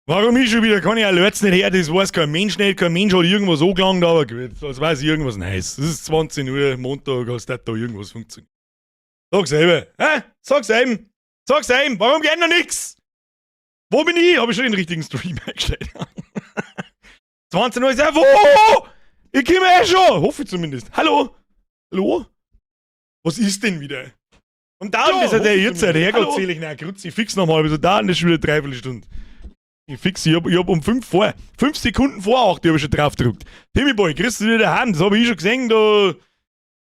Warum ich schon wieder? Kann ich Alerts nicht her, das weiß kein Mensch nicht, kein Mensch hat irgendwas angelangt, aber gut, das weiß ich irgendwas Neues. Es ist 20 Uhr, Montag, als das da irgendwas funktioniert. Sag selber, hä? Sag's ihm! Sag's ihm! Warum geht noch nix? Wo bin ich? Hab ich schon den richtigen Stream eingestellt? 20 Uhr ist ja wo? Ich komme eh schon! Hoffe ich zumindest. Hallo? Hallo? Was ist denn wieder? Und dann Ja, ist er der hoffe ich jetzt, der zumindest. Herrgott Hallo? selig, nein, Grütze, ich fix nochmal, wieso da das ist schon wieder dreiviertel Stunde. Ich fix, ich hab um 5 Sekunden vor 8 hab ich schon drauf gedrückt. Timmy Boy, kriegst du wieder daheim, das hab ich schon gesehen, da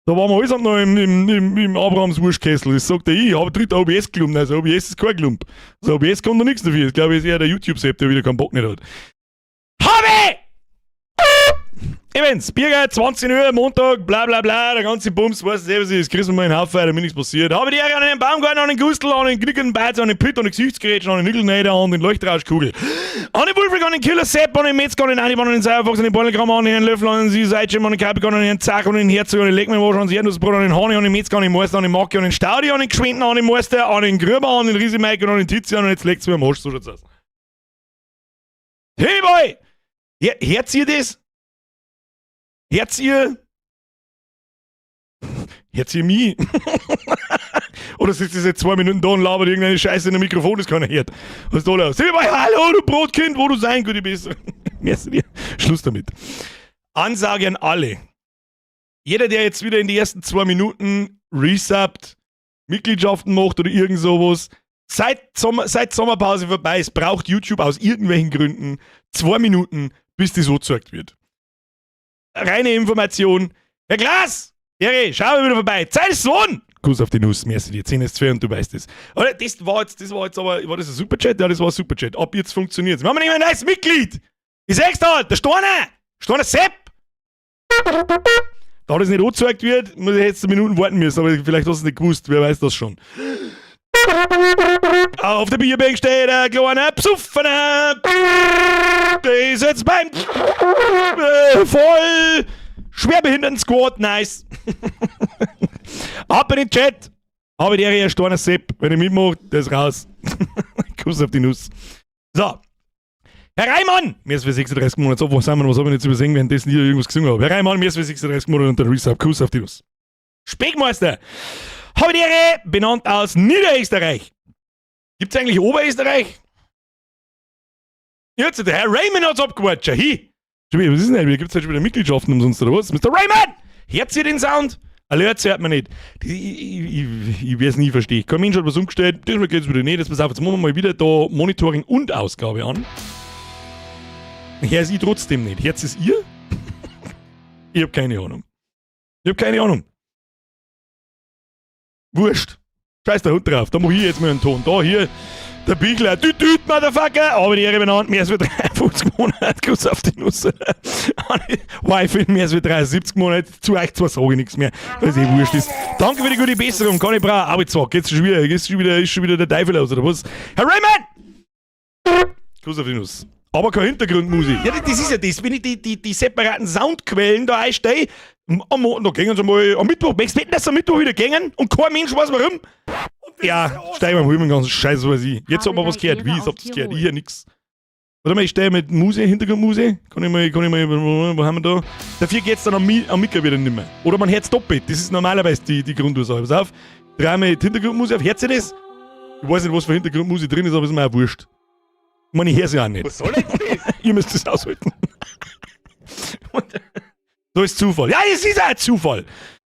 waren wir alles noch im Abrahams Wurstkessel. Das sagt er, ich habe dritter OBS gelumpt, also OBS ist kein Glump. Also OBS kann da nichts dafür. Das glaube ich ist eher der YouTube-Sepp, der wieder keinen Bock nicht hat. Habe! Events, Biergeil, 20 Uhr, Montag, bla bla bla, der ganze Bums, weißt du selber, ist, kriegst du mal einen Haufen, damit nichts passiert. Habe die Ehre an den Baumgarten, an den Gustl, an den Knickenden Beiz, an den Pütt, an den Gesichtsgerätschen, an den Nickelnäder, an den Leuchtrauschkugel. An den Wulfric, an den Killer Sepp, an den Metzger, an den Anibal, an den Sauerfox, an den Bornelgramm, an den Löffel, an den Seitschirm, an den Capricorn, an den Zach, an den Herzog, an den Leckmannwasch, an den Erdnussbrot, an den Honey, an den Metzger, an den Meister, an den Macki, an den Staudi, an den Geschwinden, an den Meister, an den Grüber, an den Riese-Mike und an den Tizian und jetzt leckt's mir am Arsch, so schaut's aus. Hey Boy! Hört ihr das? Hört ihr? Hört ihr mich? Oder sitzt ihr seit 2 Minuten da und labert irgendeine Scheiße in dem Mikrofon, das keiner hört? Was ist da los? Sag mal, hallo, du Brotkind, wo du sein, gute bist. Merci dir. Schluss damit. Ansage an alle. Jeder, der jetzt wieder in die ersten 2 Minuten resubbt, Mitgliedschaften macht oder irgend sowas, seit Sommerpause vorbei ist, braucht YouTube aus irgendwelchen Gründen 2 Minuten, bis das so gezeigt wird. Reine Information. Herr Glas! Jerry, schau mal wieder vorbei. Zeit ist Sohn! Kuss auf die Nuss, merci dir. 10 ist 2 und du weißt es. Oder das war jetzt aber, war das ein Superchat? Ja, das war ein Superchat. Ab jetzt funktioniert's. Wir haben nämlich ein neues Mitglied! Ich sag's da, der Steiner! Steiner Sepp! Da das nicht angezeigt wird, muss ich jetzt Minuten warten müssen, aber vielleicht hast du es nicht gewusst, wer weiß das schon. Auf der Bierbank steht ein kleiner Psuffener. Der ist jetzt beim voll Schwerbehinderten Squad, nice. Ab in den Chat. Habe die Ehre, Steiner Sepp. Wenn ich mitmache, der ist raus. Kuss auf die Nuss. So. Herr Reimann! Mir ist für 36 Monate. So, wo sind wir? Was habe ich jetzt übersehen, währenddessen ich irgendwas gesungen habe? Herr Reimann, mir ist für 36 Monate und der Resub. Kuss auf die Nuss. Speckmeister! Habe die Ehre, benannt aus Niederösterreich. Gibt's eigentlich Oberösterreich? Jetzt, der Herr Raymond hat's abgewatscht. Hi! Schon wieder, was ist denn? Gibt's halt schon wieder Mitgliedschaften umsonst oder was? Mr. Raymond! Hört ihr den Sound? Alerts hört man nicht. Ich werde es nie verstehen. Kein Mensch hat was umgestellt. Diesmal geht's wieder nicht. Jetzt pass auf, jetzt machen wir mal wieder da Monitoring und Ausgabe an. Hör ich trotzdem nicht. Hört es ihr? Ich hab keine Ahnung. Ich hab keine Ahnung. Wurscht. Scheiß der Hund drauf. Da mach ich jetzt mal einen Ton. Da, hier, der Biegler. Düt, düt, Motherfucker. Aber die Ehre benannt. Mehr als für 53 Monate. Kuss auf die Nuss. Wife, mehr als für 73 Monate. Zu euch zwar sage ich nichts mehr, weil es eh wurscht ist. Danke für die gute Besserung. Kann ich brauchen. Aber jetzt geht's schon wieder. Ist schon wieder der Teufel los, oder was? Herr Raymond! Kuss auf die Nuss. Aber keine Hintergrundmusik. Ja, das ist ja das. Wenn ich die separaten Soundquellen da einstehe, da gehen sie mal am Mittwoch. Möchtest du wetten, dass sie am Mittwoch wieder gängen und kein Mensch weiß warum? Ja, steig mal den ganzen Scheiß, weiß ich. Jetzt hat man was gehört. Wie? Ich hab das gehört. Ich hier nix. Warte mal, ich stehe mit Musik, Hintergrundmusik. Kann ich mal, wo haben wir da? Dafür geht's dann am Micker wieder nicht mehr. Oder man hört's doppelt. Das ist normalerweise die Grundursache. Pass auf. Dreh mal die Hintergrundmusik auf. Hört ihr das? Ich weiß nicht, was für Hintergrundmusik drin ist, aber ist mir auch wurscht. Ich meine, ich hör's ja auch nicht. Was soll jetzt das? Ihr müsst es aushalten. Und so ist Zufall. Ja, es ist auch Zufall.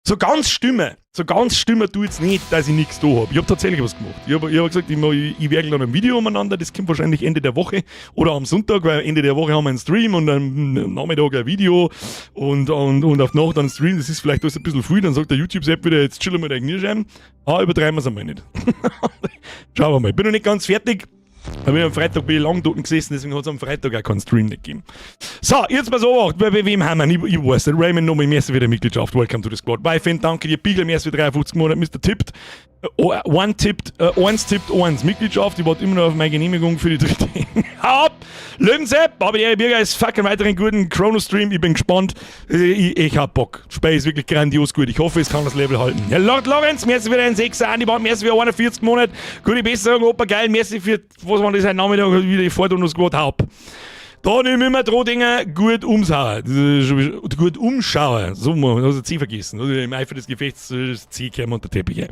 So ganz Stimme. So ganz Stimme tut jetzt nicht, dass ich nichts da hab. Ich hab tatsächlich was gemacht. Ich hab gesagt, ich werkel dann ein Video umeinander. Das kommt wahrscheinlich Ende der Woche oder am Sonntag, weil Ende der Woche haben wir einen Stream und am Nachmittag ein Video und auf die Nacht dann Stream. Das ist vielleicht alles ein bisschen früh. Dann sagt der YouTube-Sepp wieder, jetzt chillen wir deine Knirscheiben. Ah, übertreiben wir es einmal nicht. Schauen wir mal. Bin noch nicht ganz fertig. Aber am Freitag bin ich lang dort gesessen, deswegen hat es am Freitag auch keinen Stream nicht gegeben. So, jetzt pass auf, bei wem haben wir? Ich weiß nicht. Raymond nochmal, merci für die Mitgliedschaft. Welcome to the squad. Wife, danke dir. Beagle, merci für 53 Monate. Mr. Tippt. One tippt, eins tippt eins. Mitgliedschaft, ich warte immer noch auf meine Genehmigung für die dritte. Hau ab! Löwensepp, aber die Bürger ist fucking weiteren guten Chrono-Stream. Ich bin gespannt. Ich hab Bock. Das Spiel ist wirklich grandios gut. Ich hoffe, es kann das Level halten. Ja, Lord Lorenz, merci für den 6er, Andi Band, merci für 41 Monate. Gute Besserung, Opa, geil, merci für, was war das heute Nachmittag, wieder die Fahrt und das gut hab. Da nehmen wir Drohdinger gut umschauen. Gut umschauen. So, man hat das C vergessen. Im Eifer des Gefechts das C käme unter Teppich.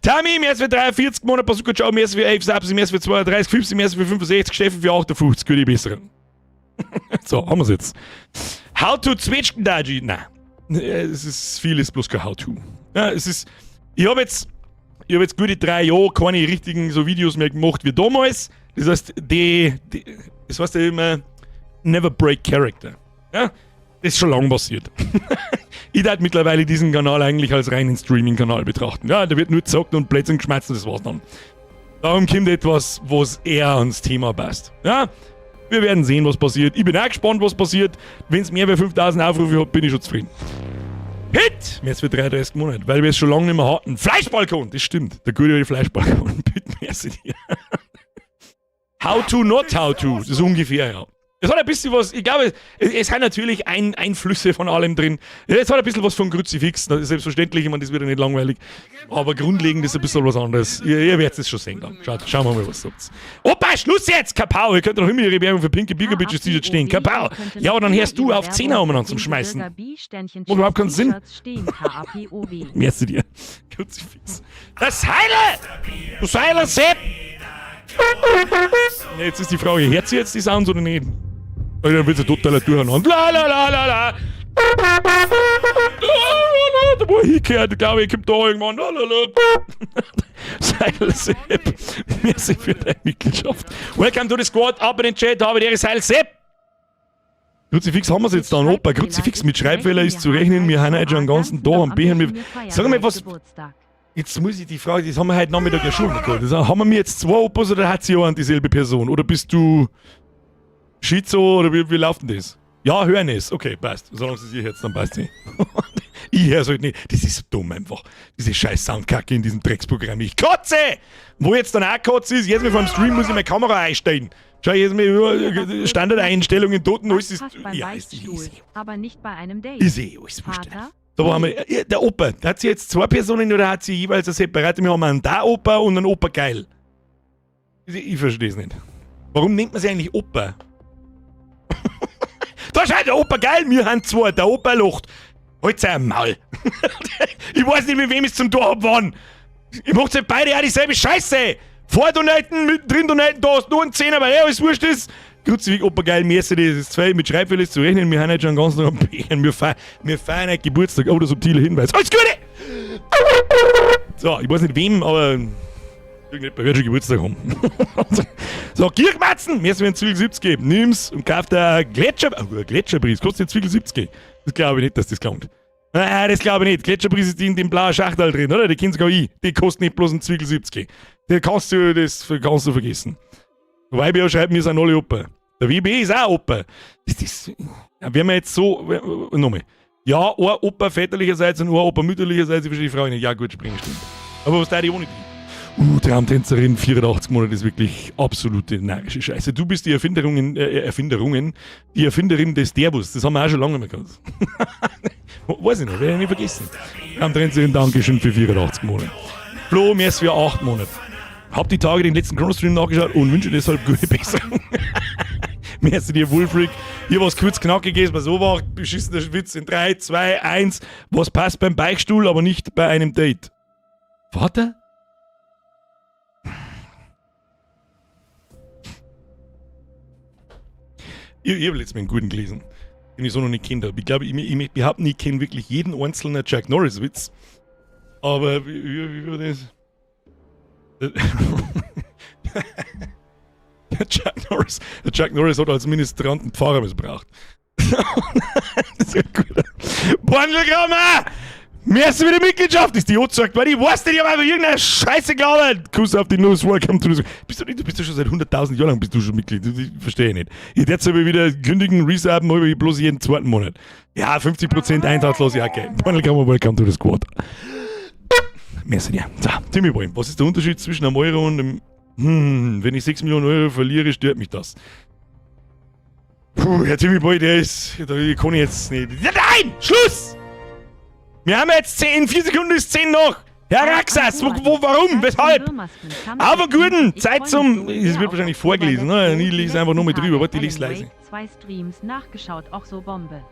Tami, merci für 43 Monate, Bazooka Joe, merci für 11 Subs, merci für 32, 50, merci für 65, Steffen für 58, gute Besserung. So, haben wir's jetzt. How to Zwetschgendaji? Nein. Es ist vieles bloß kein How to. Ja, es ist. Ich hab jetzt gute 3 Jahre keine richtigen so Videos mehr gemacht wie damals. Das heißt, das heißt ja immer, never break character. Ja? Das ist schon lang passiert. Ich darf mittlerweile diesen Kanal eigentlich als reinen Streaming-Kanal betrachten. Ja, da wird nur gezockt und Blödsinn geschmatzt und das war's dann. Darum kommt etwas, was eher ans Thema passt. Ja, wir werden sehen, was passiert. Ich bin auch gespannt, was passiert. Wenn es mehr als 5000 Aufrufe hat, bin ich schon zufrieden. Hit! Merci für 33 Monate, weil wir es schon lange nicht mehr hatten. Fleischbalkon! Das stimmt. Der gute alte Fleischbalkon. Bitte, merci dir. How to, not how to. Das ist ungefähr, ja. Es hat ein bisschen was, ich glaube, es hat natürlich Einflüsse von allem drin. Es hat ein bisschen was von Kruzifix, das ist selbstverständlich, ich meine, das wird ja nicht langweilig. Aber grundlegend ist ein bisschen was anderes. Ihr werdet es schon sehen dann. Schauen wir mal, was sagt. Opa, Schluss jetzt! Kapau! Ihr könnt doch immer ihre Werbung für pinke Bigger Bitches T-Shirt stehen. Kapau! Ja, aber dann hörst du auf 10 umeinander zum Schmeißen. Macht überhaupt keinen Sinn. Merci dir. Kruzifix. Das Heile! Du Seiler Sepp! Ja, jetzt ist die Frage, hört sie jetzt die Sounds oder nicht? Dann wird sie total durcheinander. La la la la la. Da wo ich hingehört, glaube ich, kommt da irgendwann. La la la. Seil Sepp. Merci für deine Mitgliedschaft. Welcome to the squad. Ab in den Chat, habe die Seil Sepp. Kruzifix haben wir es jetzt dann, Opa. Kruzifix mit Schreibfehler ist zu rechnen. Wir haben heute schon den ganzen Tag am Behen. Sag mal, was. Jetzt muss ich die Frage, das haben wir heute Nachmittag ja schon gehabt. Das, haben wir jetzt zwei Opas oder hat sie auch an dieselbe Person? Oder bist du Schizo oder wie läuft denn das? Ja, hören es. Okay, passt. Solange sie sich jetzt, dann passt sie. Ich höre es halt nicht. Das ist so dumm einfach. Diese scheiß Soundkacke in diesem Drecksprogramm. Ich kotze! Wo jetzt dann auch kotze ist, jetzt mal vor dem Stream muss ich meine Kamera einstellen. Schau, jetzt mal Standardeinstellungen, Toten, alles ist. Passt beim Ja, ist Beichtstuhl, easy. Aber nicht bei einem Date. Ist eh alles wurscht. Vater? Da haben wir, ja, der Opa, hat sie jetzt zwei Personen oder hat sie jeweils eine separate? Wir haben einen Da-Opa und einen Opa geil. Ich verstehe es nicht. Warum nennt man sie eigentlich Opa? Da schaut der Opa geil, wir haben zwei, der Opa lacht. Halt sein Maul. Ich weiß nicht, mit wem ich zum Tor hab wann. Ich macht halt beide auch dieselbe Scheiße. Vor donaten, mittendrin donaten, da hast du nur einen Zehner, weil er alles wurscht ist. Kruzifix, Opa geil, merci, das ist zwei mit Schreibfehler ist zu rechnen. Wir haben heute schon den ganzen Tag am Behen. Wir feiern heute Geburtstag. Oh, der subtile Hinweis. Alles Gute! So, ich weiß nicht wem, aber irgendjemand wird schon Geburtstag haben. So, Kirchmatzen, mir einen Zwiebel 70 geben. Nimm's und kauf dir Gletscher, oh, Gletscherbris, kostet Zwiebel 70. Das glaube ich nicht, dass das klangt. Ah, das glaube ich nicht. Gletscherbris ist in dem blauen Schachtel drin, oder? Die kennst sogar ich. Die kostet nicht bloß einen Zwiebel 70. Die kannst du, das kannst du vergessen. Wobei wir schreiben, wir sind alle Opa. Der WB ist auch Opa. Das ist, ja, wenn wir jetzt so, nochmal. Ja, ein Opa väterlicherseits und ein Opa mütterlicherseits, ich verstehe die Frage nicht. Ja, gut, springen stimmt. Aber was da die ohne die? Traumtänzerin, 84 Monate ist wirklich absolute närrische Scheiße. Du bist die Erfinderungen, die Erfinderin des Derbus. Das haben wir auch schon lange nicht mehr gehabt. Weiß ich noch, werde ich nicht vergessen. Traumtänzerin, Dankeschön für 84 Monate. Flo, merci für 8 Monate. Hab die Tage den letzten Chrono-Stream nachgeschaut und wünsche deshalb gute Besserung. Merci dir, Wolfrick. Hier was kurz knackig ist, was so war, beschissener Witz in 3, 2, 1. Was passt beim Beichtstuhl, aber nicht bei einem Date? Vater? Ich habe letztes Mal einen guten gelesen, den ich so noch nicht kennt habe. Ich glaube, ich möchte behaupten, ich kenne wirklich jeden einzelnen Chuck Norris-Witz. Aber wie war das? Der Chuck Norris hat als Ministranten Pfarrer missbraucht. Das ist ja gut. Bornelgrammer! Merci für die Mitgliedschaft, ist die angezeigt, weil ich weiß nicht, ich hab einfach irgendeine Scheiße gelabert. Kuss auf die Nuss, welcome to the. Bist du nicht, du bist ja schon seit 100.000 Jahren lang bist du schon Mitglied. Ich verstehe nicht. Ich werde aber wieder kündigen, resubben, aber ich bloß jeden zweiten Monat. Ja, 50% einsatzlos, ja, okay. Bornelgrammer, welcome to the squad. Merci dir. So, Timmy Boy, was ist der Unterschied zwischen einem Euro und einem. Wenn ich 6 Millionen Euro verliere, stört mich das. Puh, Herr Timmy Boy, der ist. Da kann ich jetzt nicht. Ja, nein! Schluss! Wir haben jetzt 10, 4 Sekunden ist 10 noch! Herr Raxas, wo, warum? Weshalb? Aber guten, Zeit zum. Es wird wahrscheinlich vorgelesen, ne? Ich lese einfach nur mit drüber. Warte, ich lese leise. Zwei Streams nachgeschaut, auch so Bombe.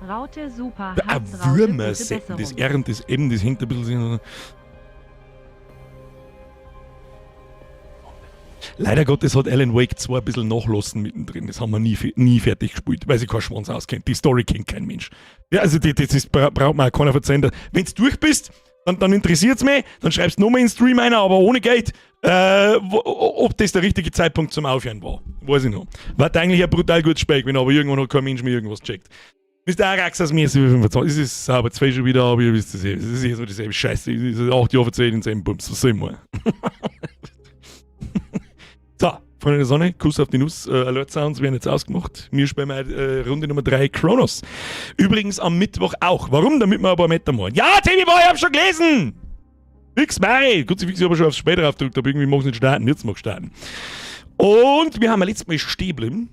Raute super. Ah, Würmer secken, das R und das M, das hängt ein bisschen. Leider Gottes hat Alan Wake 2 ein bisschen nachlassen mittendrin. Das haben wir nie fertig gespielt, weil sich kein Schwanz auskennt. Die Story kennt kein Mensch. Ja, also das ist, braucht mir auch keiner verzeihen. Wenn du durch bist, dann interessiert es mich, dann schreibst du nochmal in den Stream einer, aber ohne Geld, ob das der richtige Zeitpunkt zum Aufhören war. Weiß ich noch. War eigentlich ein brutal gutes Spiel gewesen, aber irgendwann hat kein Mensch mehr irgendwas gecheckt. Mr. Araxas, mir ist 25. Es ist sauber, zwei schon wieder, aber ihr wisst es eh. Es ist eh so dieselbe Scheiße. Es ist 8 Jahre verzählt in selben Bums. Was soll ich mal? So, Freunde der Sonne, Kuss auf die Nuss. Alert Sounds werden jetzt ausgemacht. Wir spielen mal Runde Nummer 3 Chronos. Übrigens am Mittwoch auch. Warum? Damit wir ein paar Meter machen. Ja, Timmy Boy, ich hab schon gelesen! Fix mei! Gut, ich aber schon aufs Spiel drauf gedrückt, aber irgendwie mag es nicht starten. Jetzt mag es starten. Und wir haben ja letztes Mal stehen geblieben.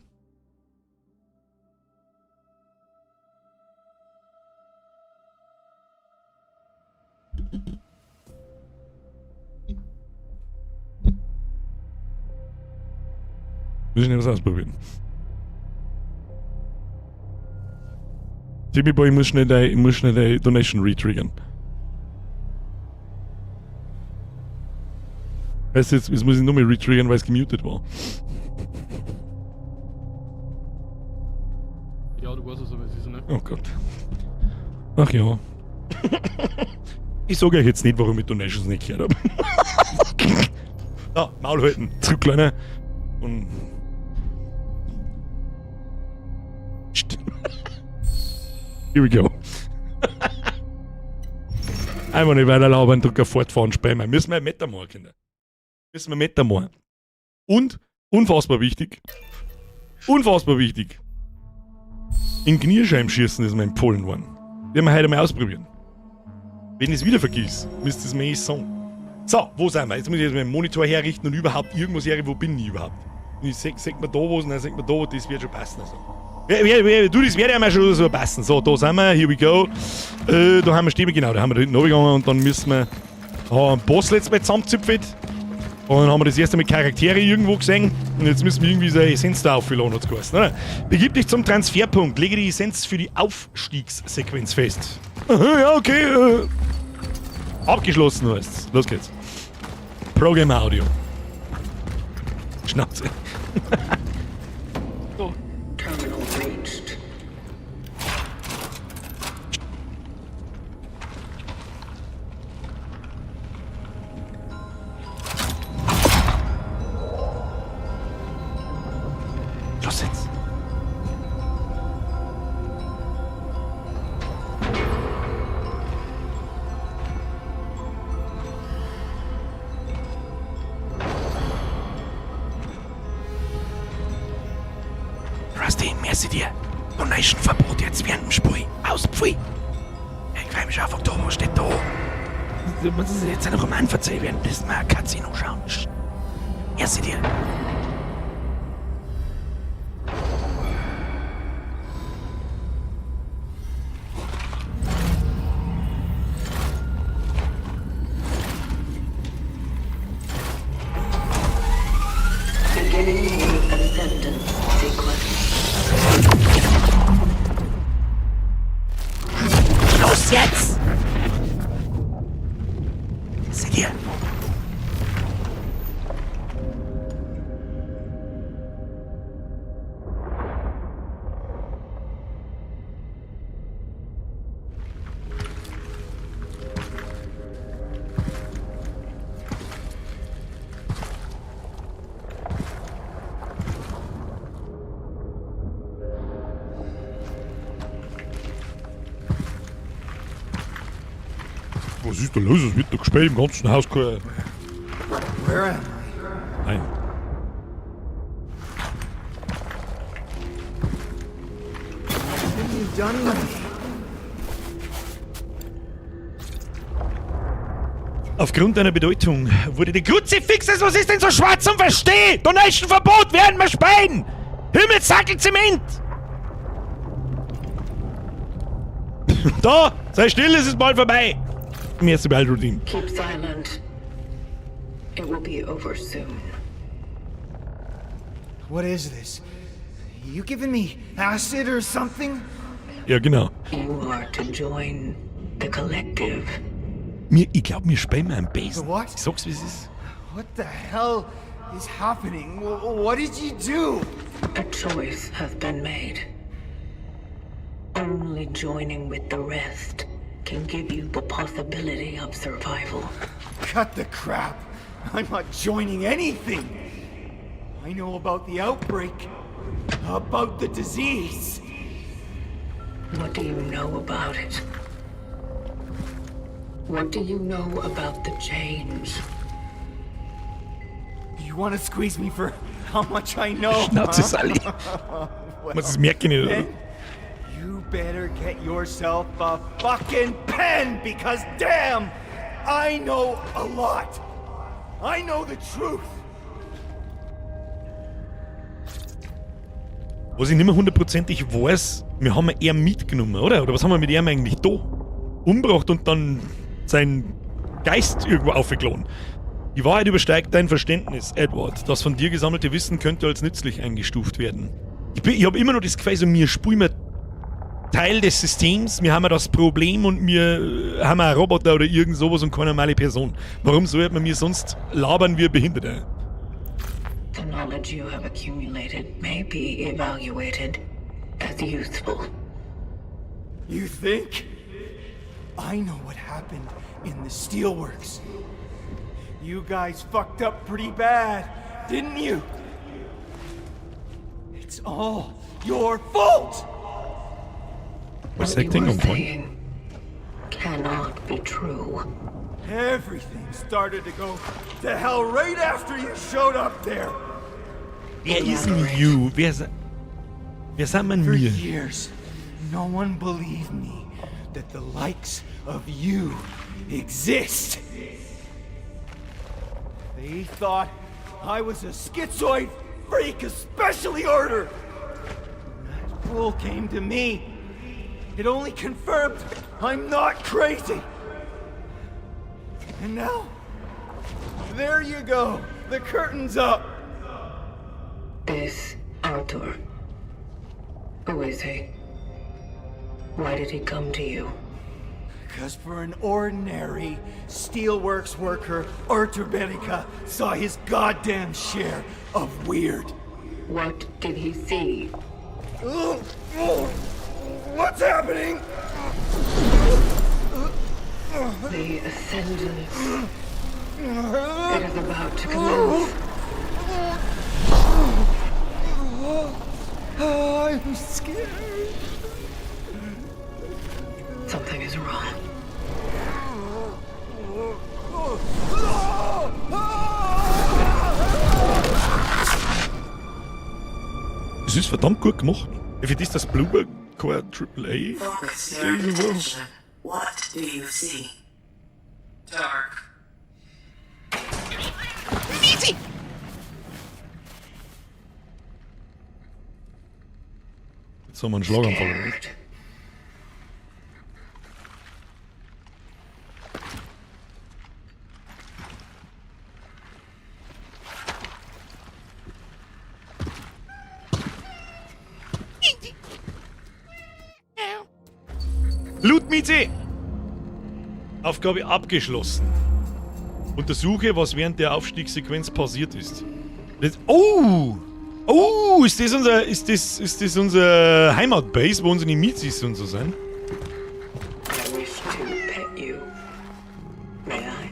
Müssen wir was ausprobieren. Timmy Boy, ich muss schnell die Donation retriggern. Weißt du, jetzt muss ich nochmal retriggern, weil es gemutet war. Ja, du weißt es, aber es ist, ne? Oh Gott. Ach ja. Ich sage euch jetzt nicht, warum ich Donations nicht gehört habe. So, Maul halten. Zurück, Kleiner. Und. Psst. Here we go. Einfach nicht weiter labern, Drucker fortfahren, spielen. Müssen wir Meta machen, Kinder. Müssen wir Meta machen. Und, unfassbar wichtig, unfassbar wichtig, in Knierscheim schießen ist mir empfohlen worden. Werden wir heute mal ausprobieren. Wenn ich es wieder vergiss, müsst ihr es mir eh sagen. So, wo sind wir? Jetzt muss ich jetzt meinen Monitor herrichten und überhaupt irgendwas herrichten. Wo bin ich überhaupt? Ich sag mir da was und dann sagt mir da, das wird schon passen. Also. Du, das wird ja mal schon so passen. So, da sind wir, here we go. Da haben wir Stimme, genau, da haben wir da hinten runtergegangen und dann müssen wir haben einen Boss letztes Mal zusammengezipfelt. Und dann haben wir das erste Mal Charaktere irgendwo gesehen. Und jetzt müssen wir irgendwie so eine Essenz da auffüllen, hat's geheißen, oder? Begib dich zum Transferpunkt, lege die Essenz für die Aufstiegssequenz fest. Aha, ja, okay. Abgeschlossen heißt's. Los geht's. Program Audio. Schnauze. So. Terminal reached. Los jetzt. Rusty, merci dir. Donation-Verbot jetzt während dem Spiel. Aus, pfui. Ich freu mich auf Oktober, steht da. Was ist jetzt ein Roman verzählen, während das mal Casino schauen. Merci dir. Beginning new ascendance sequence. Los jetzt! Seht ihr? Was ist da los? Es wird doch gespielt im ganzen Haus. Where am I? Nein. What have you done to me? Aufgrund deiner Bedeutung wurde die Kruzifixes, was ist denn so schwarz zum Verstehen? Donation Verbot, während wir speien! Himmelsackel Zement! Da, sei still, es ist bald vorbei! Mir ist bald Routine. Keep silent. It will be over soon. What is this? You giving me acid or something? Ja, genau. You are to join the collective. Mir, ich glaube, mir spielen wir am besten. What? Ich sag's, wie es ist. What the hell is happening? What did you do? A choice has been made. Only joining with the rest can give you the possibility of survival. Cut the crap. I'm not joining anything. I know about the outbreak, about the disease. What do you know about it? What do you know about the change? You want to squeeze me for how much I know? Schnauze, huh? Sally. Was das merke ich nicht, oder? Then you better get yourself a fucking pen because damn, I know a lot. I know the truth. Was ich nicht mehr hundertprozentig weiß, wir haben ja ihn mitgenommen, oder? Oder was haben wir mit ihm eigentlich da? Umgebracht und dann sein Geist irgendwo aufgeladen. Die Wahrheit übersteigt dein Verständnis, Edward. Das von dir gesammelte Wissen könnte als nützlich eingestuft werden. Ich habe immer noch das Gefühl, so, wir spielen wir Teil des Systems, wir haben ja das Problem und wir haben einen Roboter oder irgend sowas und keine normale Person. Warum sollte man mir sonst labern wie Behinderte? The knowledge you have accumulated may be evaluated as useful. You think? I know what happened in the steelworks. You guys fucked up pretty bad, didn't you? It's all your fault! Was What sagt you denn are on point? saying cannot be true. Everything started to go to hell right after you showed up there. Wer ist denn you? Wer sind wir For mir? years, no one believed me that the likes of you exist. They thought I was a schizoid freak, especially Arthur. When that fool came to me, it only confirmed I'm not crazy. And now, there you go. The curtain's up. This Arthur. Who is he? Why did he come to you? Because for an ordinary steelworks worker, Arthur Benica saw his goddamn share of weird. What did he see? What's happening? The Ascendance. It is about to commence. I'm scared. Something is wrong. Es ist verdammt gut gemacht. Für das, das Bloober kein Triple A. Focus your attention. What do you see? Dark. Easy! Jetzt haben wir einen Schlaganfall, oder? Scared. Loot Mieze! Aufgabe abgeschlossen. Untersuche, was während der Aufstiegssequenz passiert ist. Das, oh! Oh, ist das unser Heimatbase, wo unsere Mizis und so sind? I wish to pet you. May I?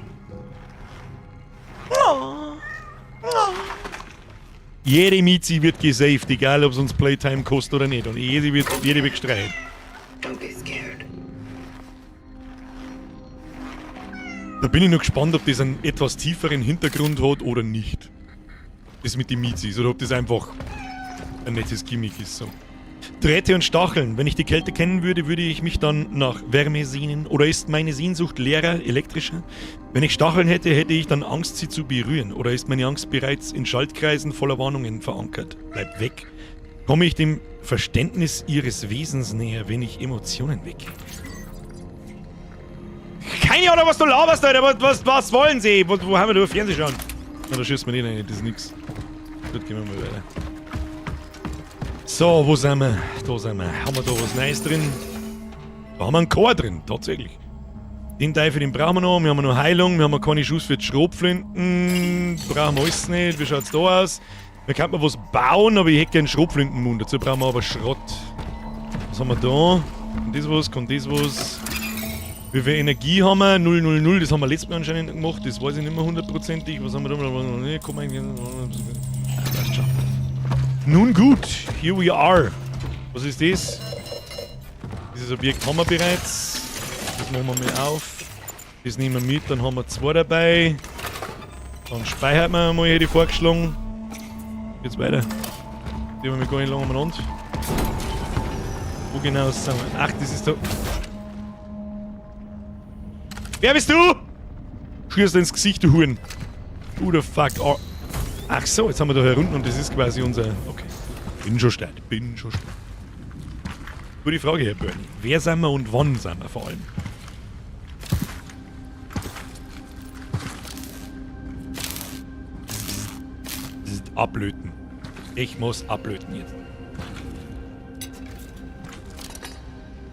Jede Mizi wird gesaved, egal ob es uns Playtime kostet oder nicht. Und jede wird gestreichelt. Don't be scared. Da bin ich noch gespannt, ob das einen etwas tieferen Hintergrund hat oder nicht. Das mit den Mizis. Oder ob das einfach ein nettes Gimmick ist. So. Drähte und Stacheln. Wenn ich die Kälte kennen würde, würde ich mich dann nach Wärme sehnen. Oder ist meine Sehnsucht leerer, elektrischer? Wenn ich Stacheln hätte, hätte ich dann Angst, sie zu berühren. Oder ist meine Angst bereits in Schaltkreisen voller Warnungen verankert? Bleib weg. Komme ich dem Verständnis ihres Wesens näher, wenn ich Emotionen wecke? Keine Ahnung, was du laberst, Alter. Was wollen sie? Wo haben wir da Fernsehen schauen? Na, da schießt man den rein, das ist nix. Gut, gehen wir mal weiter. So, wo sind wir? Da sind wir. Haben wir da was Neues drin? Da haben wir einen Chor drin, tatsächlich. Den Teil für den brauchen wir noch. Wir haben noch Heilung, wir haben keine Schuss für die Schrotflinten. Brauchen wir alles nicht. Wie schaut's da aus? Wir könnten mal was bauen, aber ich hätte gerne Schrotflintenmund. Dazu brauchen wir aber Schrott. Was haben wir da? Kommt das was? Kommt das was? Wie viel Energie haben wir? 0, 0, 0. Das haben wir letztes Mal anscheinend gemacht. Das weiß ich nicht mehr hundertprozentig. Was haben wir da? Nee, komm eigentlich. Ah, passt schon. Nun gut, here we are. Was ist das? Dieses Objekt haben wir bereits. Das machen wir mal auf. Das nehmen wir mit, dann haben wir zwei dabei. Dann speichert man mal, hätte ich vorgeschlagen. Geht's weiter. Die haben wir gar nicht lange umeinander. Wo genau sind wir? Ach, das ist da. Wer bist du? Schießt ins Gesicht, du Huren. Who the fuck are... Ach so, jetzt haben wir da hier unten und das ist quasi unser... Okay. Bin schon stark, bin schon stark. Gute Frage, Herr Bernie. Wer sind wir und wann sind wir vor allem? Das ist ablöten. Ich muss ablöten jetzt.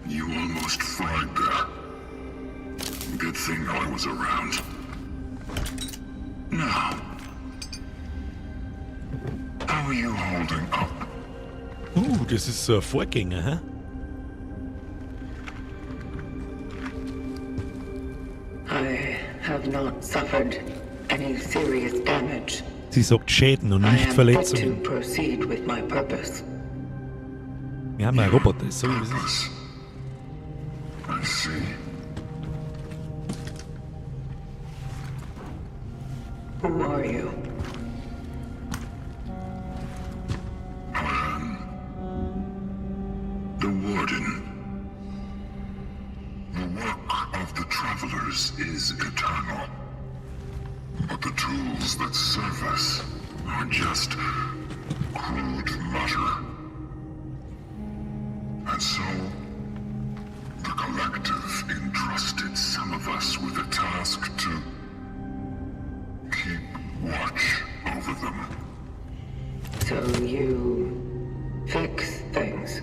You almost fried there. Good thing I was around. Now, how are you holding up? Das ist so ein Vorgänger, hä? I have not suffered any serious damage. Sie sagt Schäden und I nicht am fit to Verletzungen. proceed with my purpose. Wir haben einen Roboter, so wie es ist. Purpose. I see. Who are you? I am the Warden. The work of the Travelers is eternal. But the tools that serve us are just crude matter. And so, the Collective entrusted some of us with a task to keep watch over them. So you fix things.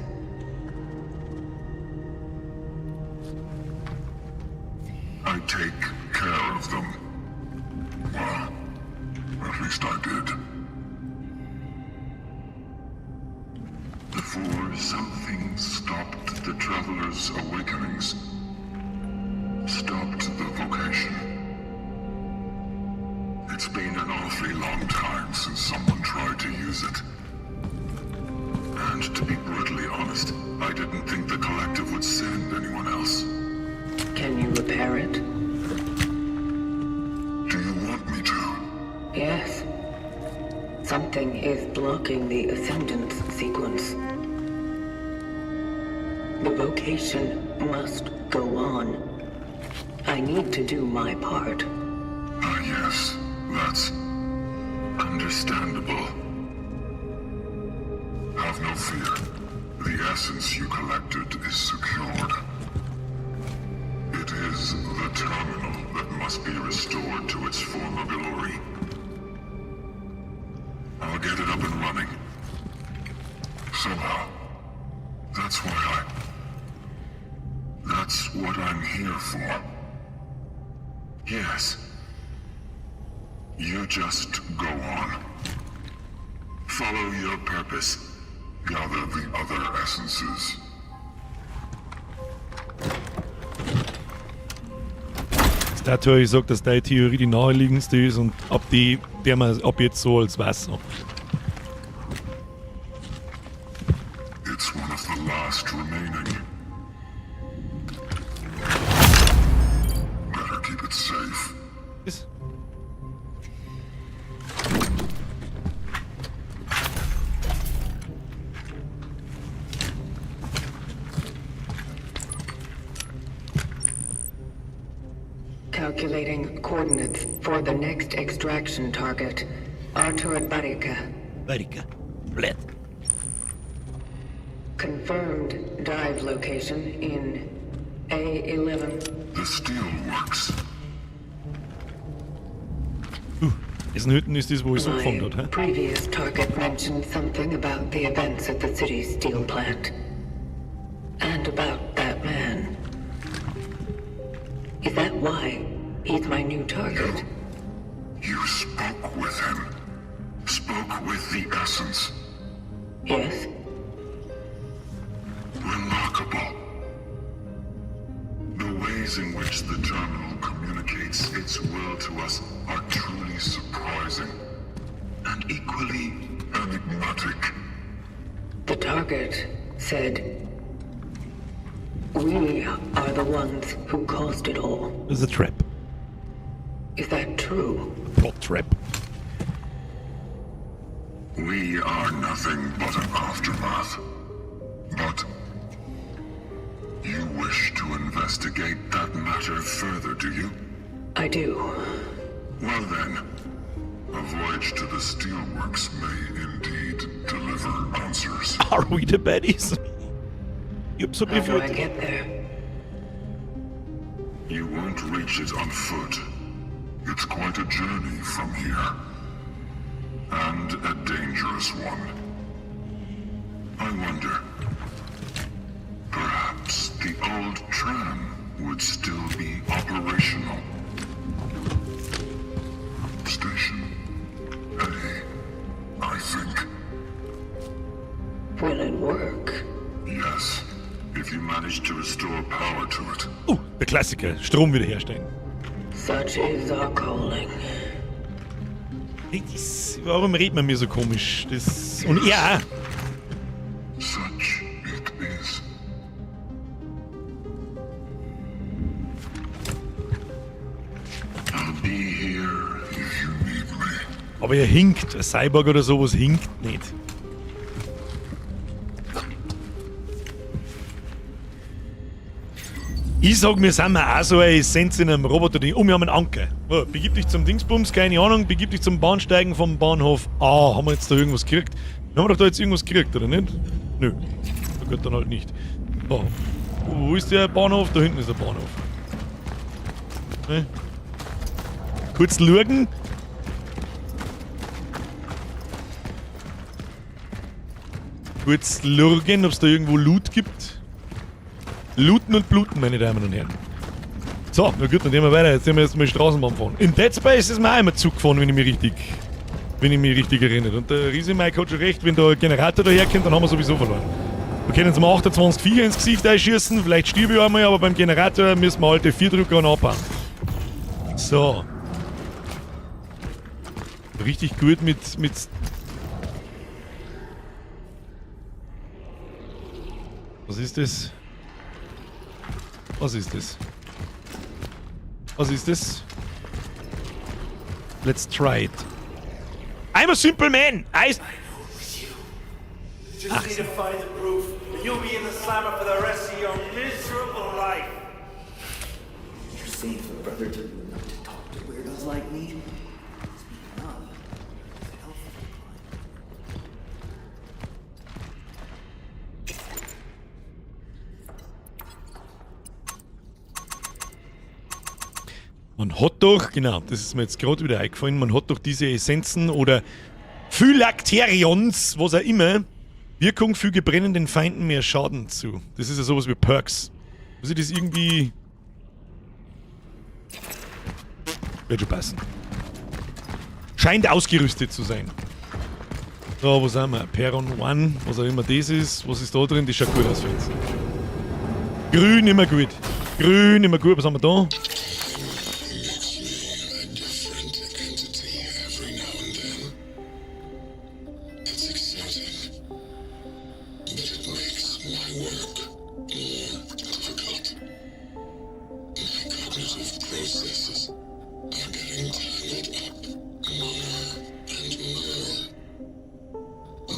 I take care of them. Well, at least I did. Before something stopped the Traveler's awakenings. Stopped the vocation. It's been an awfully long time since someone tried to use it. And to be brutally honest, I didn't think the Collective would send anyone else. Can you repair it? Do you want me to? Yes. Something is blocking the Ascendance sequence. The vocation must go on. I need to do my part. Ah, yes. That's understandable. Have no fear. The essence you collected is secured. It is the terminal that must be restored to its former glory. I'll get it up and running. Somehow. That's why I... That's what I'm here for. Yes. You just go on. Follow your purpose. Gather the other essences. Statue, ich sag, dass deine Theorie die naheliegendste ist und ab die, der man ab jetzt so als Wasser. It's one of the last remaining. Better keep it safe. Ist. Calculating coordinates for the next extraction target. Artur Barika. Barika. Blöd. Confirmed dive location in A11. The steelworks. Eisenhütten ist das, wo ich My angefangen hat, hä? previous target mentioned something about the events at the city's steel plant. And about that man. Is that why he's my new target? You spoke with him. Spoke with the essence. Yes? Remarkable. The ways in which the terminal communicates its will to us are truly surprising. And equally enigmatic. The target said, "We are the ones who caused it all." Das ist a trap. Is that true? Plot trap. We are nothing but an aftermath. But you wish to investigate that matter further, do you? I do. Well then, a voyage to the steelworks may indeed deliver answers. Are we the baddies? Ich hab so How do I befürchtet. get there? You won't reach it on foot. It's quite a journey from here. And a dangerous one. I wonder. Perhaps the old tram would still be operational. Station A, I think. Will it work? Yes, if you manage to restore power to it. Der Klassiker. Strom wiederherstellen. Such is our calling. Hey, das, warum redet man mir so komisch? Das, und er auch. Such it is. I'll be here if you need me. Aber er hinkt. Ein Cyborg oder sowas hinkt nicht. Ich sag, wir sind auch so eine Essenz in einem Roboter-Ding. Oh, wir haben einen Anker. Oh, begib dich zum Dingsbums, keine Ahnung. Begib dich zum Bahnsteigen vom Bahnhof A. Haben wir jetzt da irgendwas gekriegt? Haben wir doch da jetzt irgendwas gekriegt, oder nicht? Nö. Na gut, dann halt nicht. Oh. Wo ist der Bahnhof? Da hinten ist der Bahnhof. Ne? Kurz schauen. Kurz lurgen, ob's da irgendwo Loot gibt. Looten und bluten, meine Damen und Herren. So, na gut, dann gehen wir weiter. Jetzt sehen wir jetzt mal Straßenbahn fahren. In Dead Space ist mir auch immer Zug gefahren, wenn ich mich richtig erinnere. Und der Riese Mike hat schon recht, wenn da ein Generator daherkommt, dann haben wir sowieso verloren. Wir können uns mal 28 Viecher ins Gesicht einschießen, vielleicht stirb ich einmal, aber beim Generator müssen wir alte 4 drücken und abbauen. So. Richtig gut mit Was ist das? Was ist das? Was ist das? Let's try it. I'm a simple man. I Just need to find the proof, and you'll be in the slammer for the rest of your miserable life. Your saintly brother told you not to talk to weirdos like me. Speaking of, his health declined. Man hat doch, genau, das ist mir jetzt gerade wieder eingefallen, man hat doch diese Essenzen oder Phylakterions, was auch immer, Wirkung füge brennenden Feinden mehr Schaden zu. Das ist ja sowas wie Perks. Muss ich das irgendwie... Wird schon passen. Scheint ausgerüstet zu sein. So, wo sind wir? Perron 1, was auch immer das ist. Was ist da drin? Das schaut gut aus für uns. Grün immer gut. Grün immer gut. Was haben wir da? Makes me a different entity every now and then. It's exciting, but it makes my work more difficult. My cognitive processes are getting tangled up more and more.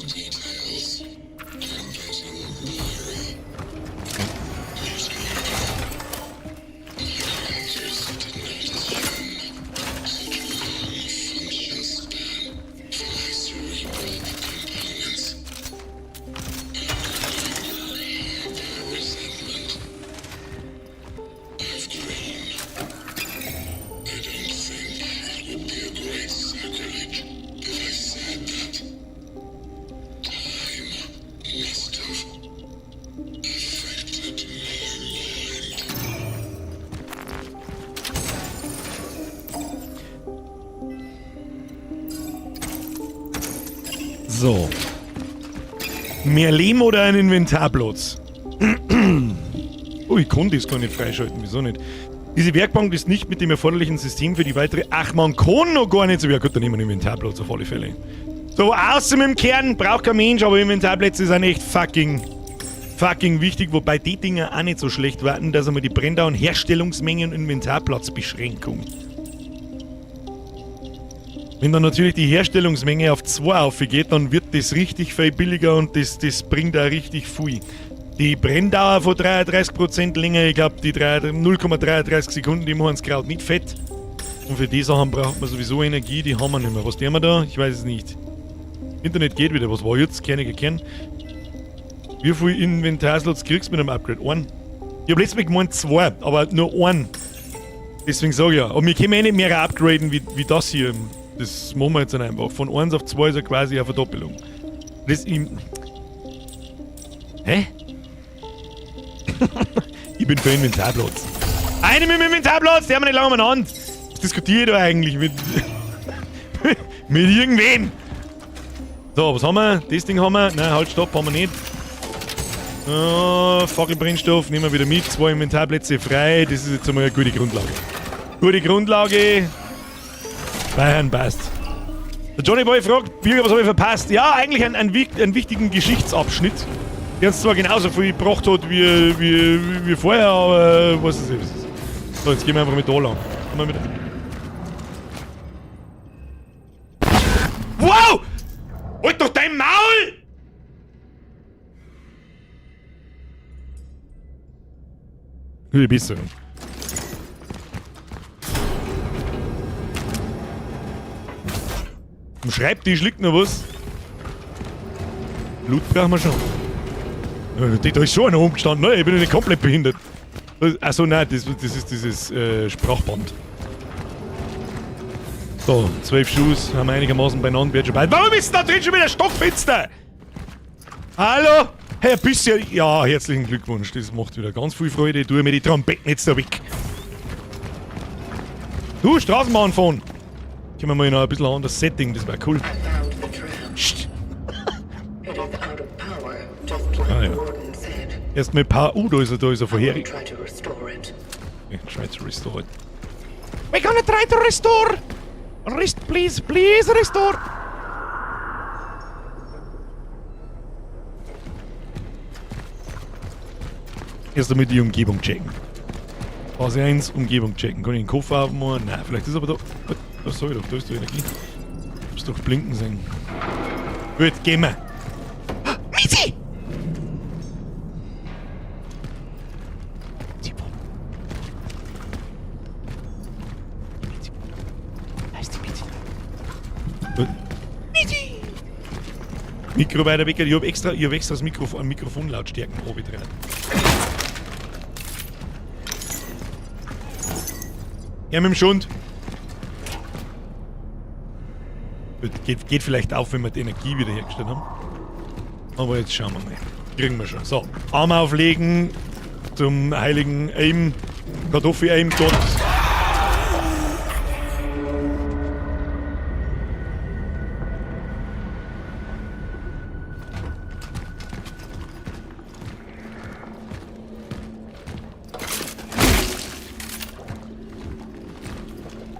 Details are getting blurry. My creators did not So. Mehr Lehm oder ein Inventarplatz? Oh, ich konnte das gar nicht freischalten. Wieso nicht? Diese Werkbank ist nicht mit dem erforderlichen System für die weitere... Ach, man kann noch gar nicht so... Ja gut, dann nehmen wir einen Inventarplatz auf alle Fälle. So, außer mit dem Kern braucht kein Mensch, aber Inventarplätze sind echt fucking wichtig. Wobei die Dinger auch nicht so schlecht warten, dass einmal die Brenndauer, Herstellungsmenge und Inventarplatzbeschränkung. Wenn dann natürlich die Herstellungsmenge auf 2 aufgeht, dann wird das richtig viel billiger und das bringt auch richtig viel. Die Brenndauer von 33% länger, ich glaub, die 0,33 Sekunden, die machen das Kraut nicht fett. Und für die Sachen braucht man sowieso Energie, die haben wir nicht mehr. Was tun wir da? Ich weiß es nicht. Internet geht wieder, was war jetzt? Keine gekannt. Wie viel Inventarslots kriegst du mit einem Upgrade? Einen. Ich hab letztes Mal gemeint 2, aber nur einen. Deswegen sag ich ja. Und wir können eh nicht mehr upgraden wie das hier. Das machen wir jetzt dann einfach. Von 1 auf 2 ist ja quasi eine Verdoppelung. Das im. Hä? Ich bin für Inventarplatz. Eine mit dem Inventarplatz, die haben wir nicht lange umeinander. Was diskutiere ich da eigentlich mit. mit irgendwem? So, was haben wir? Das Ding haben wir. Nein, halt, stopp, haben wir nicht. Fackelbrennstoff nehmen wir wieder mit. 2 Inventarplätze frei. Das ist jetzt einmal eine gute Grundlage. Gute Grundlage. Bayern passt. Der Johnny Boy fragt, Birger, was habe ich verpasst? Ja, eigentlich einen wichtigen Geschichtsabschnitt, der uns zwar genauso viel gebracht hat wie vorher, aber was ist es? So, jetzt gehen wir einfach mit da lang. Komm mal mit. Wow! Halt doch dein Maul! Gute Besserung. Am Schreibtisch liegt noch was. Blut brauchen wir schon. Da ist schon einer umgestanden, ne? Ich bin ja nicht komplett behindert. Achso, nein, das ist dieses Sprachband. So, 12 Schuss, haben wir einigermaßen beieinander, wird schon bald. Warum ist denn da drin schon wieder Stockfenster? Hallo? Hey, ein bisschen. Ja, herzlichen Glückwunsch. Das macht wieder ganz viel Freude. Ich tue mir die Trompeten jetzt da weg. Du, Straßenbahn fahren. Können wir mal noch ein bisschen anderes Setting, das wäre cool. Ah, ja. Erstmal ein paar. Da ist er vorherig. Try to restore it. We're gonna try to restore! Please, please restore! Erst einmal die Umgebung checken. Phase 1, Umgebung checken. Kann ich den Koffer aufmachen? Nein, vielleicht ist aber da. Was sag ich doch, da ist die Energie. Hab's doch blinken sehen. Gut, gehen wir. Misi! Da ist die Misi. Misi! Mikro weiter weg. Ich hab extra das Mikrofonlautstärken oben drin. Ja, mit dem Schund. Geht vielleicht auf, wenn wir die Energie wieder hergestellt haben. Aber jetzt schauen wir mal. Kriegen wir schon. So, Arm auflegen zum heiligen Aim, Kartoffel-Aim-Gott.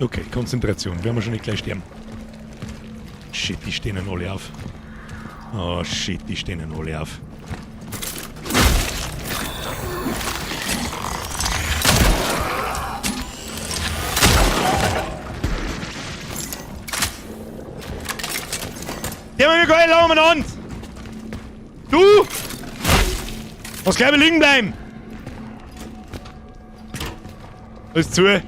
Okay, Konzentration. Werden wir schon nicht gleich sterben. Shit, die stehen alle auf. Oh shit, die stehen alle auf. Die haben wir geil umeinander! Du! Was gleich mal liegen bleiben! Alles zu! Scheiße.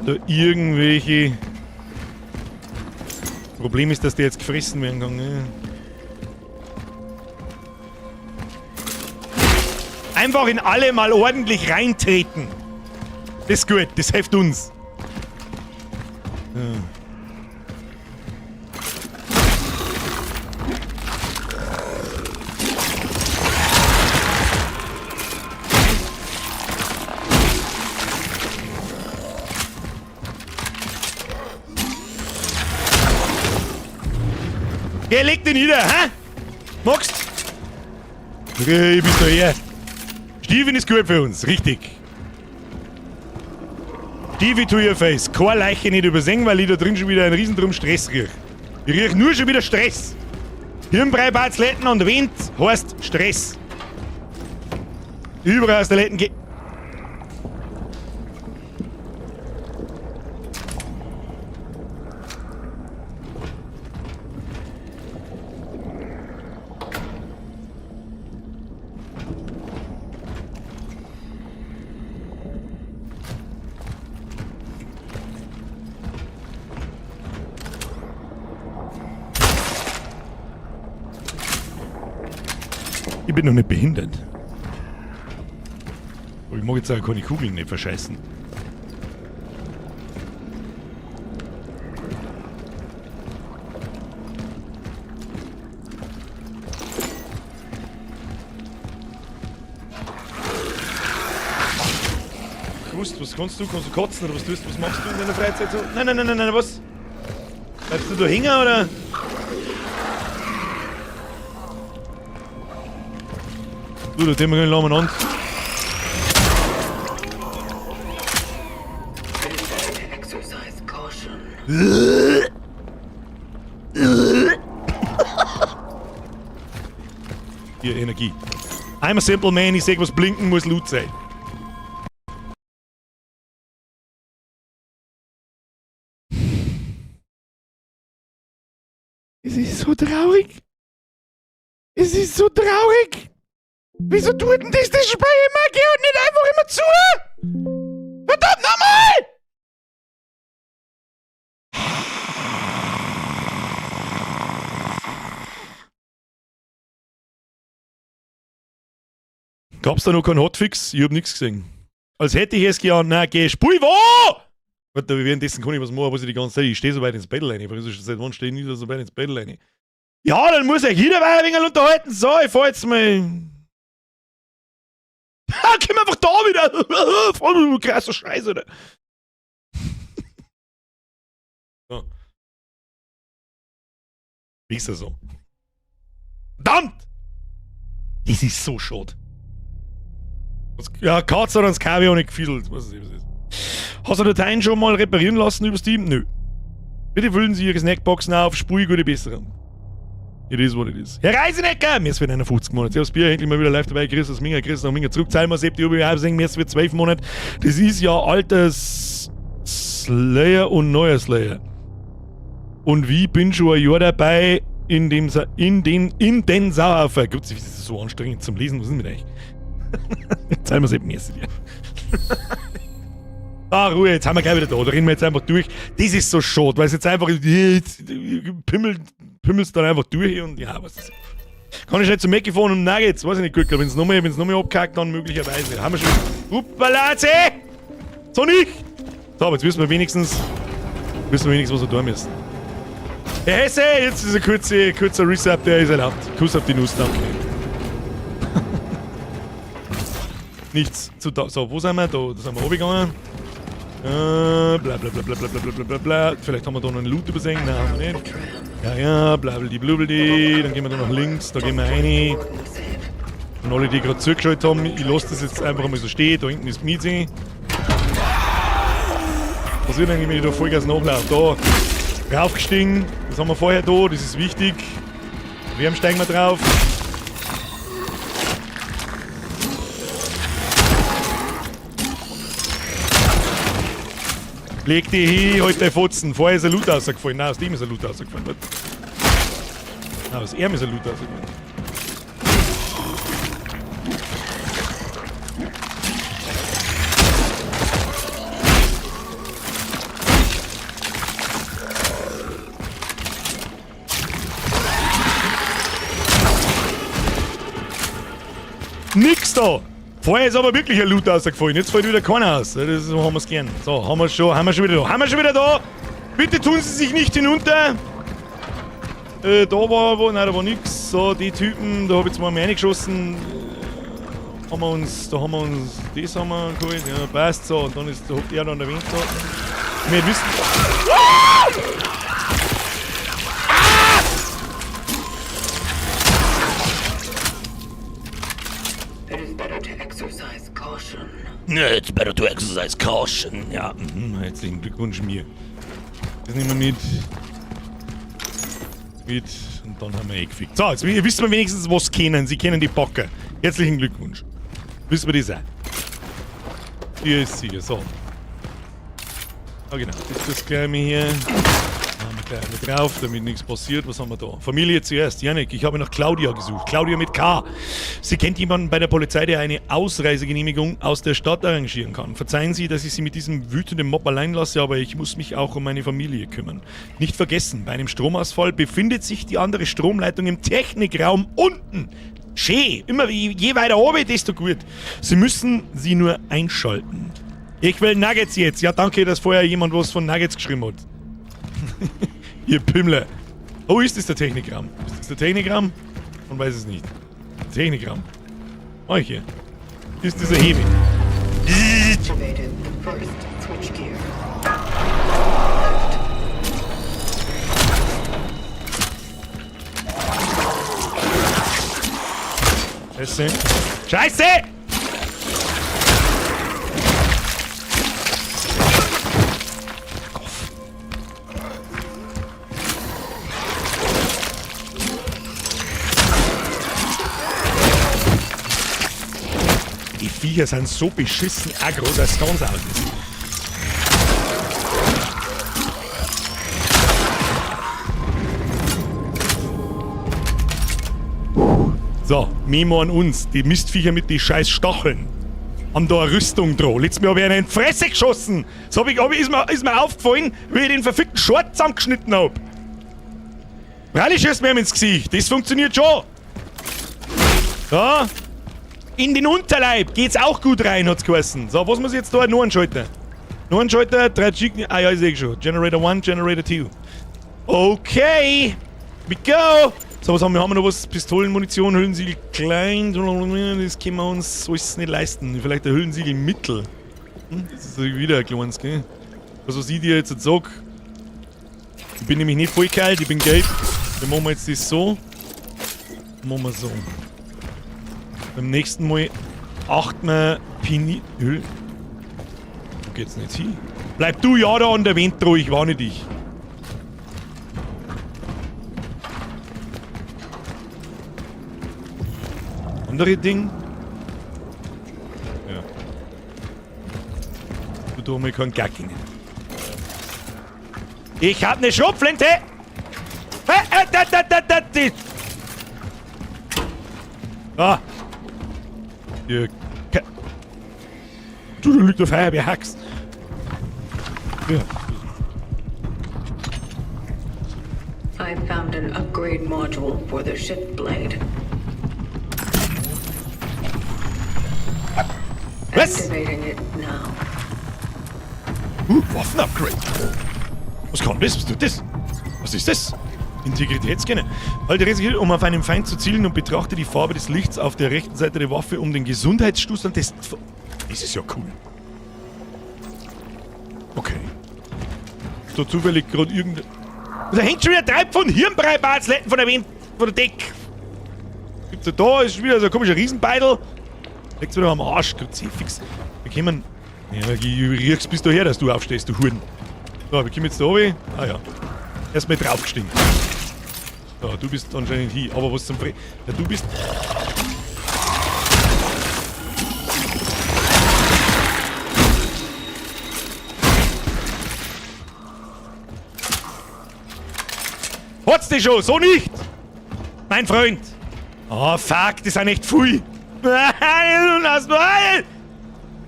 Da irgendwelche. Problem ist, dass der jetzt gefressen werden kann. Ne? Einfach in alle mal ordentlich reintreten. Das ist gut, das hilft uns. Ja. Geh, leg dich nieder, hä? Magst? Okay, bist du her. Steven ist gut für uns, richtig. Stevie to your face. Keine Leiche nicht übersehen, weil ich da drin schon wieder einen riesen Stress riech. Ich riech nur schon wieder Stress. Hirnbreibatzletten und Wind heißt Stress. Überall aus der Letten geht. Ich bin noch nicht behindert. Aber ich mag jetzt auch keine Kugeln nicht verscheißen. Gewusst, was kannst du? Kannst du kotzen oder was tust du? Was machst du in deiner Freizeit so? Nein, nein, nein, nein, nein, was? Bleibst du da hängen oder? Du, da tun wir gleich umeinander. It is better to exercise caution. Hier, Energie. I'm a simple man, ich seh, was blinken muss laut sein. Es ist so traurig. Es ist so traurig. Wieso tut denn das das Spiel immer? Geh und nicht einfach immer zu! Verdammt nochmal! Gab's da noch keinen Hotfix? Ich hab nix gesehen. Als hätte ich es geahnt. Nein, geh, spul, wo? Warte, währenddessen kann ich was machen, was ich die ganze Zeit. Ich stehe so weit ins Battle rein. Seit wann stehe ich nicht so weit ins Battle rein? Ja, dann muss ich jeder weiter ein wenig unterhalten. So, ich fahr jetzt mal. Ha, komm einfach da wieder! Voll krasser Scheiß, oder? So. Ist das so? Verdammt! Das ist so schade. Ja, Katze hat ans Kaviar nicht gefiedelt. Was ist, was ist. Hast du Dateien schon mal reparieren lassen über Steam? Nö. Bitte füllen Sie Ihre Snackboxen auf, spul gute Besserung. It is what it is. Herr Reisenecker! Mir ist für 51 Monate. Servus Bier, endlich mal wieder live dabei. Chris aus Minga, Chris nach Minga zurück. Zahlen wir Sepp, die Ubi, mir ist für 12 Monate. Das ist ja alter Slayer und neuer Slayer. Und wie bin schon ein Jahr dabei in dem Sa in den, in den Sauhaufen. Gott, das ist so anstrengend zum Lesen. Was ist denn mit euch? Zahlen wir Sepp, mir ist Ah, Ruhe, jetzt haben wir gleich wieder da. Da rennen wir jetzt einfach durch. Das ist so schade, weil es jetzt einfach. Jetzt pimmelst dann einfach durch und ja, was ist. Kann ich nicht zum Mackie fahren und Nuggets? Weiß ich nicht, Gürtel. Wenn's nochmal, wenn's nochmal abkackt, dann möglicherweise. Haben wir schon. Uppala, So nicht! So, aber jetzt wissen wir wenigstens. Wissen wir wenigstens, was wir tun müssen. Herr Hesse, jetzt ist ein kurzer Resub, der ist erlaubt. Kuss auf die Nuss, danke. Nichts zu da. So, wo sind wir? Da sind wir runtergegangen. Bla bla bla bla bla bla bla bla bla. Vielleicht haben wir da noch einen Loot übersehen. Nein, haben wir nicht. Ja, ja, bla bla blubeldi. Dann gehen wir da nach links, da gehen wir rein. Und alle, die gerade zugeschaut haben, ich lasse das jetzt einfach mal so stehen. Da hinten ist Miezi. Was wird eigentlich, wenn ich da Vollgas nachlaufe? Da raufgestiegen. Das haben wir vorher da, das ist wichtig. Wärm steigen wir drauf. Leg die hin, halt dein Fotzen. Vorher ist ein Loot rausgefallen. Nein, aus dem ist ein Loot rausgefallen. Warte. Nein, aus ihm ist ein Loot rausgefallen. Nix da! Vorher ist aber wirklich ein Loot rausgefallen. Jetzt fällt wieder keiner aus. Das ist, so haben wir's gern. So, haben wir schon, haben wir schon wieder da. Haben wir schon wieder da! Bitte tun Sie sich nicht hinunter! Da war wo, nein, da war nix. So, die Typen, da hab ich zweimal reingeschossen. Haben wir uns, da haben wir uns, das haben wir geholt. Ja, passt so. Und dann ist, da hockt er dann der Wind so. Wir wissen. Ah! It's better to exercise caution. Ja, herzlichen Glückwunsch mir. Das nehmen wir mit. Mit. Und dann haben wir eh gefickt. So, jetzt wissen wir wenigstens, was kennen. Sie kennen die Backe. Herzlichen Glückwunsch. Wissen wir das auch. Hier ist sie, so. Ah, genau. Das ist das gleich mal hier. Machen wir gleich mit drauf, damit nichts passiert. Was haben wir da? Familie zuerst. Janik, ich habe nach Claudia gesucht. Claudia mit K. Sie kennt jemanden bei der Polizei, der eine Ausreisegenehmigung aus der Stadt arrangieren kann. Verzeihen Sie, dass ich Sie mit diesem wütenden Mob allein lasse, aber ich muss mich auch um meine Familie kümmern. Nicht vergessen, bei einem Stromausfall befindet sich die andere Stromleitung im Technikraum unten. Schön. Immer je weiter oben, desto gut. Sie müssen sie nur einschalten. Ich will Nuggets jetzt. Ja, danke, dass vorher jemand was von Nuggets geschrieben hat. Ihr Pimmler. Oh, ist das der Technikraum? Ist das der Technikraum? Man weiß es nicht. Technikraum. Oh, hier. Ist dieser Hebel. Activated the first switchgear. Scheiße. Scheiße! Fuck off. Die Viecher sind so beschissen aggro, dass es ganz aus ist. So, Memo an uns. Die Mistviecher mit die scheiß Stacheln. Haben da eine Rüstung drauf. Letztes Mal hab ich einen in die Fresse geschossen. Das hab ich, hab ich, ist mir aufgefallen, wie ich den verfickten Short zusammengeschnitten hab. Freilich schießt mir ihm ins Gesicht. Das funktioniert schon. So. In den Unterleib geht's auch gut rein, hat's geheißen. So, was muss ich jetzt da noch anschalten? Noch anschalten, 3 G. Ah ja, ich seh schon. Generator 1, Generator 2. Okay. We go. So, was haben wir? Haben wir noch was? Pistolen, Munition, Hüllensiegel klein. Das können wir uns alles nicht leisten. Vielleicht der Hüllensiegel mittel. Das ist wieder ein kleines, gell? Was ich dir jetzt sag. Ich bin nämlich nicht voll kalt, ich bin gelb. Dann machen wir jetzt das so. Machen wir so. Beim nächsten Mal achten wir Pini. Wo geht's denn jetzt hin? Bleib du ja da an der Wand dran, ich warne dich. Andere Ding? Ja. Du da mal keinen Gack rein. Ich hab ne Schrotflinte! Da, da, da, da, da. Ah! Ihr Ke-, Du, da liegt der Feuerwehrhax. Ja. I found an upgrade module for the shift blade. Was? Activating it now. Waffen-Upgrade. Was kann das? Was tut das? Was ist das? Integritätsscanner. Halte Resichel, um auf einen Feind zu zielen und betrachte die Farbe des Lichts auf der rechten Seite der Waffe, um den Gesundheitszustand des... Das ist ja cool. Okay. Ist da zufällig grad irgend-, Da hängt schon wieder 3 Pfund Hirnbrei-Barzletten von der Wind, von der Deck. Gibt's ja da, ist schon wieder so ein komischer Riesenbeidel. Liegt's wieder am Arsch, Kruzifix. Wir kommen. Ja, ich riech's bis daher, dass du aufstehst, du Huren. So, wir kommen jetzt da runter. Ah ja. Erstmal draufgestiegen. So, du bist anscheinend hier. Aber was zum Fre-, ja, du bist. Hat's dich schon? So nicht! Mein Freund! Ah, oh, fuck, das sind echt viel! Lass mal!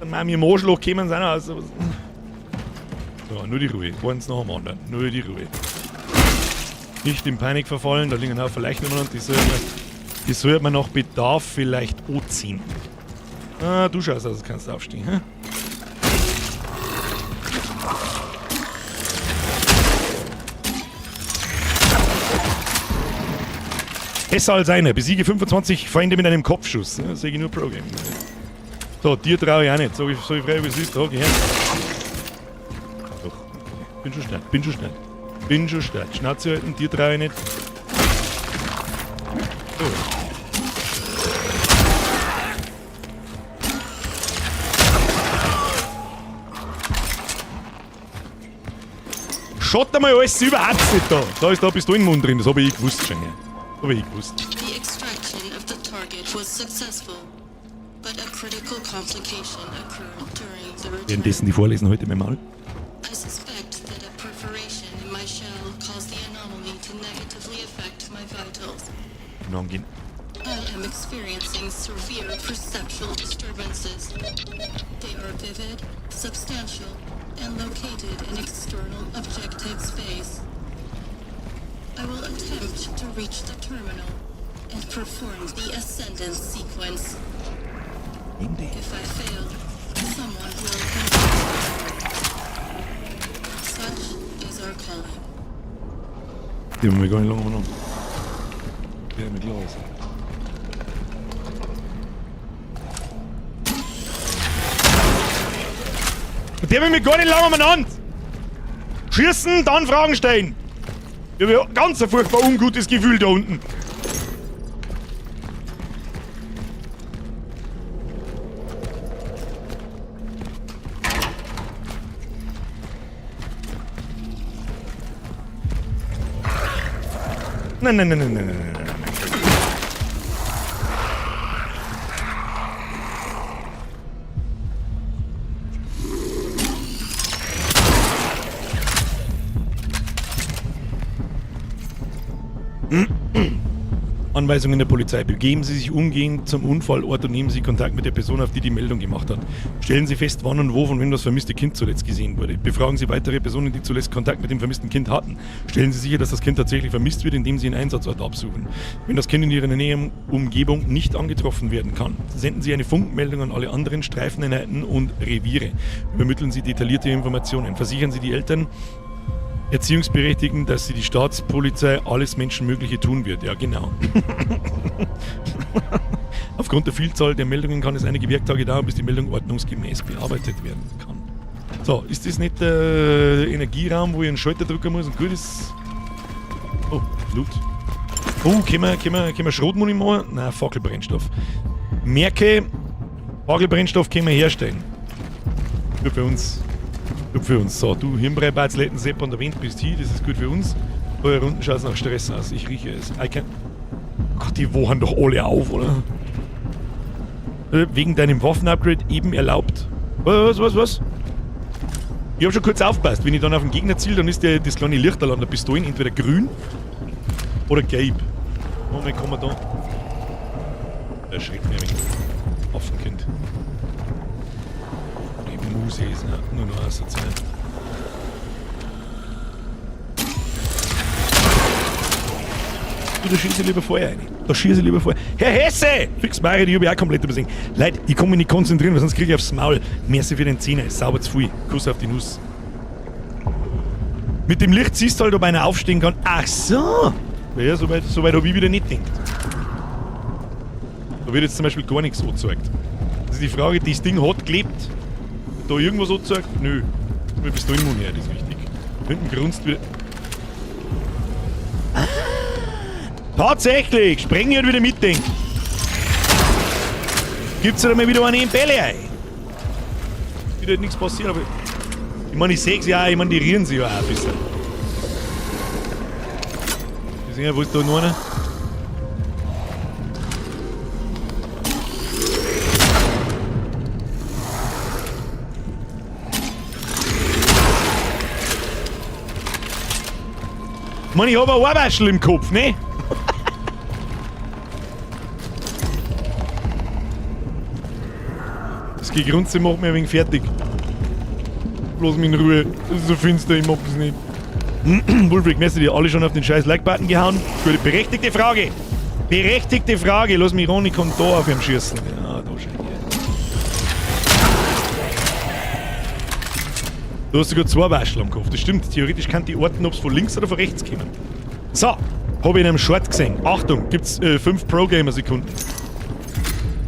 Dann machen wir im Arschloch, kommen sie auch noch raus. So, nur die Ruhe. Eins nach dem anderen. Nur die Ruhe. Nicht in Panik verfallen, da liegen auch vielleicht noch und die sollte man nach Bedarf vielleicht anziehen. Ah, du schaust aus, kannst aufstehen. Hä? Besser als einer. Besiege 25 Feinde mit einem Kopfschuss. Ja, sehe ich nur Pro Game. So, dir traue ich auch nicht. Sag ich, sag ich frei, wie es ist. Trag ich her. Doch. Bin schon stark. Bin schon stark. Bin schon stark. Schnauze halten, dir traue ich nicht. So. Schaut einmal alles überhaupt nicht da. Da ist da Pistolenmund drin, das habe ich gewusst schon. Ja. Das habe ich gewusst. The extraction of the target was successful, but a critical complication occurred during the return. Währenddessen die vorlesen heute mein Maul. I suspect that a perforation in my shell caused the anomaly to negatively affect my vitals. Genau, angehen. I am experiencing severe perceptual disturbances. They are vivid, substantial, and located in external objective space. I will attempt to reach the terminal and perform the ascendance sequence. If I fail, someone will continue. Such is our calling. Die haben wir gar nicht lange umeinander. Die haben wir klar ist. Mit dem haben wir gar nicht lange umeinander. Schießen, dann Fragen stellen. Ich habe ja ganz ein furchtbar ungutes Gefühl da unten. Nein, nein, nein, nein, nein, nein, nein, nein. Anweisungen der Polizei. Begeben Sie sich umgehend zum Unfallort und nehmen Sie Kontakt mit der Person, auf die die Meldung gemacht hat. Stellen Sie fest, wann und wo von wem das vermisste Kind zuletzt gesehen wurde. Befragen Sie weitere Personen, die zuletzt Kontakt mit dem vermissten Kind hatten. Stellen Sie sicher, dass das Kind tatsächlich vermisst wird, indem Sie einen Einsatzort absuchen. Wenn das Kind in Ihrer Nähe Umgebung nicht angetroffen werden kann, senden Sie eine Funkmeldung an alle anderen Streifeneinheiten und Reviere. Übermitteln Sie detaillierte Informationen. Versichern Sie die Eltern, Erziehungsberechtigten, dass sie die Staatspolizei alles Menschenmögliche tun wird. Ja, genau. Aufgrund der Vielzahl der Meldungen kann es einige Werktage dauern, bis die Meldung ordnungsgemäß bearbeitet werden kann. So, ist das nicht der Energieraum, wo ich einen Schalter drücken muss? Und gut ist. Oh, Loot. Oh, können wir Schrotmuni machen? Nein, Fackelbrennstoff. Merke, Fackelbrennstoff können wir herstellen. Gut für uns. Gut für uns. So, du Hirnbreibatzletten, Sepp an der Wind bist hier, das ist gut für uns. Da hier unten schaut es nach Stress aus. Ich rieche es. I can. Gott, die wachen doch alle auf, oder? Wegen deinem Waffen-Upgrade eben erlaubt. Was, was, was? Ich hab schon kurz aufgepasst. Wenn ich dann auf den Gegner ziele, dann ist das kleine Lichterl an der Pistole entweder grün oder gelb. Moment, kommen wir da. Erschreckt mich ein wenig. Affenkind. Die Muse ist nur noch asozial. Du, da schieße ich lieber vorher rein. Da schieße ich lieber vorher. Herr Hesse! Fix Mario, die hab ich auch komplett übersehen. Leute, ich kann mich nicht konzentrieren, weil sonst kriege ich aufs Maul. Merci für den Zehner, ist sauber zu viel. Kuss auf die Nuss. Mit dem Licht siehst du halt, ob einer aufstehen kann. Ach so! Ja, so weit hab ich wieder nicht gedacht. Da wird jetzt zum Beispiel gar nichts angezeigt. Das ist die Frage, das Ding hat gelebt. Wird da irgendwas angezeigt? Nö. Mir bist du immun her, das ist wichtig. Hinten grunzt wieder. Ah, tatsächlich! Sprengi hat wieder mitdenkt. Gibt's ja da mal wieder eine in Bälle ein. Wieder hat nichts passiert, aber. Ich meine, ich seh's ja auch, ich meine, die rühren sich ja auch ein bisschen. Wir sehen ja, wo ist da noch einer? Ich meine, ich hab ein Ohrwaschel im Kopf, ne? Das Gegrunze macht mich ein wenig fertig. Lass mich in Ruhe. Das ist so finster, ich mag das nicht. Wulfric, merci dir alle schon auf den scheiß Like-Button gehauen. Gute, berechtigte Frage. Berechtigte Frage. Lass mich ran, ich kann da auf ihm schießen. Ja, da schon hier. Du hast sogar zwei Waschel am Kopf. Das stimmt. Theoretisch kann die orten, ob's von links oder von rechts kommen. So, hab ich in einem Short gesehen. Achtung, gibt's 5 Pro-Gamer-Sekunden.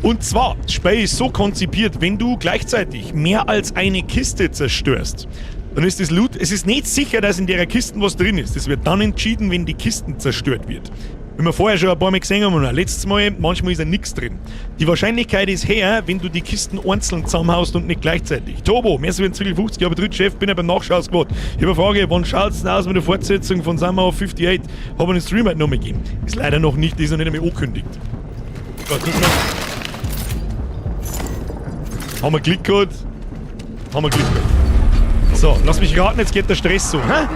Und zwar, das Spiel ist so konzipiert, wenn du gleichzeitig mehr als eine Kiste zerstörst, dann ist das Loot, es ist nicht sicher, dass in der Kiste was drin ist. Das wird dann entschieden, wenn die Kisten zerstört wird. Wenn wir vorher schon ein paar Mal gesehen haben und auch letztes Mal, manchmal ist ja nichts drin. Die Wahrscheinlichkeit ist höher, wenn du die Kisten einzeln zusammenhaust und nicht gleichzeitig. Tobo, mehr als Zwiegel 50, aber dritt Chef, bin ja beim Nachschausquad. Ich habe eine Frage, wann schaut's denn aus mit der Fortsetzung von Summer of 58? Hab einen Stream halt noch mal gegeben. Ist leider noch nicht, ist noch nicht einmal angekündigt. Gut, das noch. Haben wir Glück gehabt? Haben wir Glück gehabt. So, lass mich raten, jetzt geht der Stress so. Hä?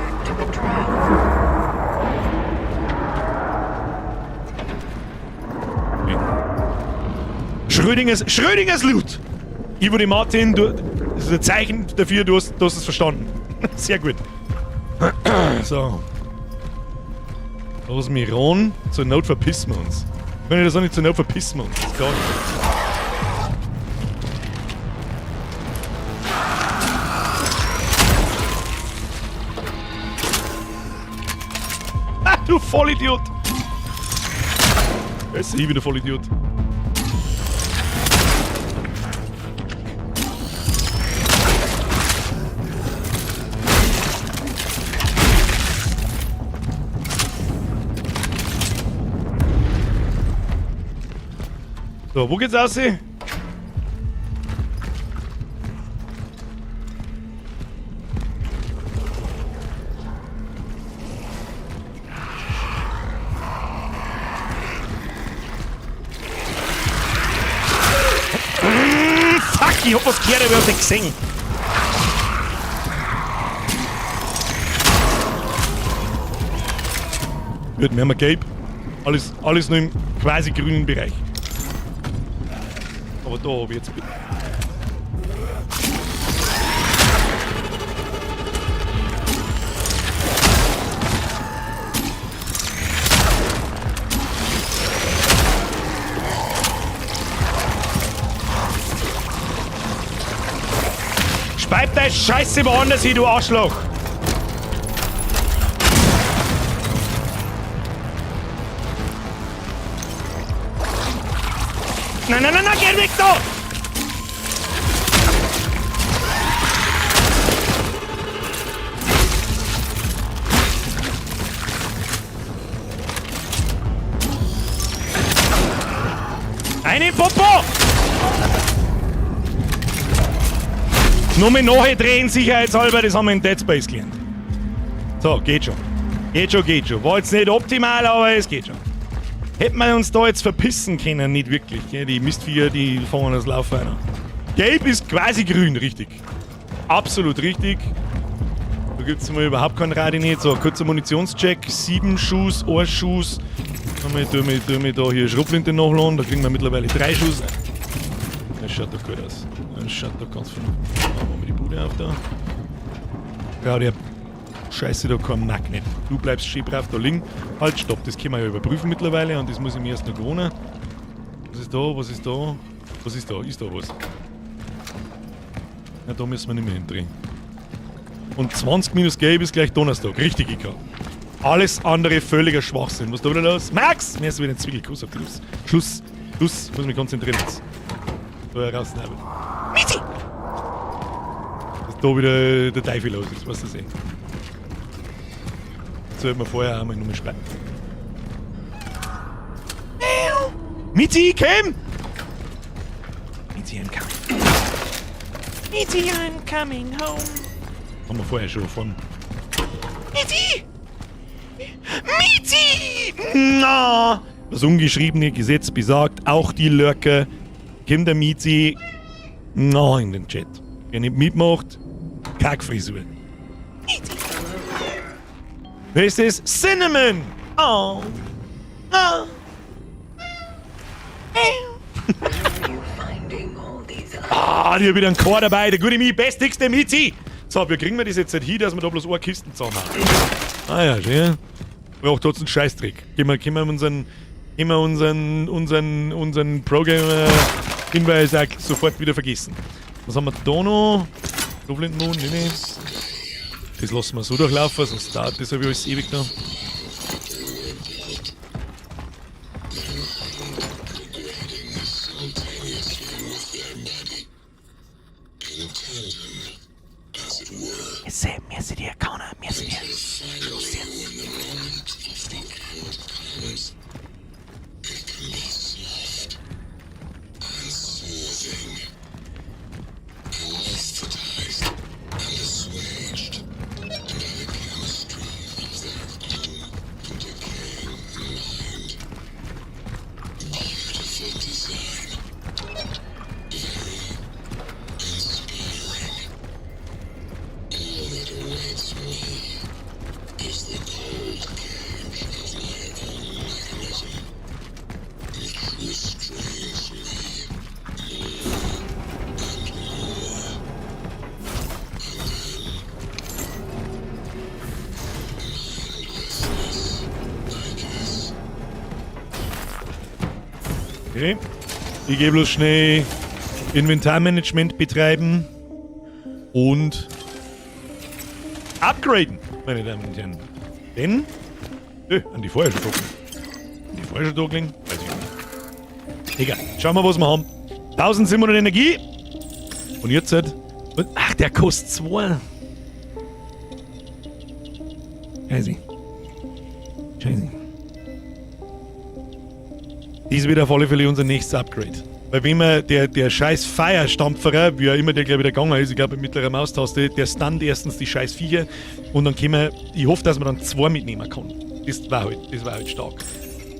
Schrödingers Loot! Ivo de Martin, du, das ist ein Zeichen dafür, du hast es verstanden. Sehr gut. So. Los, Miron. Zur Not verpissen wir uns. Wenn ich das auch nicht zur Not verpissen wir uns. Das ist gar nicht. Ah, du Vollidiot! Weißt du, ich bin der Vollidiot. So, wo geht's raus? Fuck, ich hab was gehört, aber ich hab's nicht gesehen. Gut, wir haben gelb. Alles nur im quasi grünen Bereich. Aber da hab ich jetzt... Speib deine Scheiße woanders hin, du Arschloch! Nein, nein, nein, nein, geh weg da! Eine Popo! Nur mit nachdrehen, sicherheitshalber, das haben wir in Dead Space gelernt. So, geht schon. Geht schon, geht schon. War jetzt nicht optimal, aber es geht schon. Hätten wir uns da jetzt verpissen können? Nicht wirklich. Gell? Die Mistviecher, die fangen das Laufen an. Gelb ist quasi grün, richtig. Absolut richtig. Da gibt's mal überhaupt keinen Radi nicht. So, kurzer Munitionscheck. 7 Schuss, 1 Schuss. Tu mir da hier Schrotflinte nachladen. Da kriegen wir mittlerweile 3 Schuss. Das schaut doch gut aus. Das schaut doch ganz vernünftig. Da machen wir die Bude auf da. Ja, der Scheiße, da kein Magnet. Du bleibst schön brav da liegen. Halt, stopp, das können wir ja überprüfen mittlerweile und das muss ich mir erst noch gewohnen. Was ist da? Was ist da? Was ist da? Ist da was? Na, da müssen wir nicht mehr hindrehen. Und 20 minus gelb ist gleich Donnerstag. Richtig, Ika. Alles andere völliger Schwachsinn. Was ist da wieder los? Max! Mir ist wieder ein Zwiegelkuss auf die Nuss. Schluss. Schluss. Muss mich konzentrieren jetzt. Da raus, Mizi! Dass da wieder der Teufel los ist, weißt du das eh. Sollten wir vorher einmal nochmal speien. Mizi, komm! Mizi, I'm coming. Mizi, I'm coming home. Haben wir vorher schon von. Mizi! Mizi! Na! Das ungeschriebene Gesetz besagt, auch die Lurker, kommt der Mizi na in den Chat. Wer nicht mitmacht, Kackfrisur. Mizi! Wer ist das? Cinnamon! Oh! Oh! Ah, die hat wieder einen Chor dabei. Der gute Mi, bestigste Mizi! So, wie kriegen wir das jetzt halt hin, dass wir da bloß eine Kiste zusammen haben? Ah ja, schön. Braucht trotzdem einen Scheißdreck. Gehen wir unseren Programmer-Hinweis auch sofort wieder vergessen. Was haben wir da noch? Schrotflintenmund, nee, nee. Das lassen wir so durchlaufen, sonst dauert das ja alles ewig noch. Merci dir, Connor, merci dir. Schluss jetzt. Okay. Ich gehe bloß schnell Inventarmanagement betreiben und upgraden, meine Damen und Herren. Denn, an die vorher schon gucken. An die vorher schon da gelegen? Weiß ich nicht. Egal. Schauen wir, was wir haben. 1700 Energie. Und jetzt halt. Ach, der kostet 2. Scheiße. Scheiße. Das wird auf alle Fälle unser nächstes Upgrade. Weil wenn man der scheiß Feierstampferer, wie auch immer der gleich wieder gegangen ist, ich glaube mit mittlerer Maustaste, der stunt erstens die scheiß Viecher und dann können wir, ich hoffe, dass man dann 2 mitnehmen kann. Das war halt stark.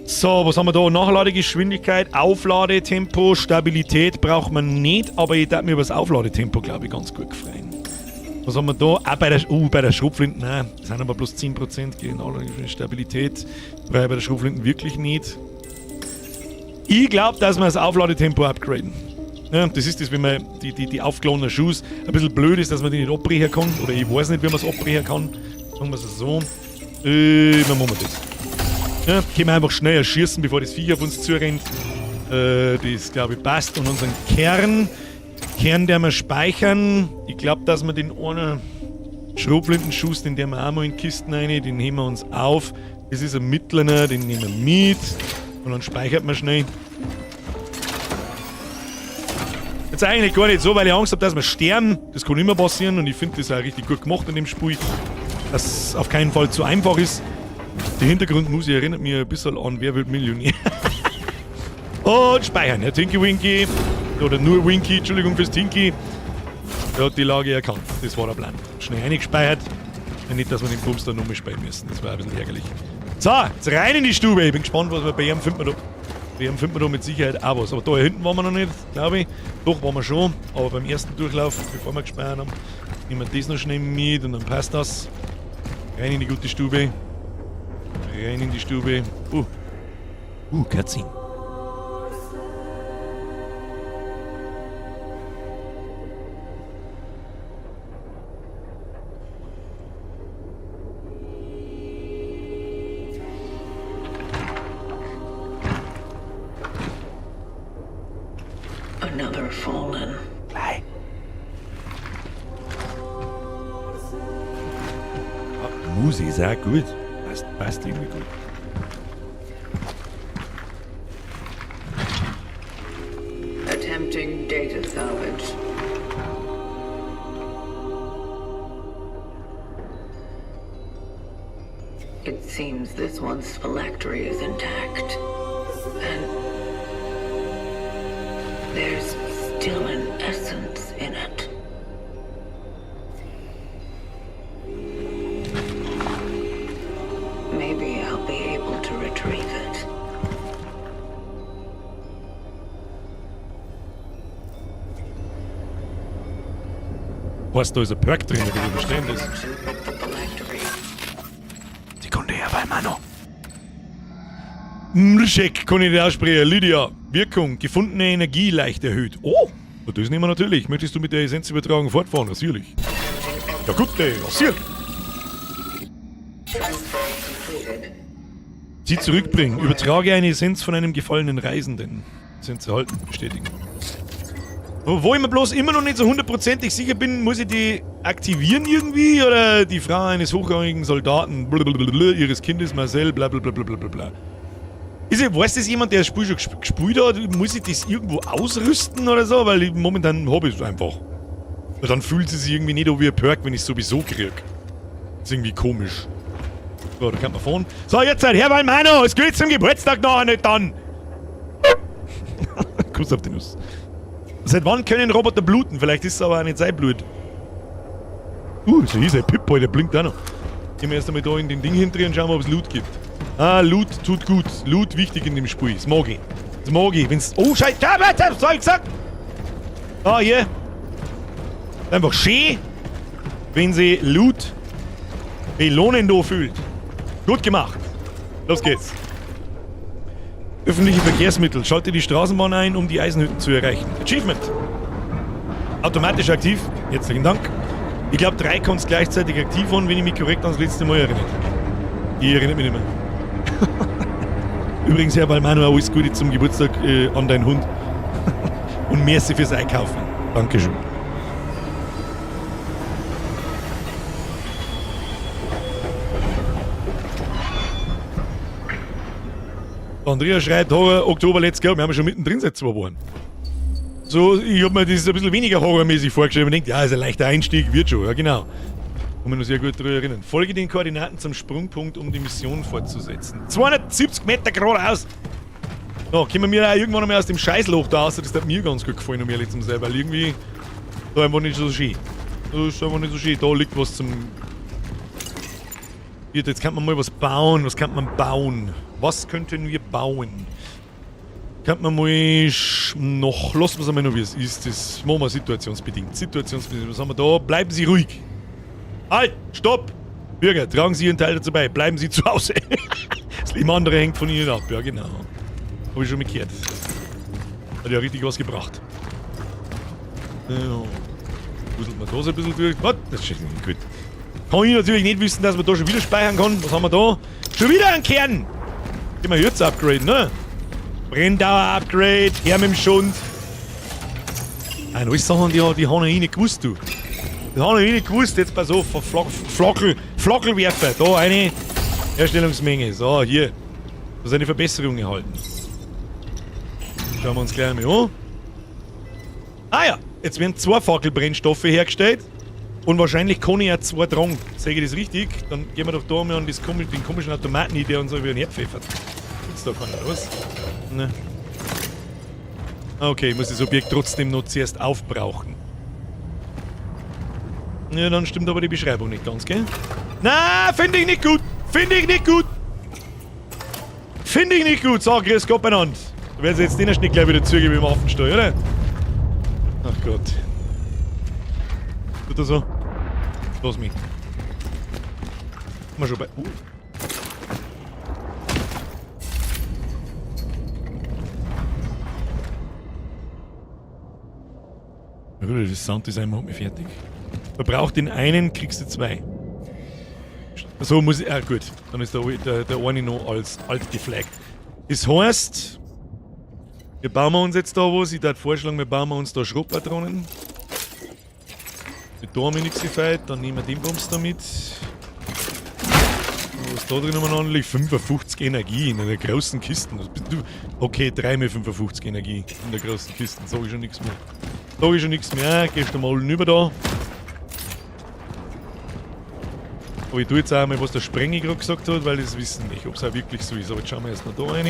So, was haben wir da? Nachladegeschwindigkeit, Aufladetempo, Stabilität braucht man nicht, aber ich darf mir über das Aufladetempo, glaube ich, ganz gut freuen. Was haben wir da? Auch bei der Schrotflinte, nein, das sind aber bloß 10%, genau, Stabilität brauche ich bei der Schrotflinte wirklich nicht. Ich glaube, dass wir das Aufladetempo upgraden. Ja, das ist das, wenn man die aufgeladenen Schuhe ein bisschen blöd ist, dass man die nicht abbrechen kann. Oder ich weiß nicht, wie man es abbrechen kann. Sagen wir es so. Dann machen wir das. Ja, können wir einfach schnell erschießen, bevor das Viech auf uns zurennt. Das, glaube ich, passt. Und unseren Kern, den wir speichern. Ich glaube, dass wir den einen Schrotflintenschuss, den wir auch mal in die Kisten rein, den nehmen wir uns auf. Das ist ein mittlerer, den nehmen wir mit. Und dann speichert man schnell. Jetzt eigentlich gar nicht so, weil ich Angst habe, dass wir sterben. Das kann immer passieren und ich finde das auch richtig gut gemacht in dem Spiel. Dass es auf keinen Fall zu einfach ist. Die Hintergrundmusik erinnert mich ein bisschen an Wer wird Millionär. Und speichern. Herr Tinky Winky. Oder nur Winky, Entschuldigung fürs Tinky. Der hat die Lage erkannt. Das war der Plan. Schnell eingespeichert. Nicht, dass wir den Bums da nochmal speichern müssen. Das war ein bisschen ärgerlich. So, jetzt rein in die Stube. Ich bin gespannt, was wir bei ihm finden. Wir da. Bei ihm finden wir da mit Sicherheit auch was. Aber da hinten waren wir noch nicht, glaube ich. Doch, waren wir schon. Aber beim ersten Durchlauf, bevor wir gespeichert haben, nehmen wir das noch schnell mit und dann passt das. Rein in die gute Stube. Rein in die Stube. Cutscene. Another fallen. Gleich. Musik ist auch gut. Passt irgendwie gut. Attempting data salvage. It seems this one's phylactery is intact. And there's still an essence in it. Maybe I'll be able to retrieve it. Was, da ist ein Perk drin, oder wie verstehen das? Sekunde, Herr Valmano. Mrschek kann ich nicht aussprechen. Lydia, Wirkung, gefundene Energie leicht erhöht. Oh, das nehmen wir natürlich. Möchtest du mit der Essenzübertragung fortfahren? Natürlich. Ja gut, ey, natürlich. Sie zurückbringen. Übertrage eine Essenz von einem gefallenen Reisenden. Essenz erhalten. Bestätigen. Wo ich mir bloß immer noch nicht so hundertprozentig sicher bin, muss ich die aktivieren irgendwie? Oder die Frau eines hochrangigen Soldaten, blablabla, ihres Kindes Marcel, blablabla. Bla. Weiß das jemand, der das Spiel schon gespielt hat? Muss ich das irgendwo ausrüsten oder so? Weil ich, momentan hab ich es einfach. Weil dann fühlt es sich irgendwie nicht an wie ein Perk, wenn ich es sowieso krieg. Das ist irgendwie komisch. So, da kann man fahren. So, jetzt halt, Herr Valmano, es geht zum Geburtstag nachher nicht dann. Kuss auf die Nuss. Seit wann können Roboter bluten? Vielleicht ist es aber auch nicht sein Blut. So hieß er. Pip-Boy, der blinkt auch noch. Gehen wir erst einmal da in den Ding hinten und schauen, ob es Loot gibt. Ah, Loot tut gut. Loot wichtig in dem Spiel. Das mag ich. Das mag ich. Wenn's. Oh, Scheiße! Was hab ich gesagt? Ah, hier. Einfach schön, wenn sie Loot belohnen da fühlt. Gut gemacht. Los geht's. Öffentliche Verkehrsmittel. Schalte die Straßenbahn ein, um die Eisenhütten zu erreichen. Achievement. Automatisch aktiv. Herzlichen Dank. Ich glaube, 3 kannst gleichzeitig aktiv werden, wenn ich mich korrekt ans letzte Mal erinnere. Ich erinnere mich nicht mehr. Übrigens, Herr Balmano, alles Gute zum Geburtstag an deinen Hund. Und merci fürs Einkaufen. Dankeschön. Andrea schreibt, Horror, Oktober, let's go. Wir haben ja schon mittendrin seit 2 Wochen. So, ich hab mir das ein bisschen weniger horrormäßig vorgestellt. Man denkt, ja, ist ein leichter Einstieg, wird schon. Ja, genau. Kann mich noch sehr gut darüber erinnern. Folge den Koordinaten zum Sprungpunkt, um die Mission fortzusetzen. 270 Meter geradeaus! So, kommen wir auch irgendwann einmal aus dem Scheißloch da raus. Das hat mir ganz gut gefallen, um ehrlich zu sein, weil irgendwie da einfach nicht so schön. Das ist einfach nicht so schön. Da liegt was zum... Jetzt kann man mal was bauen. Was kann man bauen? Was könnten wir bauen? Könnte man mal noch... Lassen wir es einmal noch, wie es ist. Das machen wir situationsbedingt. Situationsbedingt. Was haben wir da? Bleiben Sie ruhig. Halt! Stopp! Bürger, tragen Sie Ihren Teil dazu bei. Bleiben Sie zu Hause. Das Leben anderer hängt von Ihnen ab. Ja, genau. Hab ich schon mitgehört. Hat ja richtig was gebracht. Ja. Wuselt man da so ein bisschen durch. Was? Das ist schon gut. Kann ich natürlich nicht wissen, dass man da schon wieder speichern kann. Was haben wir da? Schon wieder einen Kern! Gehen wir jetzt upgraden, ne? Brenndauer-Upgrade, her mit dem Schund. Nein, alles Sachen, die haben ich nicht gewusst, du. Das haben ich nicht gewusst. Jetzt pass auf, Flockelwerfer. Da eine Herstellungsmenge. So, hier. Das ist eine Verbesserung erhalten. Schauen wir uns gleich einmal an. Ah ja, jetzt werden 2 Fackelbrennstoffe hergestellt. Und wahrscheinlich kann ich ja 2 tragen. Sehe ich das richtig? Dann gehen wir doch da mal an das den komischen Automaten hin, der uns über den Herd pfeffert. Gibt's da keiner, was? Ne. Okay, ich muss das Objekt trotzdem noch zuerst aufbrauchen. Ja, dann stimmt aber die Beschreibung nicht ganz, gell? Na, finde ich nicht gut! Finde ich nicht gut! Finde ich nicht gut! So, grüß Gott beieinander. Da werden sie jetzt den erst nicht gleich wieder zugeben im Affenstall, oder? Ach Gott. Tut er so? Lass mich. Mal schon bei. Na gut, das Sounddesign macht mich fertig. Verbraucht den einen, kriegst du 2. So muss ich. Ah, gut. Dann ist der eine noch als alt geflaggt. Das heißt, wir bauen uns jetzt da was. Ich würde vorschlagen, wir bauen uns da Schrotpatronen. Mit da haben wir nichts gefeiert, dann nehmen wir den Bums da mit. Was da drin umeinander liegt? 55 Energie in einer großen Kiste. Was bist du? Okay, 3 mal 55 Energie in der großen Kiste. Sag ich schon nichts mehr. Sag ich schon nichts mehr. Gehst du mal rüber da. Aber ich tue jetzt auch mal, was der Sprengi gerade gesagt hat, weil das wissen nicht, ob's auch wirklich so ist. Aber jetzt schauen wir erst noch da rein.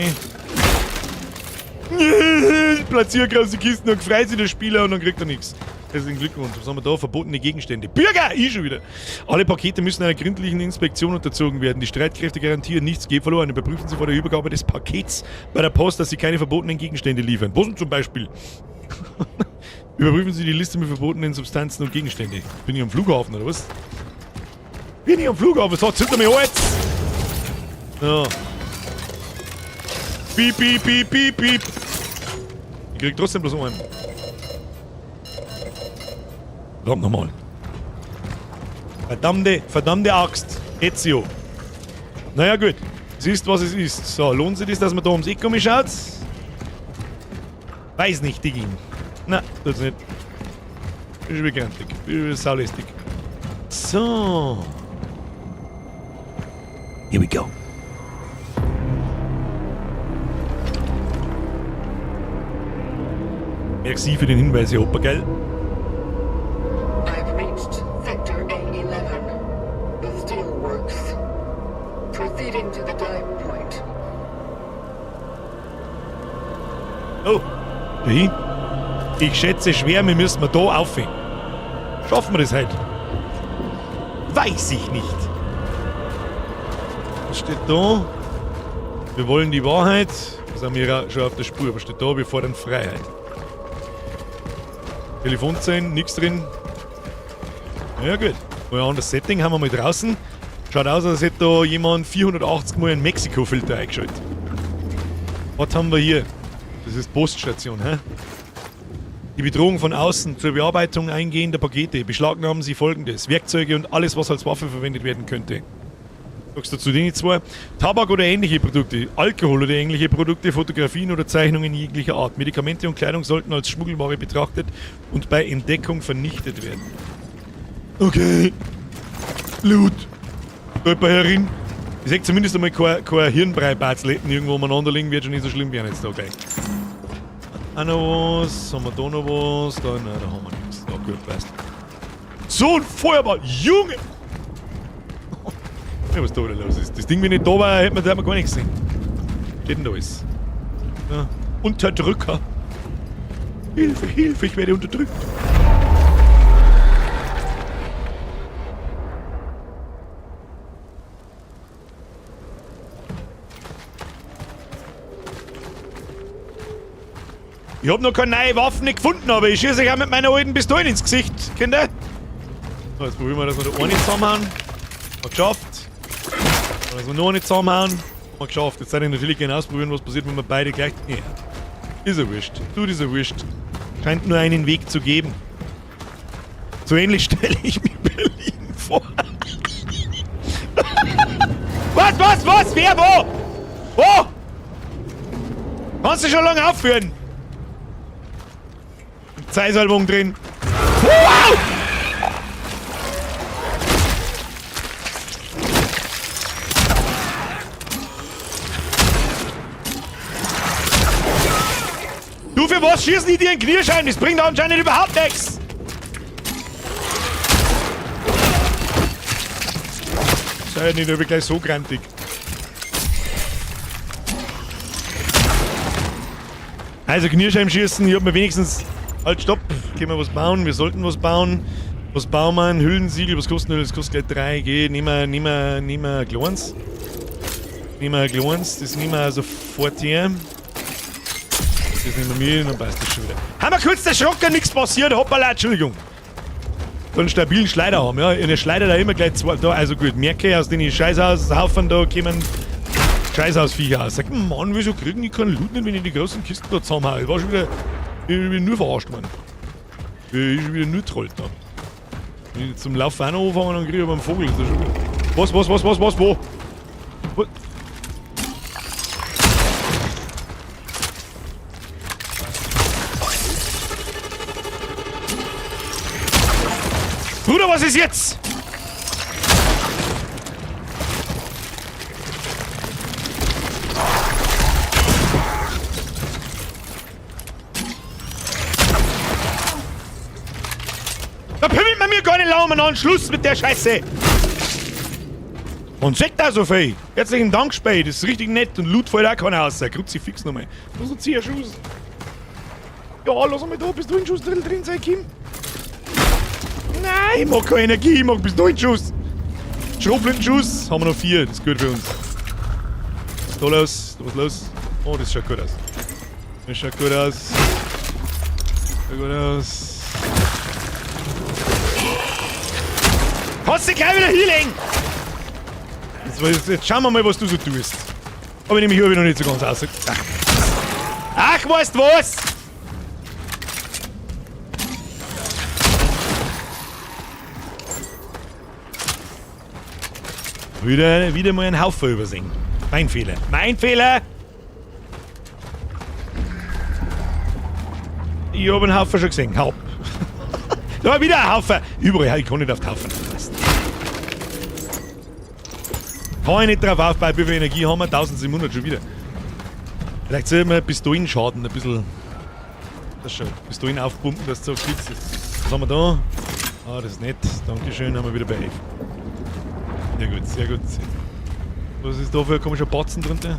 Ich platziere große Kisten und freut sich der Spieler und dann kriegt er nichts. Herzlichen Glückwunsch. Was haben wir da? Verbotene Gegenstände. Bürger! Ich schon wieder. Alle Pakete müssen einer gründlichen Inspektion unterzogen werden. Die Streitkräfte garantieren, nichts geht verloren. Überprüfen Sie vor der Übergabe des Pakets bei der Post, dass Sie keine verbotenen Gegenstände liefern. Was denn zum Beispiel? Überprüfen Sie die Liste mit verbotenen Substanzen und Gegenständen. Bin ich am Flughafen, oder was? Bin ich am Flughafen? So, zünd mir jetzt! Ja. Piep, piep, piep, piep, piep. Ich krieg trotzdem bloß einen. Verdammt nochmal. Verdammte, verdammte Axt. Ezio. Naja, gut. Es ist, was es ist. So, lohnt sich das, dass man da ums Eck schaut? Weiß nicht, Diggi. Na, tut's nicht. Ist schon grantig. Ist saulästig. So. Here we go. Merci für den Hinweis, Herr Opa, gell? I've reached Sector A11, the steelworks. Proceeding to the dive point. Oh, dahin. Ich schätze schwer, wir müssen da auf. Schaffen wir das heute? Weiß ich nicht. Was steht da? Wir wollen die Wahrheit. Da sind wir ja schon auf der Spur. Was steht da? Wir fordern Freiheit. Telefonzellen, nichts drin. Ja gut. Mal ein anderes Setting haben wir mal draußen. Schaut aus, als hätte da jemand 480 Mal einen Mexiko-Filter eingeschaltet. Was haben wir hier? Das ist Poststation, hä? Die Bedrohung von außen zur Bearbeitung eingehender Pakete. Beschlagnahmen Sie folgendes. Werkzeuge und alles, was als Waffe verwendet werden könnte. Sagst du zu denen zwei? Tabak oder ähnliche Produkte, Alkohol oder ähnliche Produkte, Fotografien oder Zeichnungen jeglicher Art. Medikamente und Kleidung sollten als Schmuggelware betrachtet und bei Entdeckung vernichtet werden. Okay. Loot. Stolper herin. Ich seh zumindest einmal kein Hirnbrei-Batzletten irgendwo umeinander liegen, wird schon nicht so schlimm werden jetzt da gleich. Auch noch was? Haben wir da noch was? Da, nein, da haben wir nichts. Ja, gut, passt. So ein Feuerball! Junge! Ja, was da wieder los ist. Das Ding, wenn nicht da war, hätte man gar nichts gesehen. Was steht denn da alles? Ja. Unterdrücker. Hilfe, Hilfe, ich werde unterdrückt. Ich hab noch keine neue Waffen nicht gefunden, aber ich schieße euch auch mit meiner alten Pistole ins Gesicht, Kinder. So, jetzt probieren wir, dass wir da eine zusammenhauen. Haben wir geschafft. Dass wir noch eine zusammenhauen. Haben wir geschafft. Jetzt soll ich natürlich gerne ausprobieren, was passiert, wenn wir beide gleich... Ja. Ist ja wurscht. Du, ist ja wurscht. Scheint nur einen Weg zu geben. So ähnlich stelle ich mir Berlin vor. Was, was, was? Wer, wo? Wo? Kannst du schon lange aufhören? Zeisalbung drin. Wow! Du, für was schießen die dir in den Knierschein? Das bringt anscheinend überhaupt nichts. Sei nicht über gleich so grantig. Also Knirschein schießen, ich hab mir wenigstens... Halt, stopp! Können wir was bauen? Wir sollten was bauen. Was bauen wir? Ein Hüllensiegel, was kostet denn das? Das kostet gleich 3. Geh, nehmen wir ein kleines. Nehmen wir ein kleines, das nehmen wir sofort her. Das nehmen wir mit, dann passt das schon wieder. Haben wir kurz erschrocken, nichts passiert. Hoppala, Entschuldigung. So einen stabilen Schleider haben, ja. In der Schleider da immer gleich zwei. Da, also gut, merke, aus den Scheißhaushaufen da kommen Scheißhausviecher aus. Sag, Mann, wieso kriegen die keinen Loot nicht, wenn ich die großen Kisten da zusammenhaue? Ich war schon wieder. Ich bin nur verarscht, Mann. Ich bin wieder nur trollt da. Wenn ich zum Laufen auch noch anfange, dann kriege ich aber einen Vogel. Das ist schon wieder. Was, wo? Wo? Bruder, was ist jetzt? Da pimmelt man mir gar nicht laumen an. Schluss mit der Scheiße. Und sagt da so viel. Herzlichen Dank, Spey. Das ist richtig nett. Und Loot fällt auch keiner aus. Kruzifix nochmal. Lass uns hier Schuss. Ja, lass mal da. Bist du in Schuss drin, sein, Kim? Nein, ich mag keine Energie. Ich mag Pistolenschuss. Schrotflintenschuss. Haben wir noch 4. Das ist gut für uns. Was ist da los? Was ist los? Oh, das schaut gut aus. Das schaut gut aus. Schaut gut aus. Kannst du gleich wieder hinlegen? Jetzt schauen wir mal, was du so tust. Aber nämlich habe ich noch nicht so ganz aus. Ach, weißt du was? Wieder mal einen Haufen übersehen. Mein Fehler. Mein Fehler! Ich hab einen Haufen schon gesehen. Haup. Da war wieder ein Haufen. Überall, ich kann nicht auf die Haufen aufpassen. Kann ich nicht drauf aufbauen, wie viel Energie haben wir? 1700 schon wieder. Vielleicht soll ich mir Pistolenschaden ein bisschen. Das schon. Pistolen aufpumpen, dass es so geschützt ist. Was haben wir da? Ah, das ist nett. Dankeschön, haben wir wieder bei 11. Sehr gut, sehr gut. Was ist da für ein komischer Batzen drunter?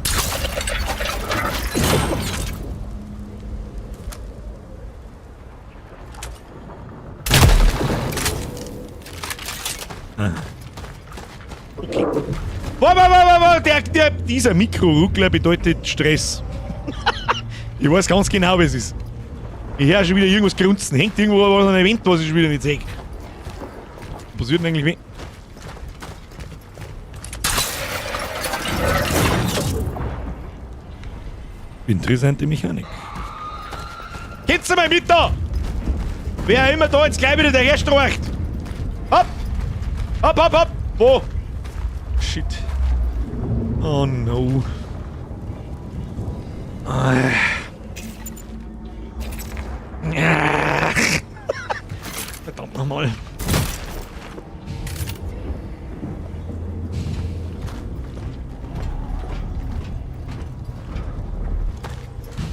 Ah. Okay. Warte, warte, warte, warte, dieser Mikroruckler bedeutet Stress. Ich weiß ganz genau, wie es ist. Ich höre schon wieder irgendwas grunzen. Hängt irgendwo was an einem Event, was ich schon wieder nicht sehe. Was passiert denn eigentlich, wenn... Interessante Mechanik. Geht's mal mit da! Wer immer da jetzt gleich wieder der herstreicht! Hopp! Hopp, hopp, hopp! Wo? Shit. Oh no. Verdammt nochmal.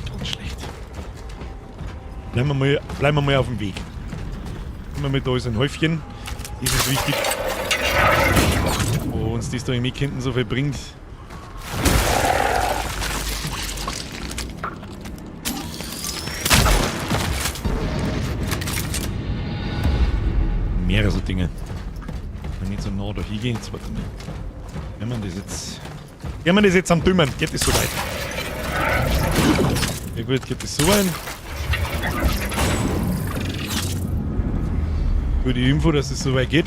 Ganz schlecht. Bleiben wir mal auf dem Weg. Immer mit da ist ein Häufchen. Das ist wichtig. Wo uns das da im hinten so viel bringt. Mehrere so Dinge. Wenn ich nicht so nah da hingehe, jetzt warte mal. Wenn man das jetzt. Wenn man das jetzt am Dümmen, geht das so weit? Ja gut, geht das so weit? Gute Info, dass es so weit geht.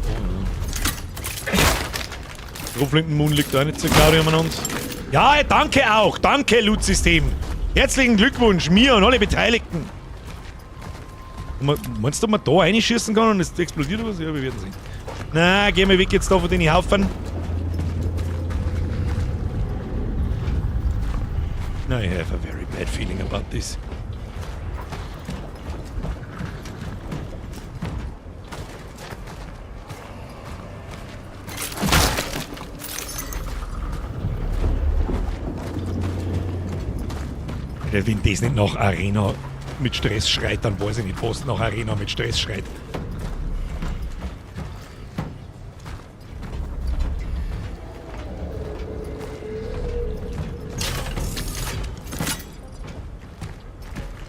Oh, ja. Ruflinken-Moon liegt da nicht so klar umeinander. Ja, danke auch. Danke, Loot-System. Herzlichen Glückwunsch, mir und alle Beteiligten. Meinst du, ob man da reinschießen kann und es explodiert oder was? Ja, wir werden sehen. Na, gehen wir weg jetzt da von den Haufen. I have a very bad feeling about this. Wenn das nicht nach Arena mit Stress schreit, dann weiß ich nicht, was nach Arena mit Stress schreit.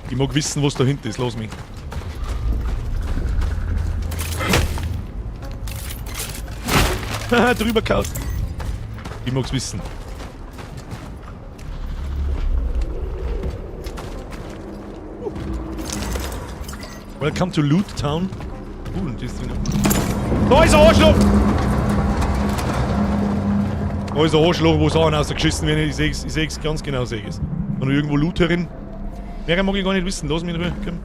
Ich mag wissen, was dahinter ist. Lass mich. Haha, drüber kaut. Ich mag's wissen. Welcome to Loot Town. Und das Ding. Da ist ein Arschloch! Da ist ein Arschloch, wo Sachen rausgeschissen werden. Ich seh's, ich seh's ganz genau, seh ich's. Und irgendwo Loot herin. Mehr mag ich gar nicht wissen. Lass mich in Ruhe. Komm.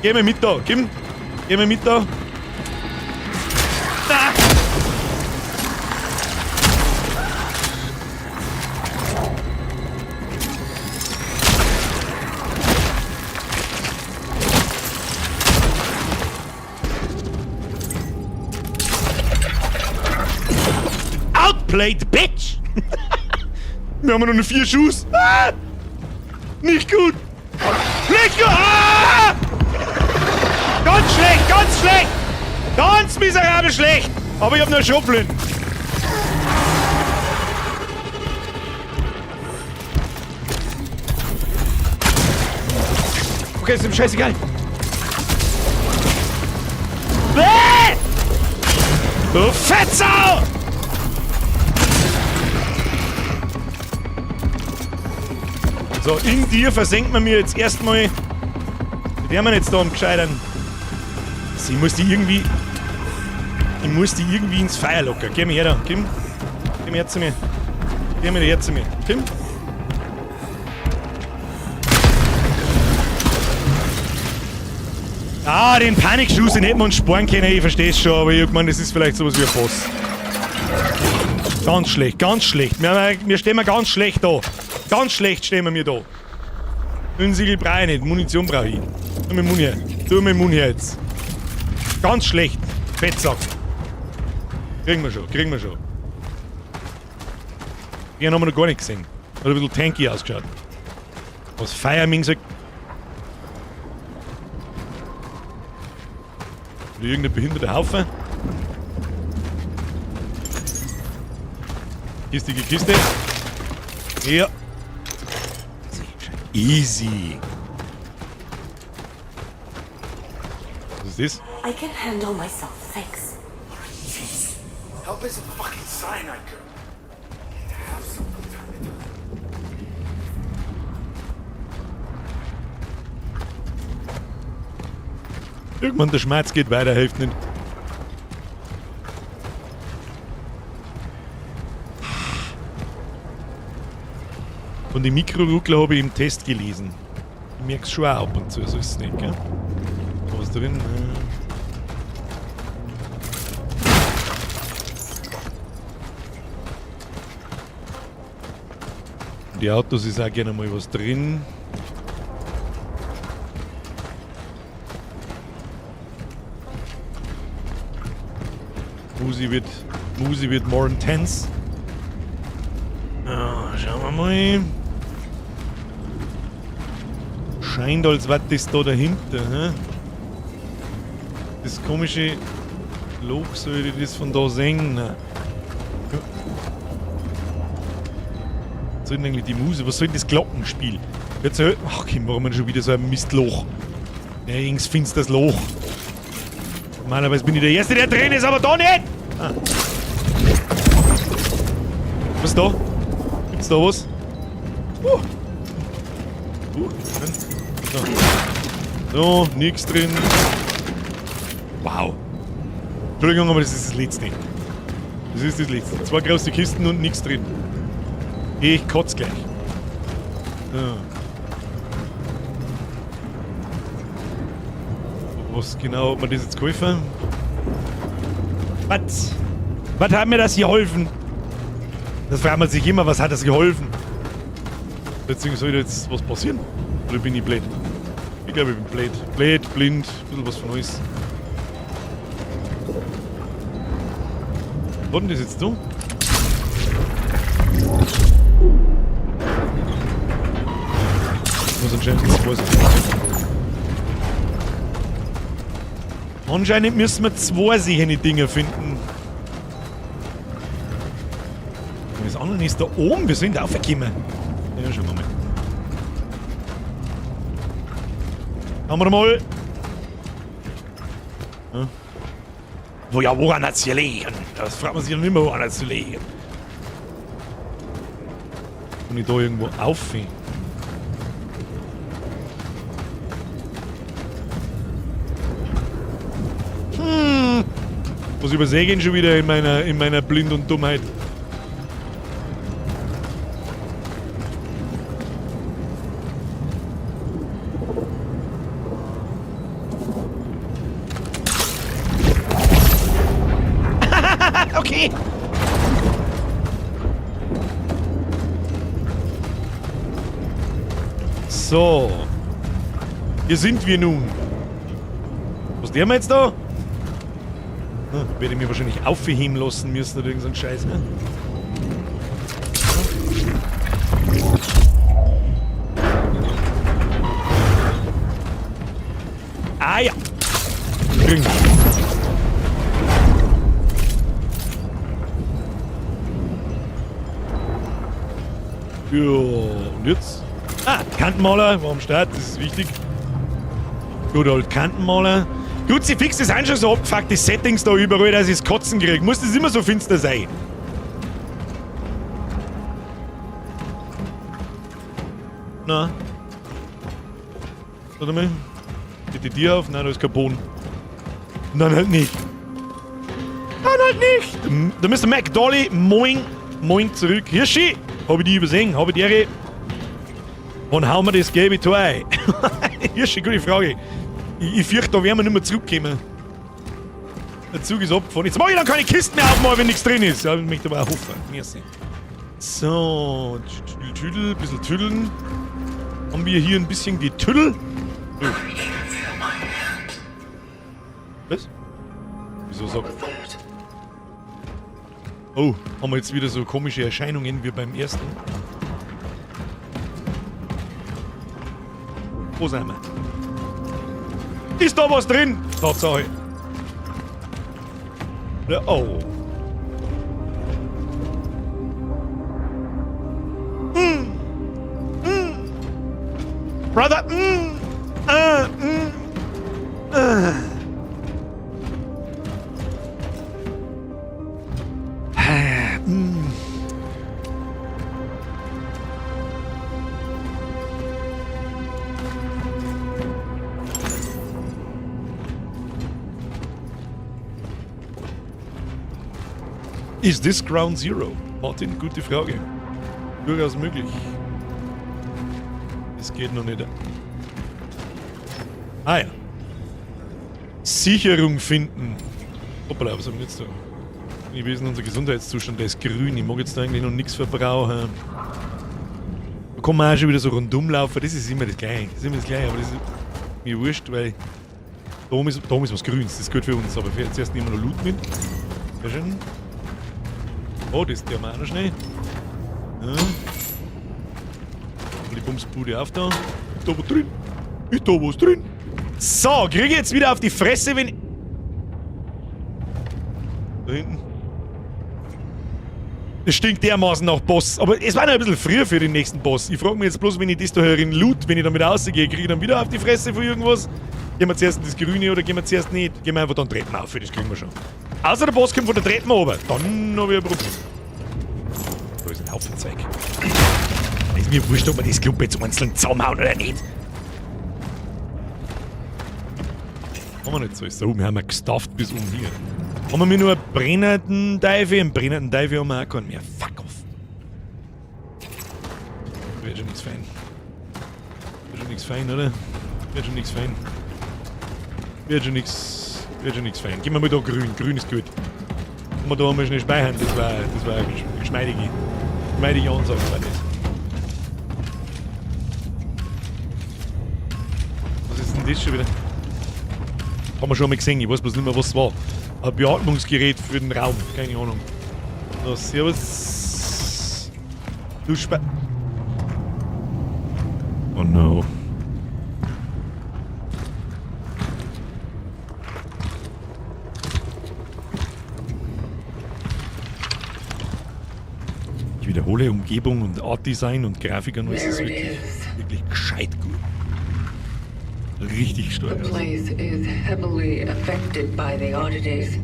Geh mir mit da, Kim. Geh mir mit da. Ah! Outplayed, bitch! Wir haben nur 4 Schuss. Ah! Nicht gut! Nicht gut! Ah! Ganz schlecht, ganz schlecht! Ganz miserabel schlecht! Aber ich hab nur Schrotflinten. Okay, ist ihm scheißegal. Bäh! Du Fettsau! So, in dir versenkt man mir jetzt erstmal. Die werden wir jetzt da am gescheitern. Ich muss die irgendwie. Ich muss die irgendwie ins Feuer locken. Geh mir her da, Kim. Geh mir her zu mir. Geh mir her zu mir. Kim. Ah, den Panikschuss, den hätten wir uns sparen können, ich versteh's schon, aber ich meine, das ist vielleicht sowas wie ein Boss. Ganz schlecht, ganz schlecht. Wir stehen mal ganz schlecht da. Ganz schlecht stehen wir mir da. Münzsiegel brauche ich nicht, Munition brauche ich. Tu mir Muni her. Tu mir Muni her jetzt. Ganz schlecht. Fettsack. Kriegen wir schon, kriegen wir schon. Den haben wir noch gar nicht gesehen. Hat ein bisschen tanky ausgeschaut. Was Fireming sagt. Oder irgendein behinderter Haufen. Kiste, Kiste. Ja. Easy. Was ist das? I can handle myself, thanks. How Hope isn't fucking cyanide, girl. Need to have some from time to time. Irgendwann der Schmerz geht weiter, hilft nicht. Von den Mikroruckler habe ich im Test gelesen. Ich merke es schon auch ab und zu, so ist es nicht, gell? Was drin? Die Autos ist auch gerne mal was drin. Musi wird more intense. Ah, schauen wir mal. Scheint, als wäre das da dahinter. Hä? Das komische Loch, soll ich das von da sehen? Nein. Was soll denn eigentlich die Muse? Was soll denn das Glockenspiel? Jetzt, ach, Kim, warum denn schon wieder so ein Mistloch? Ja, irgends finsteres Loch. Normalerweise bin ich der Erste, der drin ist, aber da nicht! Ah. Was ist da? Gibt's da was? So. So, nix drin. Wow. Entschuldigung, aber das ist das Letzte. Das ist das Letzte. 2 große Kisten und nix drin. Ich kotz gleich. So. Was genau hat mir das jetzt geholfen? Was? Was hat mir das geholfen? Das fragt man sich immer, was hat das geholfen? Deswegen soll jetzt was passieren? Oder bin ich blöd? Ich glaube, ich bin blöd. Blöd, blind, ein bisschen was von alles. Was war denn das jetzt da? Ich muss anscheinend zwei sein. Anscheinend müssen wir 2 solche Dinger finden. Und das andere ist da oben. Wir sind aufgekommen. Ja, schauen wir mal. Schauen wir mal. Ja. Wo, ja, woran hat's gelegen? Das fragt man sich dann immer, woran hat's gelegen. Kann ich da irgendwo auffinden? Was übersehe ich denn schon wieder in meiner Blind und Dummheit? Okay. So. Hier sind wir nun. Was tun wir jetzt da? Hm, werde ich mir wahrscheinlich aufheben lassen müssen oder irgend so ein Scheiß, ne? Ah ja! Kriegen. Ja, und jetzt? Ah, Kantenmaler war am Start, das ist wichtig. Gut, old Kantenmaler. Gut, sie fix, das sind schon so abgefuckte Settings da überall, dass ich's Kotzen krieg. Muss das immer so finster sein? Na? Warte mal. Geht die Tür auf? Nein, da ist kein Boden. Nein, halt nicht. Nein, halt nicht! Der Mister McDolly, moin, moin zurück. Hirschi, hab ich die übersehen, hab ich die Ehre. Wann hauen wir das gelbe Tor ein? Hirschi, gute Frage. Ich fürchte, da werden wir nicht mehr zurückkommen. Der Zug ist abgefahren. Jetzt mach ich dann keine Kisten mehr aufmachen, wenn nichts drin ist. Ja, ich möchte aber auch hoffen. Merci. So, tüdel, tüdel, ein bisschen tüdeln. Haben wir hier ein bisschen getüdel? Oh. Was? Wieso sagt... Oh, haben wir jetzt wieder so komische Erscheinungen wie beim ersten? Wo sind wir? Ist da was drin? Tatsache. Ja, oh. Brother. Is this Ground Zero? Martin, gute Frage. Durchaus möglich. Es geht noch nicht. Ah ja. Sicherung finden. Hoppala, was haben wir jetzt da? Wie ist denn unser Gesundheitszustand? Der ist grün. Ich mag jetzt da eigentlich noch nichts verbrauchen. Da kann man auch schon wieder so rundum laufen. Das ist immer das Gleiche. Das ist immer das Gleiche, aber das ist mir wurscht, weil da oben ist was Grünes. Das ist gut für uns. Aber zuerst nehmen wir noch Loot mit. Sehr schön. Oh, das der wir auch noch schnell. Ja. Und die Bumsbude auf da. Ist da was drin? Ist da was drin? So, krieg ich jetzt wieder auf die Fresse, wenn... Da hinten. Das stinkt dermaßen nach Boss. Aber es war noch ein bisschen früher für den nächsten Boss. Ich frage mich jetzt bloß, wenn ich das da herin loot, wenn ich damit rausgehe, kriege ich dann wieder auf die Fresse von irgendwas? Gehen wir zuerst in das Grüne oder gehen wir zuerst nicht? Gehen wir einfach dann Treppen auf, das kriegen wir schon. Außer der Boss kommt von der Treppen oben. Dann habe ich ein Problem. Da ist ein Haufen Zeug. Ist mir wurscht, ob wir das Klump jetzt einzeln zusammenhauen oder nicht. Haben wir nicht so. So, wir haben ja gestafft bis um hier. Haben wir nur einen brennenden Teufel? Einen brennenden Teufel haben wir auch keinen mehr. Fuck off. Wird schon nichts fein. Wird schon nichts fein, oder? Wird schon nichts fein. Wird schon nichts. Wird schon nichts fein. Gehen wir mal da grün. Grün ist gut. Können wir da einmal schnell speichern. Das war eine geschmeidige Ansage, war das. Was ist denn das schon wieder? Haben wir schon mal gesehen, ich weiß bloß nicht mehr, was es war. Ein Beatmungsgerät für den Raum, keine Ahnung. Na, servus. Du Spe... Oh no. Ich wiederhole, Umgebung und Art Design und Grafik und alles ist wirklich, wirklich gescheit gut. Richtig stark. The place is heavily affected by the oddities.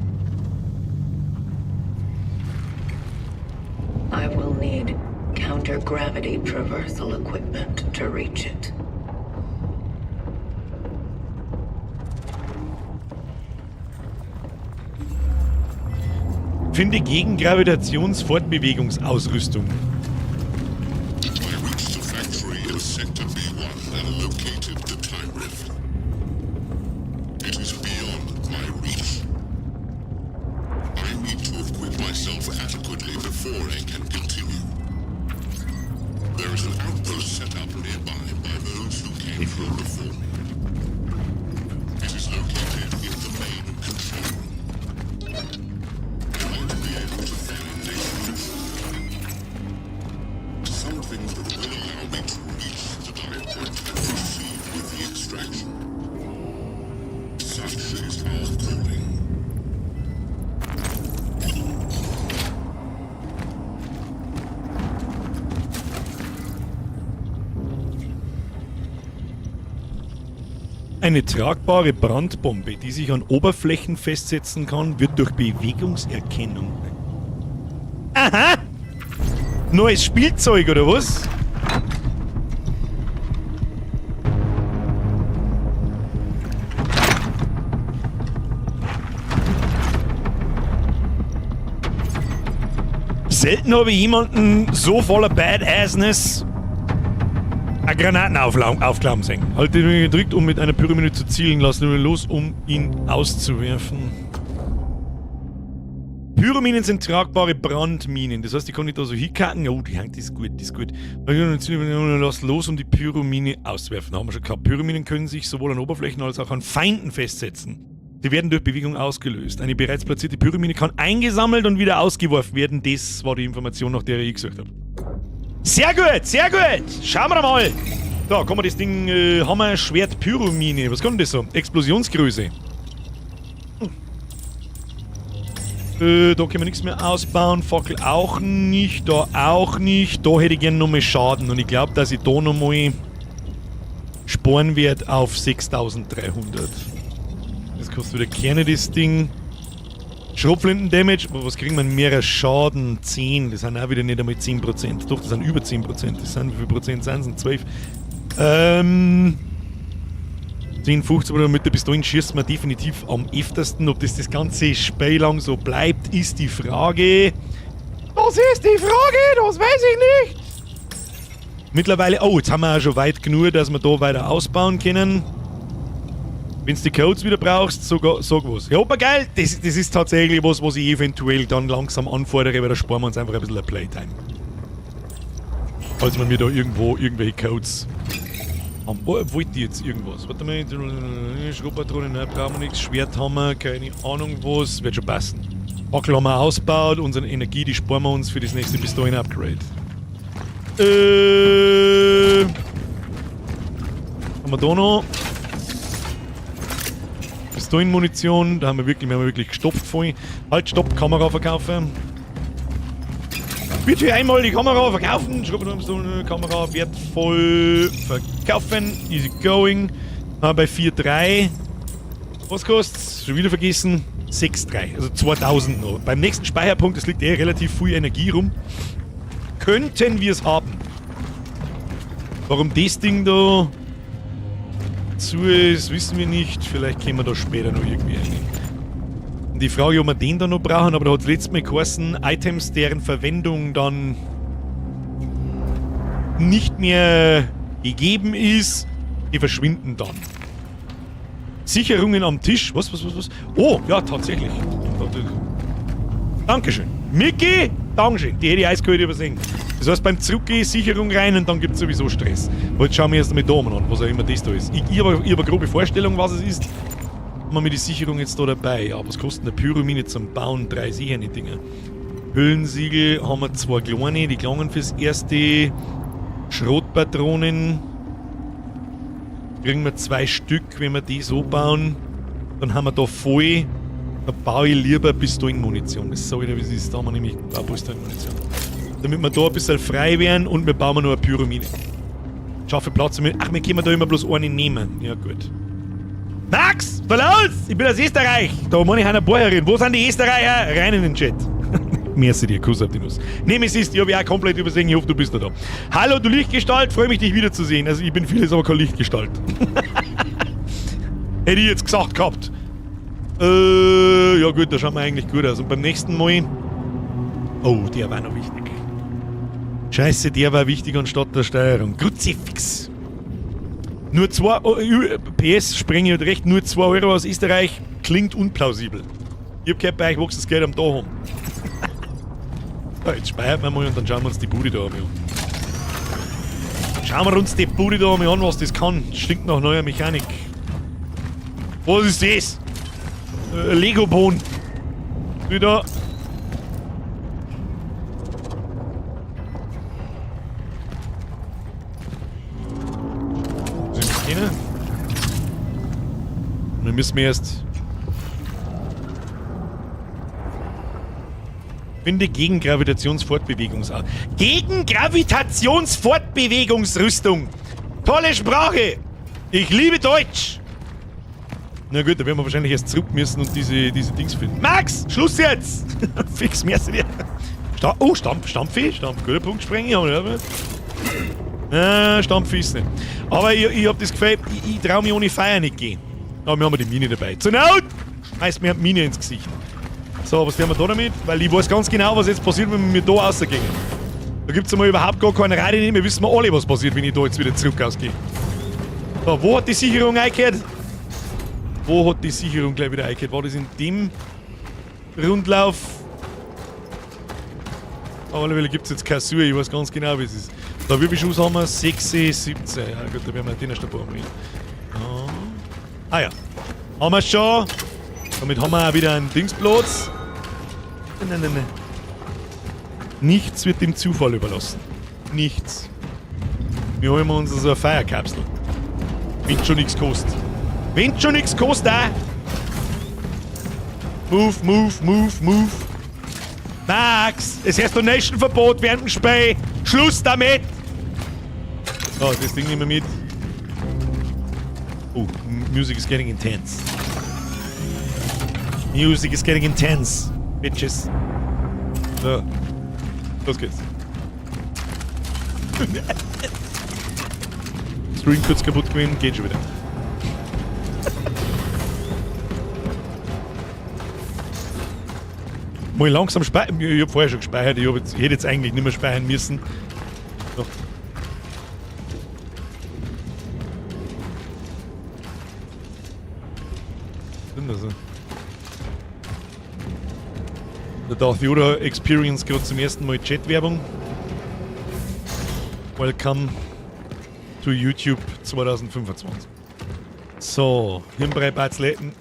I will need counter-gravity traversal equipment to reach it. Finde Gegengravitationsfortbewegungsausrüstung. I reached the factory in Sector B1 and located the time rift. It is beyond my reach. I need to equip myself adequately before I can continue. There is an outpost set up nearby by those who came here before me. It is located in the main control room. I might be able to find a solution. Something that will allow me to reach the dive point and proceed with the extraction. Such is our calling. Eine tragbare Brandbombe, die sich an Oberflächen festsetzen kann, wird durch Bewegungserkennung... Aha! Neues Spielzeug, oder was? Selten habe ich jemanden so voller Badassness eine Granaten aufklappen sehen. Halte den gedrückt, um mit einer Pyramide zu zielen. Lass ihn los, um ihn auszuwerfen. Pyrominen sind tragbare Brandminen. Das heißt, die kann ich da so hinkacken. Oh, die hängt, das ist gut, das ist gut. Lass los, um die Pyromine auszuwerfen. Da haben wir schon gehabt. Pyrominen können sich sowohl an Oberflächen als auch an Feinden festsetzen. Sie werden durch Bewegung ausgelöst. Eine bereits platzierte Pyromine kann eingesammelt und wieder ausgeworfen werden. Das war die Information, nach der ich gesucht habe. Sehr gut, sehr gut. Schauen wir mal. Da, kommen wir das Ding, Hammer, Schwert, Pyromine. Was kann denn das so? Explosionsgröße. Da können wir nichts mehr ausbauen. Fackel auch nicht, da auch nicht. Da hätte ich gerne nochmal Schaden. Und ich glaub, dass ich da nochmal sparen werd auf 6300. Das kostet wieder Kerne, das Ding. Schrotflinten-Damage, aber was kriegen wir? Mehrer Schaden, 10, das sind auch wieder nicht einmal 10%. Doch, das sind über 10%. Das sind, wie viel Prozent sind es? 12. 10, 15 oder mit der Pistolen schießt man definitiv am öftersten. Ob das das ganze Spiel lang so bleibt, ist die Frage. Das ist die Frage, das weiß ich nicht. Mittlerweile, oh, jetzt haben wir auch schon weit genug, dass wir da weiter ausbauen können. Wenn du die Codes wieder brauchst, sag was. Ja, aber geil, das ist tatsächlich was, was ich eventuell dann langsam anfordere, weil da sparen wir uns einfach ein bisschen Playtime. Falls man mir da irgendwo irgendwelche Codes haben. Oh, wollt ihr jetzt irgendwas? Warte mal, Schrotpatronen, nein, brauchen wir nichts. Schwert haben wir, keine Ahnung was, wird schon passen. Fackel haben wir ausgebaut, unsere Energie, die sparen wir uns für das nächste Pistolen-Upgrade. Haben wir da noch? Pistolenmunition, da haben wir wirklich gestopft voll. Halt, stopp, Kamera verkaufen. Bitte einmal die Kamera verkaufen. Schrotpatronen, Kamera wertvoll verkaufen. Easy going. Bei 4,3. Was kostet's? Schon wieder vergessen. 6,3, also 2000 noch. Beim nächsten Speicherpunkt, es liegt eh relativ viel Energie rum, könnten wir es haben. Warum das Ding da zu ist, wissen wir nicht. Vielleicht können wir da später noch irgendwie rein. Und die Frage, ob wir den da noch brauchen, aber da hat es letztes Mal geheißen, Items, deren Verwendung dann nicht mehr gegeben ist, die verschwinden dann. Sicherungen am Tisch. Was? Oh, ja, tatsächlich. Dankeschön. Micky, Dankeschön. Die hätte ich eiskalt übersehen. Das heißt, beim Zurückgehen Sicherung rein und dann gibt es sowieso Stress. Aber jetzt schauen wir erst einmal da an, was auch immer das da ist. Ich hab eine grobe Vorstellung, was es ist. Haben wir mit die Sicherung jetzt da dabei? Ja, was kostet eine Pyromine zum Bauen? 3 sicherne Dinger. Hüllensiegel haben wir 2 kleine, die klangen fürs erste. Schrotpatronen. Kriegen wir 2 Stück, wenn wir die so bauen. Dann haben wir da voll. Da baue ich lieber Pistolenmunition. Das sage ich dir, wie es ist. Da haben wir nämlich auch Pistolenmunition. Damit wir da ein bisschen frei werden und wir bauen noch eine Pyromine. Schaffe Platz. Ach, wir können da immer bloß eine nehmen. Ja, gut. Max, verlass! Ich bin aus Österreich. Da meine ich einer Bäuerin. Wo sind die Österreicher? Rein in den Chat. Merci dir, Kuss auf die Nuss. Nemesis, die habe ich auch komplett übersehen. Ich hoffe, du bist da. Hallo, du Lichtgestalt. Freue mich, dich wiederzusehen. Also, ich bin vieles, aber keine Lichtgestalt. Hätte ich jetzt gesagt gehabt. Ja gut, da schauen wir eigentlich gut aus. Und beim nächsten Mal... Oh, der war noch wichtig. Scheiße, der war wichtig anstatt der Steuerung. Kruzifix. Nur 2... Oh, PS, sprenge ich recht, nur 2 Euro aus Österreich. Klingt unplausibel. Ich hab gehört, bei euch wächst das Geld am Tag um. Ja, jetzt speichern wir mal und dann schauen wir uns die Bude da einmal an. Schauen wir uns die Bude da einmal an, was das kann. Stinkt nach neuer Mechanik. Was ist das? Lego-Bohnen. Wieder. Dann müssen wir erst... Finde Gegengravitationsfortbewegungsart. Gegengravitationsfortbewegungsrüstung! Tolle Sprache! Ich liebe Deutsch! Na gut, da werden wir wahrscheinlich erst zurück müssen und diese Dings finden. Max! Schluss jetzt! Fix, merci dir. Oh, Stampfvieh? Stampf, guter Punkt, sprenge ich. Stampfvieh ist nicht. Aber ich hab das Gefühl, ich trau mich ohne Feuer nicht gehen. Aber wir haben die Mine dabei. Zur Not! Schmeißt mir die Mine ins Gesicht. So, was tun wir da damit? Weil ich weiß ganz genau, was jetzt passiert, wenn wir da rausgehen. Da gibt's einmal überhaupt gar keine Rede, wir wissen alle, was passiert, wenn ich da jetzt wieder zurück ausgehe. So, wo hat die Sicherung eingehört? Wo hat die Sicherung gleich wieder eingehört? War das in dem Rundlauf? Auf alle Fälle gibt's jetzt keine Suche, ich weiß ganz genau, wie es ist. Da, wie viel Schuss haben wir? 6, 17. Ja gut, da werden wir den erst ein paar bringen. Ah ja. Haben wir schon. Damit haben wir auch wieder einen Dingsplatz. Nein, nein, nein. Nichts wird dem Zufall überlassen. Nichts. Wir holen uns also eine Feierkapsel. Wenn schon nichts kostet. Wenn schon nichts kostet, auch. Move, move, move, move. Max, es herrscht Donation-Verbot während dem Spiel. Schluss damit! So, das Ding nehmen wir mit. Oh, music is getting intense. Music is getting intense, bitches. So. Los geht's. Stream kurz kaputt gewesen, geht schon wieder. Mal langsam speichern. Ich hab vorher schon gespeichert, ich hätte jetzt eigentlich nicht mehr speichern müssen. Doch. Was ist denn das? Der Darth Yoda Experience gerade zum ersten Mal Chat-Werbung. Welcome to YouTube 2025. So, Hirnbrei Batzletten.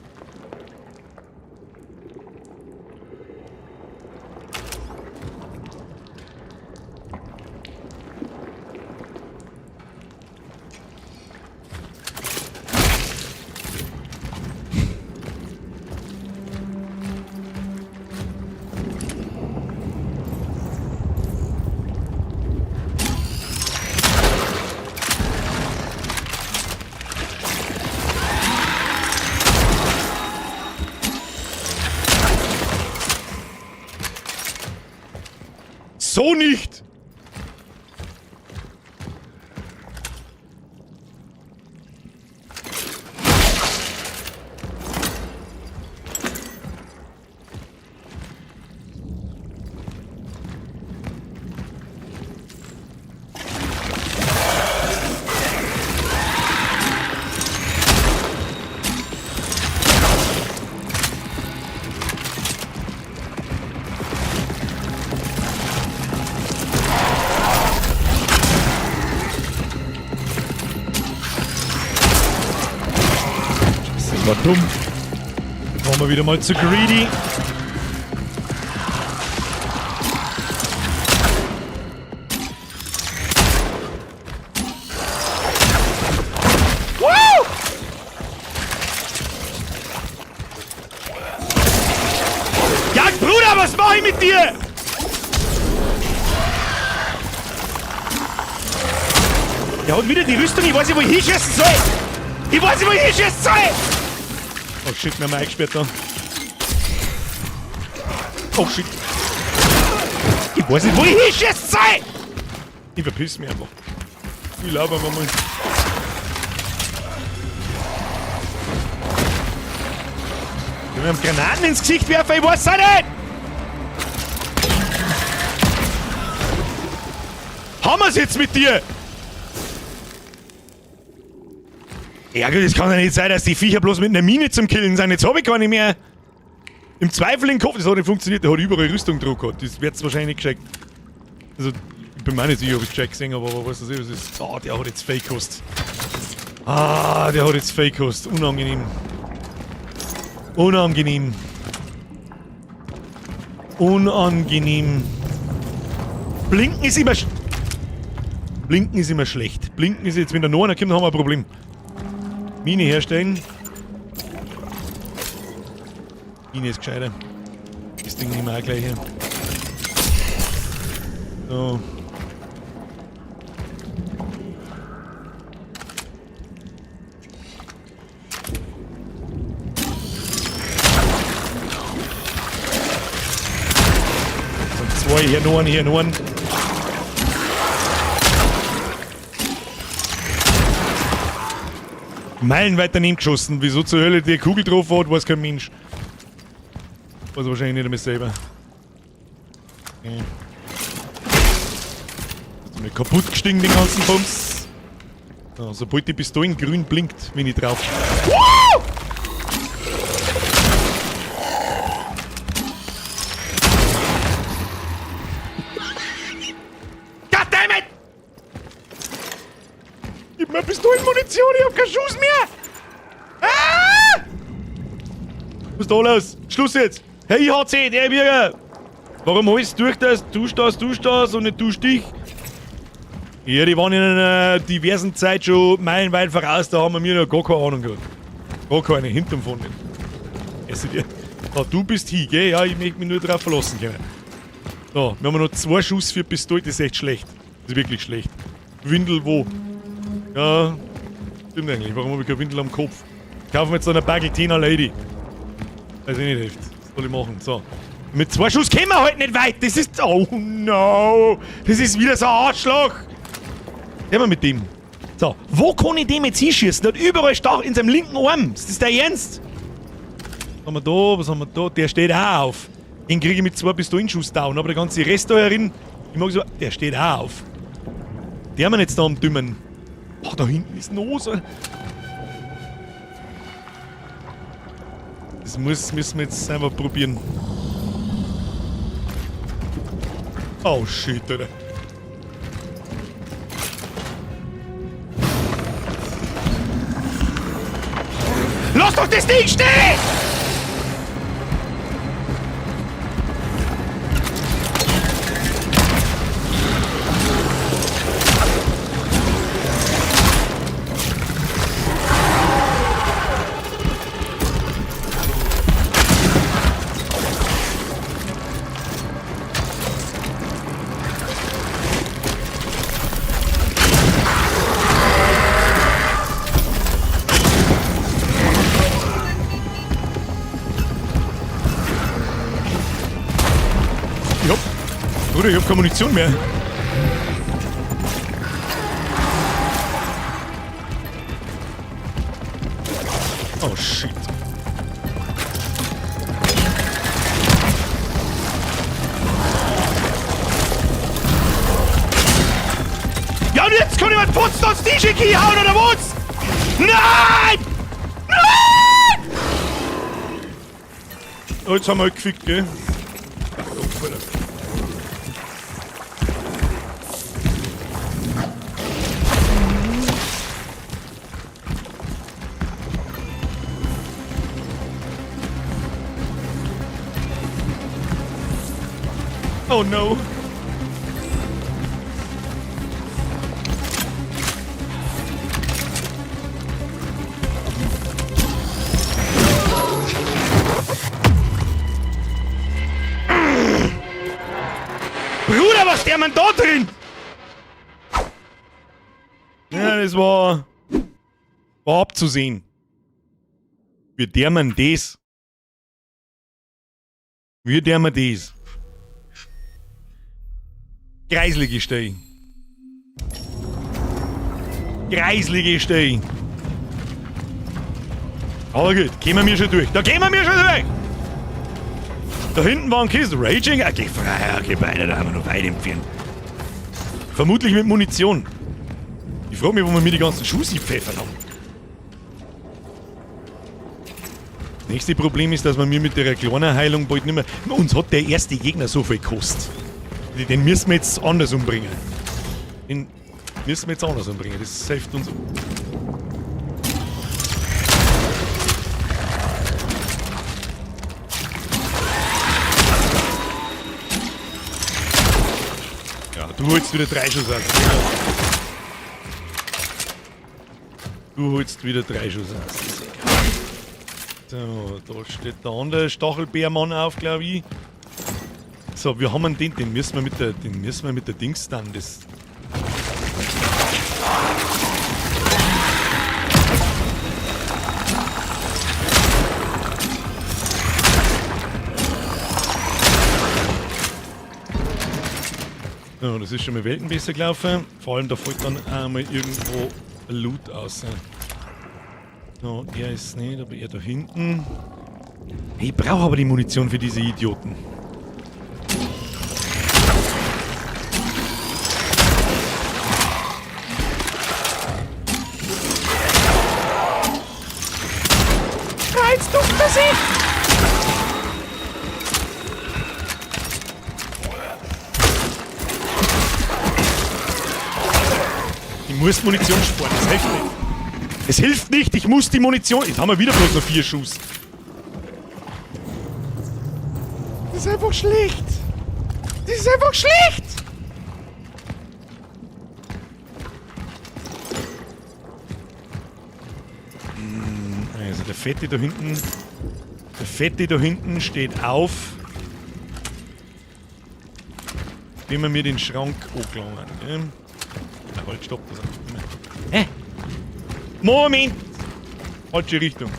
So nicht! Das war dumm. Waren wir wieder mal zu greedy. Woo! Ja, Bruder, was mach ich mit dir? Der hat wieder die Rüstung, ich weiß nicht, wo ich hinschießen soll. Ich weiß nicht, wo ich hinschießen soll. Oh shit, wir haben eingesperrt da. Oh shit. Ich weiß nicht, wo ich hinschießen soll. Ich verpiss mich einfach. Ich laber mal. Wenn wir ihm Granaten ins Gesicht werfen, ich weiß es nicht! Haben wir's jetzt mit dir? Ja gut, es kann ja nicht sein, dass die Viecher bloß mit einer Mine zum Killen sind. Jetzt hab ich gar nicht mehr. Im Zweifel in den Kopf, das hat nicht funktioniert, der hat überall Rüstung drauf gehabt. Das wird's wahrscheinlich nicht gescheckt. Also, ich bin mir nicht sicher, ob ich gescheckt gesehen habe, aber was das ist, ist. Ah, der hat jetzt Fake-Host. Ah, der hat jetzt Fake-Host. Unangenehm. Unangenehm. Unangenehm. Blinken ist immer Blinken ist immer schlecht. Blinken ist jetzt, wenn da noch einer kommt, dann haben wir ein Problem. Mine herstellen. Mine ist gescheiter. Das Ding nehmen wir auch gleich her. So. So, zwei, hier noch einen, hier noch einen. Meilenweit daneben geschossen. Wieso zur Hölle die Kugel drauf hat, weiß kein Mensch. Weiß wahrscheinlich nicht einmal selber. Okay. Ist mir kaputt gestiegen, den ganzen Bums. So, sobald die Pistolen grün blinkt, bin ich drauf. Woo! Goddammit! Gib mir Pistolenmunition, ich hab keinen Schuss mehr! Ah! Was ist da los? Schluss jetzt! Hey, IHC, der Bürger! Warum holst du durch das? Tust das, tust das und nicht tust dich? Ja, die waren in einer diversen Zeit schon meilenweit voraus, da haben wir mir noch gar keine Ahnung gehabt. Gar keine, hinterm von nicht. Also, ja, du bist hier, gell? Ja, ich möchte mich nur drauf verlassen können. So, wir haben noch 2 Schuss für Pistole, das ist echt schlecht. Das ist wirklich schlecht. Windel wo? Ja, stimmt eigentlich. Warum habe ich keine Windel am Kopf? Kaufen wir jetzt eine Bageltina Lady. Weiß ich nicht hilft. Was soll ich machen? So. Mit 2 Schuss kommen wir halt nicht weit. Das ist... Oh no! Das ist wieder so ein Arschloch! Gehen wir mit dem. So, wo kann ich dem jetzt hinschießen? Der hat überall Stach in seinem linken Arm. Ist das der Ernst? Was haben wir da? Was haben wir da? Der steht auch auf. Den kriege ich mit 2 Pistolenschuss down. Aber der ganze Rest da herin, ich mag so, der steht auch auf. Der haben wir jetzt da am Dümmen. Ach, da hinten ist noch so. Das müssen wir jetzt einfach probieren. Oh shit, Alter. Lass doch das Ding stehen! Bruder, ich hab keine Munition mehr. Oh shit. Ja, und jetzt kann ich mal putzen und die Schicki hauen, oder was? Nein! Nein! Oh, jetzt haben wir halt gefickt, gell? Oh no. Bruder, was der Mann da drin? Ja, das war abzusehen. Wie der man das? Wie der man das? Kreislige Stelle. Kreislige Stelle. Aber gut, gehen wir mir schon durch. Da gehen wir mir schon durch! Da hinten waren Kisten. Raging? Okay, frei, okay, beide, da haben wir noch weit entfernt. Vermutlich mit Munition. Ich frag mich, wo wir mir die ganzen Schuss pfeffern haben. Das nächste Problem ist, dass wir mir mit der kleinen Heilung bald nicht mehr... Uns hat der erste Gegner so viel gekostet. Den müssen wir jetzt anders umbringen. Den müssen wir jetzt anders umbringen. Das hilft uns. Ja, du holst wieder 3 Schuss aus. Du holst wieder 3 Schuss aus. So, da steht der andere Stachelbärmann auf, glaub ich. So, wir haben den, den müssen wir mit der, den müssen wir mit der Dings dann, das. So, das ist schon mal Welten besser gelaufen. Vor allem, da fällt dann einmal irgendwo Loot aus. So, er ist nicht, aber er da hinten. Ich brauche aber die Munition für diese Idioten. Jetzt duckt er sich! Ich muss Munition sparen, das hilft nicht. Es hilft nicht, ich muss die Munition... Jetzt haben wir wieder bloß noch 4 Schuss. Das ist einfach schlecht. Das ist einfach schlecht! Also der Fette da hinten... Der Fette da hinten steht auf. Wenn wir mir den Schrank angelangen, gell? Na, halt, stopp, das ist nicht mehr. Hä? Moment! Falsche Richtung.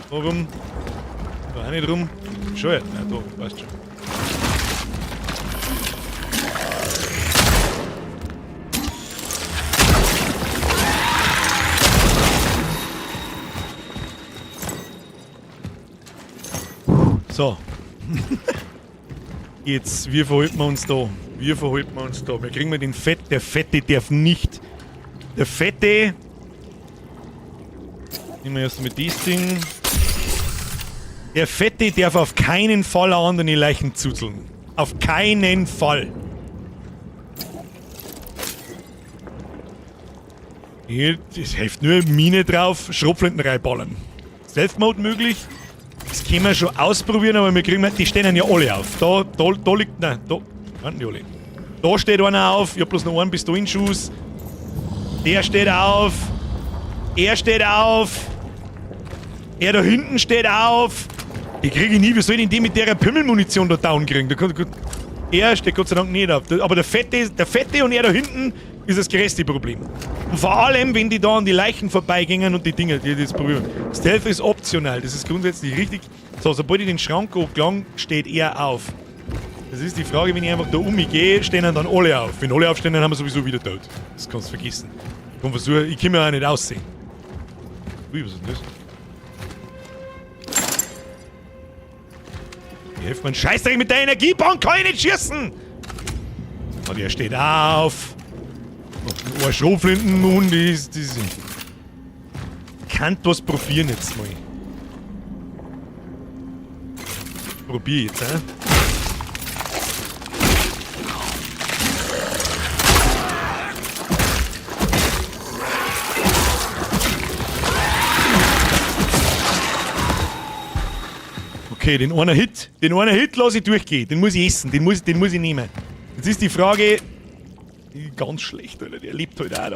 Warum? Da auch nicht rum. Bescheuert. Nein, da, passt schon. So. Jetzt, wie verhalten wir uns da? Wie verhalten wir uns da? Wir kriegen mal den Fett. Der Fette darf nicht. Der Fette. Nehmen wir erst mit das Ding. Der Fette darf auf keinen Fall an anderen Leichen zuzeln. Auf keinen Fall. Hier, das hilft nur Mine drauf, Schrotflinten reinballern. Stealth-Mode möglich. Das können wir schon ausprobieren, aber wir kriegen, die stehen ja alle auf. Da liegt, nein, da, nein, die alle. Da steht einer auf, ich hab bloß noch einen Pistolenschuss. Der steht auf. Er steht auf. Er da hinten steht auf. Die kriege ich nie, wie soll ich denn die mit der Pimmelmunition da down kriegen? Da kann, er steht Gott sei Dank nicht auf. Aber der Fette und er da hinten ist das größte Problem. Und vor allem, wenn die da an die Leichen vorbeigingen und die Dinger, die das probieren. Stealth ist optional, das ist grundsätzlich richtig. So, sobald ich den Schrank hochgelange, steht er auf. Das ist die Frage, wenn ich einfach da umgehe, stehen dann alle auf. Wenn alle aufstehen, dann haben wir sowieso wieder tot. Das kannst du vergessen. Ich kann versuchen, ich kann mir auch nicht aussehen. Ui, was ist denn das? Wie hilft man Scheißdreck mit der Energiebahn, kann ich nicht schießen! Oh, der steht auf! Oh, ein Schrotflintenmund ist. Das kann was probieren jetzt mal. Probier jetzt, hä? Okay, den einen Hit lasse ich durchgehen. Den muss ich essen, den muss ich nehmen. Jetzt ist die Frage. Ganz schlecht, Alter. Der lebt halt auch da.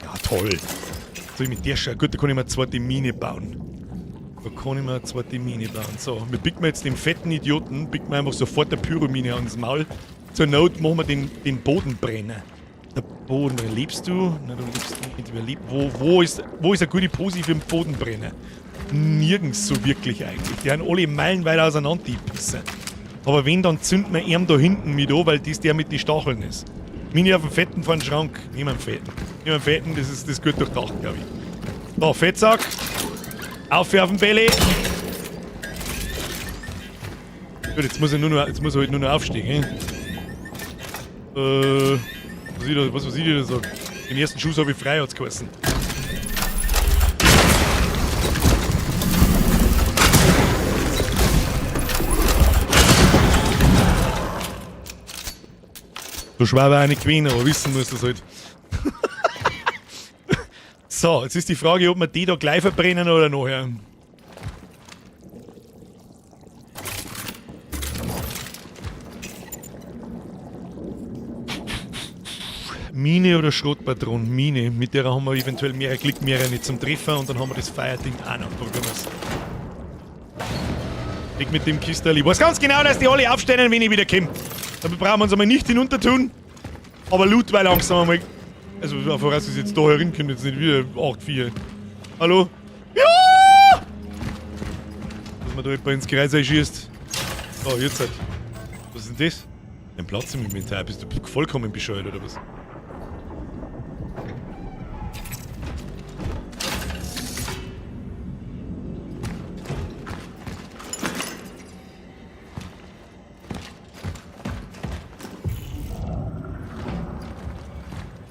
Ja, toll. Soll ich mit der Scheiße? Gut, da kann ich mir eine zweite Mine bauen. So, wir picken jetzt den fetten Idioten, picken wir einfach sofort eine Pyromine ans Maul. Zur Not machen wir den Bodenbrenner. Der Bodenbrenner. Lebst du? Nein, du lebst nicht. Wer lebt? Wo ist eine gute Pose für den Bodenbrenner? Nirgends so wirklich eigentlich. Die sind alle meilenweit auseinander, die Pisser. Aber wenn, dann zünden wir ihn da hinten mit an, weil das der mit den Stacheln ist. Mini auf dem Fetten vor den Schrank. Nehmen wir den Fetten. Nehmen wir den Fetten, das ist das gut durchdacht, glaube ich. So, Fettsack. Auf auf den Belly. Gut, jetzt muss er halt nur noch aufstehen. Was ich dir da sagen? Den ersten Schuss habe ich frei, hat's geheißen. So schwer war auch nicht gewesen, aber wissen muss das halt. So, jetzt ist die Frage, ob wir die da gleich verbrennen oder nachher. Mine oder Schrotpatron? Mine. Mit der haben wir eventuell mehrere Klick, mehrere nicht zum Treffer und dann haben wir das Feuerding auch noch. Probieren wir's. Ich mit dem Kisterl. Ich weiß ganz genau, dass die alle aufstehen, wenn ich wieder komme. Damit brauchen wir uns einmal nicht hinunter tun. Aber Loot war langsam einmal. Also, voraus ist jetzt da herin, kommt jetzt nicht wieder 8-4. Hallo? Ja! Dass man da etwa ins Kreis einschießt. So, jetzt halt. Was ist denn das? Ein Platz im Inventar. Bist du vollkommen bescheuert oder was?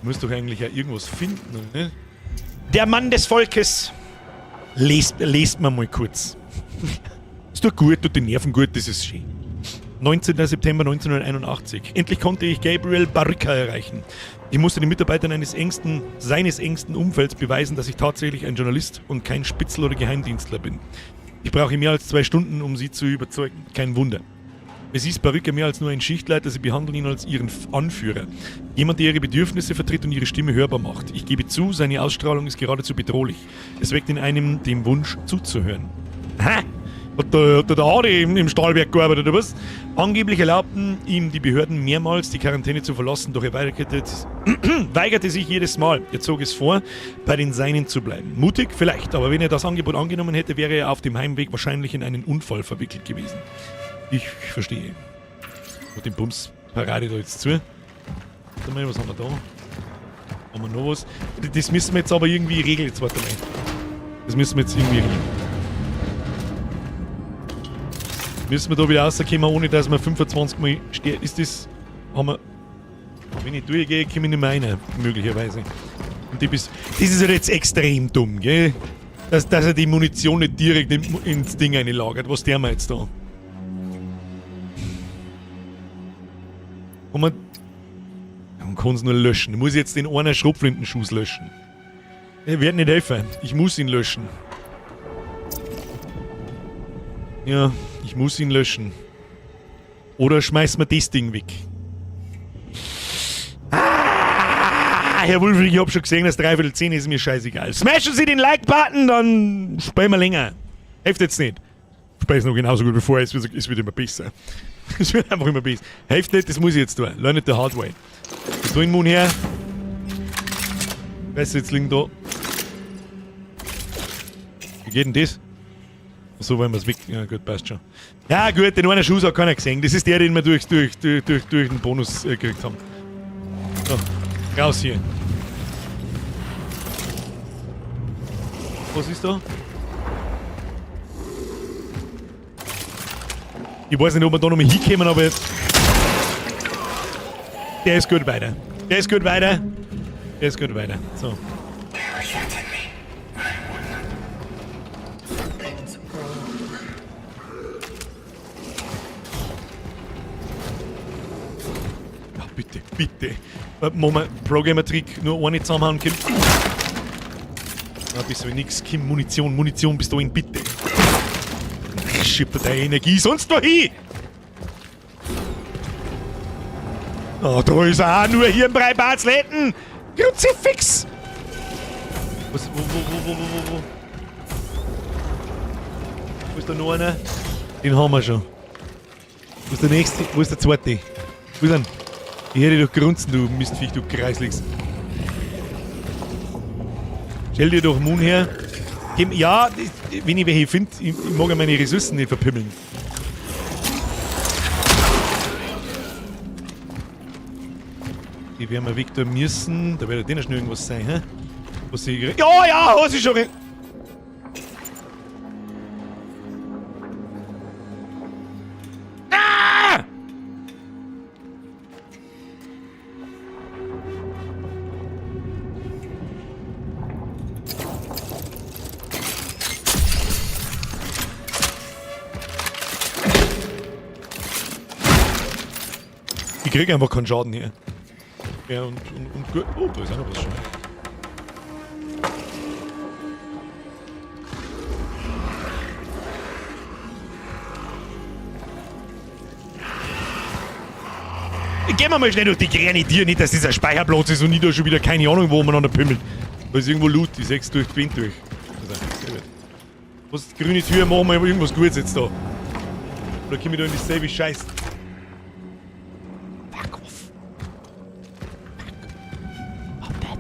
Muss doch eigentlich ja irgendwas finden, oder? Der Mann des Volkes. Lest mal kurz. Ist doch gut, tut die Nerven gut, das ist schön. 19. September 1981. Endlich konnte ich Gabriel Barrica erreichen. Ich musste den Mitarbeitern seines engsten Umfelds beweisen, dass ich tatsächlich ein Journalist und kein Spitzel oder Geheimdienstler bin. Ich brauche mehr als 2 Stunden, um sie zu überzeugen. Kein Wunder. Es ist Barrica mehr als nur ein Schichtleiter, sie behandeln ihn als ihren Anführer. Jemand, der ihre Bedürfnisse vertritt und ihre Stimme hörbar macht. Ich gebe zu, seine Ausstrahlung ist geradezu bedrohlich. Es weckt in einem den Wunsch zuzuhören. Ha! Hat der Adi im Stahlwerk gearbeitet, oder was? Angeblich erlaubten ihm die Behörden mehrmals, die Quarantäne zu verlassen, doch er weigerte sich jedes Mal. Er zog es vor, bei den Seinen zu bleiben. Mutig? Vielleicht, aber wenn er das Angebot angenommen hätte, wäre er auf dem Heimweg wahrscheinlich in einen Unfall verwickelt gewesen. Ich verstehe. Und den Bums parade da jetzt zu. Warte mal, was haben wir da? Haben wir noch was? Das müssen wir jetzt aber irgendwie regeln. Jetzt warte mal. Das müssen wir jetzt irgendwie regeln. Müssen wir da wieder rauskommen, ohne dass wir 25 Mal sterben? Ist das... Haben wir... Wenn ich durchgehe, komme ich nicht mehr rein, möglicherweise. Und das ist halt jetzt extrem dumm, gell? Dass er die Munition nicht direkt ins Ding einlagert. Was tun wir jetzt da? Und man kann es nur löschen. Ich muss jetzt den einen Schrotflintenschuss löschen. Er wird nicht helfen. Ich muss ihn löschen. Ja, ich muss ihn löschen. Oder schmeißen wir das Ding weg. Ah, Herr Wulfrich, ich hab schon gesehen, dass 9:45 ist mir scheißegal. Smashen Sie den Like-Button, dann spielen wir länger. Hilft jetzt nicht. Spiel es noch genauso gut wie vorher, es wird immer besser. Es wird einfach immer besser. Hilft nicht, das muss ich jetzt tun. Learn it the hard way. Was tun wir her? Weißt du, jetzt liegen da. Wie geht denn das? So wollen wir es weg. Ja, gut, passt schon. Ja, gut, den einen Schuss hat keiner gesehen. Das ist der, den wir durch den Bonus gekriegt haben. So, raus hier. Was ist da? Ich weiß nicht, ob wir da nochmal hinkommen, aber... Der ist gut weiter. Der ist gut weiter. Der ist gut weiter. So. Ja, bitte, bitte. Moment, Programmer-Trick, nur eine zusammenhauen können. Ah, bist du nix. Kim, Munition, Munition, bis dahin, bitte. Schieb da deine Energie sonst wo hin! Oh, da ist er auch nur hier im Breibartsläden! Kruzifix! Was, wo? Wo ist da noch einer? Den haben wir schon. Wo ist der nächste? Wo ist der zweite? Wo ist er? Ich hätte dich doch grunzen, du Mistviech, du Kreisligs. Stell dir doch Moon her. Ja, wenn ich welche finde, ich mag ja meine Ressourcen nicht verpimmeln. Die werden wir weg tun müssen. Da wird ja denen schon irgendwas sein, hä? Was ich. Ja, ja, was ich schon. Ah! Ich krieg einfach keinen Schaden hier. Ja, und gut. Oh, da ist auch noch was schon. Gehen wir mal schnell durch die kleine Tür, nicht, dass dieser Speicherplatz ist und ich da schon wieder keine Ahnung, wo man noch pimmelt. Da ist irgendwo Loot, ich seh's durch die Wind durch. Also, sehr gut. Was ist die grüne Tür? Machen wir irgendwas Gutes jetzt da. Oder komme ich da in dieselbe Scheiß? Fuck off. Fuck. Oh, bad.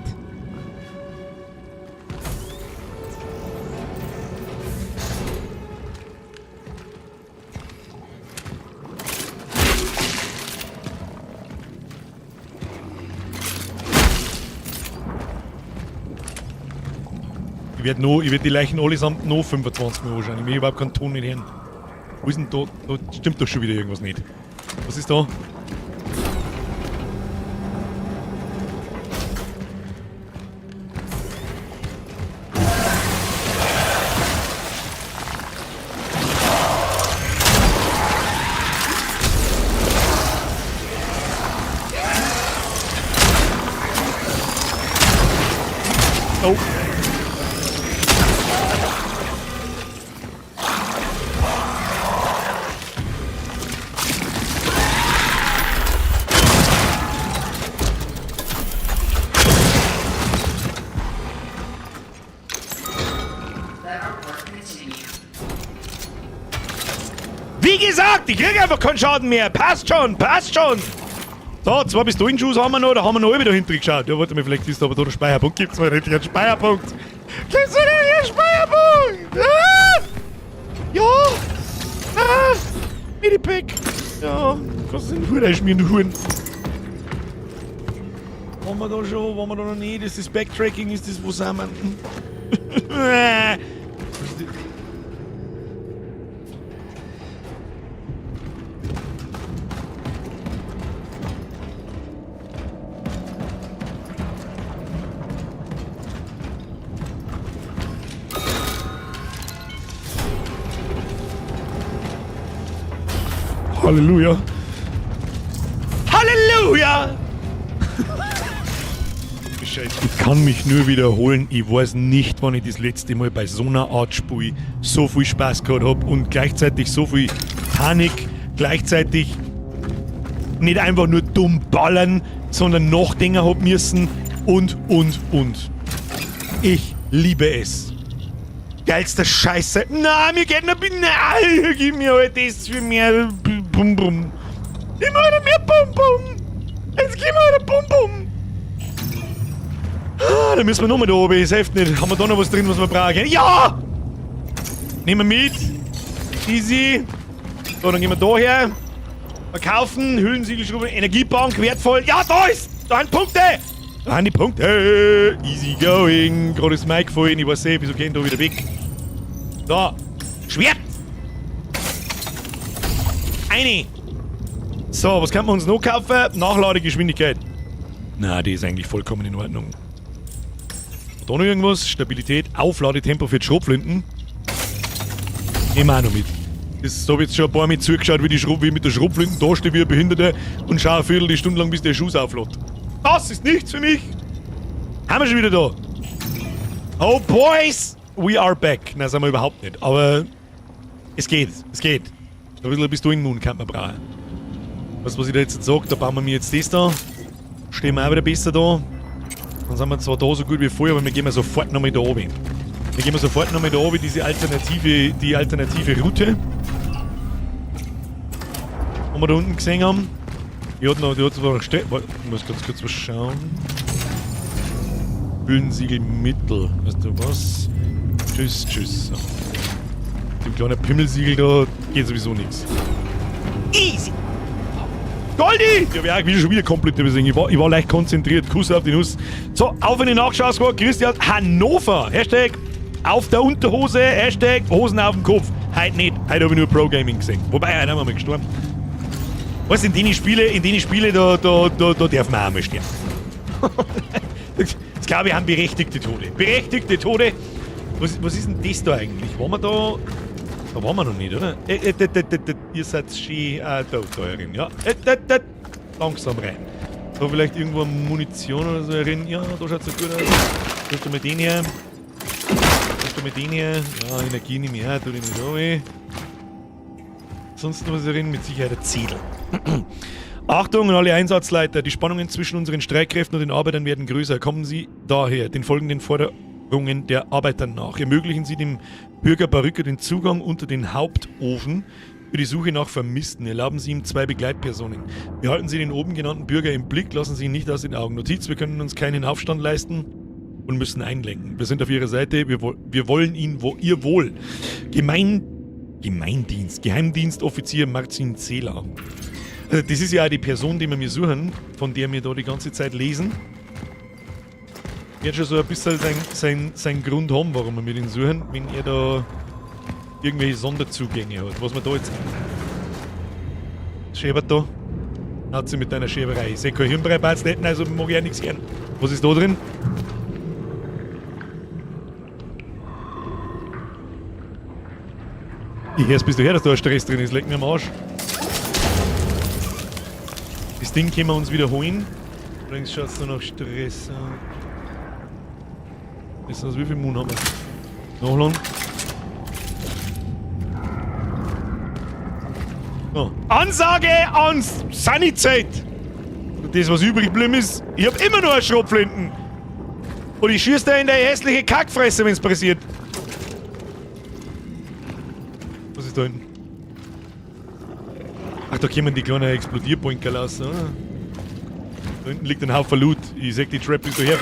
Ich werde die Leichen allesamt noch 25 Mal anschauen. Ich will überhaupt keinen Ton nicht hören. Wo ist denn da? Da stimmt doch schon wieder irgendwas nicht. Was ist da? Oh. Wie gesagt, ich krieg einfach keinen Schaden mehr. Passt schon, passt schon. So, 2 Pistolenschuss haben wir noch, da haben wir noch über dahinter geschaut. Ja, warte mal, vielleicht ist da aber da der Speicherpunkt. Gibt's mal richtig einen Speicherpunkt? Gibt's mir einen Speicherpunkt? Ah! Ja! Ah! Medipack! Ja, kannst du den Huren einschmieren, du Huren. Waren wir da schon? Waren wir da noch nicht? Ist das Backtracking? Ist das, wo sind wir? Halleluja. Halleluja! Ich kann mich nur wiederholen, ich weiß nicht, wann ich das letzte Mal bei so einer Art Spiel so viel Spaß gehabt hab und gleichzeitig so viel Panik, gleichzeitig nicht einfach nur dumm ballern, sondern nachdenken hab müssen und. Ich liebe es. Geilste Scheiße. Na, mir geht noch... Na, gib mir halt das für mehr Bum Bum. Ich möchte mehr Bum Bum. Jetzt gib mir halt Bum Bum. Ah, da müssen wir nochmal da oben. Es hilft nicht. Haben wir da noch was drin, was wir brauchen? Ja! Nehmen wir mit. Easy. So, dann gehen wir da her. Verkaufen. Hüllensiegel, Energiebank, wertvoll. Ja, da ist! Da sind Punkte! Da sind die Punkte. Easy going. Gerade ist Mike gefallen. Ich weiß eh, wieso gehen da wieder weg? So. Schwert! Eine! So, was kann man uns noch kaufen? Nachladegeschwindigkeit. Na, die ist eigentlich vollkommen in Ordnung. Da noch irgendwas? Stabilität, Aufladetempo für die Schrotflinten. Nehmen wir auch noch mit. Das habe ich jetzt schon ein paar Mal zugeschaut, wie, wie ich mit der Schrotflinten da stehe wie ein Behinderter und schaue eine Viertelstunde lang, bis der Schuss auflädt. Das ist nichts für mich! Haben wir schon wieder da. Oh boys! We are back. Nein, sind wir überhaupt nicht. Aber es geht, es geht. Ein bisschen Pistolenmund kann man brauchen. Weißt du, was ich da jetzt sage? Da bauen wir mir jetzt das da. Stehen wir auch wieder besser da. Dann sind wir zwar da so gut wie vorher, aber wir gehen sofort nochmal da oben. Wir gehen sofort nochmal da oben, diese alternative, die alternative Route. Die wir da unten gesehen haben. Die hat noch, die hat zwar noch gesteckt. Warte, ich muss ganz kurz was schauen. Hüllensiegel Mittel. Weißt du was? Tschüss, tschüss. So. Dem kleinen Pimmelsiegel da geht sowieso nichts. Easy! Goldi! Ja, ich schon wieder komplett übersehen. Ich war leicht konzentriert. Kuss auf die Nuss. So, auf in die Nachschau-Squad. Christian Hannover. Hashtag auf der Unterhose. Hashtag Hosen auf dem Kopf. Heute nicht. Heute habe ich nur Pro Gaming gesehen. Wobei, heute haben wir mal gestorben. Weißt du, in denen Spiele, da darf man auch mal sterben. Das glaube ich, haben berechtigte Tode. Berechtigte Tode. Was ist denn das da eigentlich? Waren wir da? Da waren wir noch nicht, oder? Ihr seid schön da herin, ja. Langsam rein. Da vielleicht irgendwo Munition oder so herin. Ja, da schaut es so gut aus. Hast du mal den her? Hast du mal den her? Ja, Energie nehme ich her, tu den nicht runter. Sonst noch was herin? Mit Sicherheit ein Zettel. Achtung an alle Einsatzleiter, die Spannungen zwischen unseren Streikkräften und den Arbeitern werden größer. Kommen Sie daher den folgenden Forderungen der Arbeiter nach. Ermöglichen Sie dem Bürger Barücker den Zugang unter den Hauptofen für die Suche nach Vermissten. Erlauben Sie ihm 2 Begleitpersonen. Behalten Sie den oben genannten Bürger im Blick, lassen Sie ihn nicht aus den Augen. Notiz, wir können uns keinen Aufstand leisten und müssen einlenken. Wir sind auf Ihrer Seite, wir wollen Ihnen Ihr Wohl. Gemeindienst, Geheimdienstoffizier Marcin Zehler. Also das ist ja auch die Person, die wir mir suchen, von der wir da die ganze Zeit lesen. Wird schon so ein bisschen sein Grund haben, warum wir mit ihn suchen, wenn er da irgendwelche Sonderzugänge hat. Was man da jetzt... Schäbert da? Hat sie mit deiner Schäberei. Ich sehe kein Hirnbrei-Batz nicht, also mag ich auch nichts hören. Was ist da drin? Ich hör's bis du her, dass da ein Stress drin ist. Leck mir am Arsch. Das Ding können wir uns wiederholen. Allerdings schaut's nur nach Stress aus. Wissen wir, wie viel Moon haben wir? Nachladen. So. Ansage ans Sunnyzeit! Das, was übrig geblieben ist, ich hab immer noch eine Schrotflinten. Und ich schieß da in deine hässliche Kackfresse, wenn's passiert. Was ist da hinten? Ach, da kommen die kleinen Explodierpoinker raus, oder? Da hinten liegt ein Haufen Loot. Ich seh die Trap bis daher.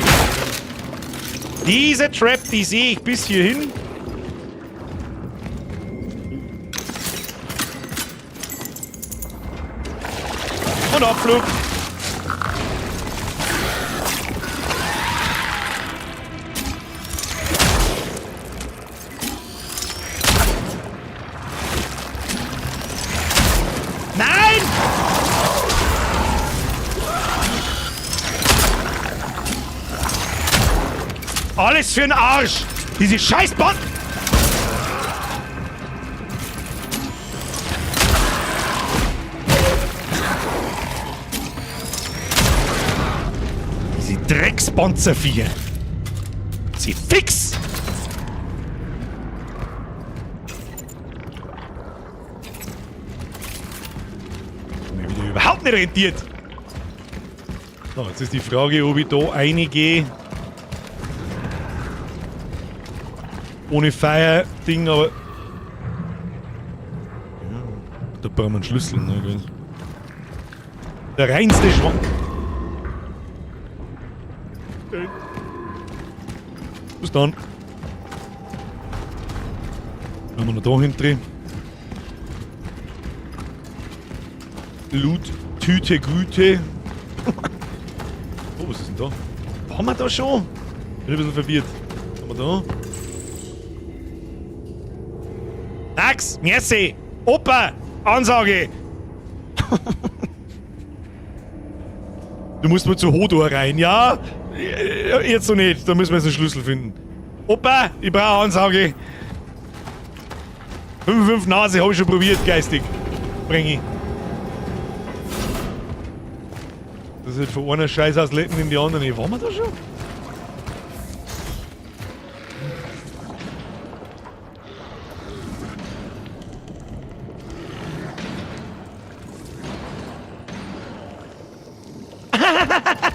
Diese Trap, die sehe ich bis hierhin. Und Abflug. Nein! Alles für den Arsch! Diese Scheißbahn! Diese Dreckspanzerviecher! Sie fix! Mir wieder überhaupt nicht rentiert! So, jetzt ist die Frage, ob ich da reingehe. Ohne Feuer-Ding, aber... Ja, da brauchen wir einen Schlüssel, ne? Gell? Der reinste Schwank. Okay. Bis dann. Haben wir noch da hinten drin. Loot, Tüte, Güte. Oh, was ist denn da? Waren wir da schon? Bin ein bisschen verwirrt. Haben wir da? Max, merci! Opa! Ansage! Du musst mal zu Hodor rein, ja? Jetzt noch nicht, da müssen wir jetzt einen Schlüssel finden. Opa, ich brauche Ansage. 5,5 Nase habe ich schon probiert, geistig. Bring ich. Das ist halt von einer Scheiß aus Letten in die andere. Waren wir da schon?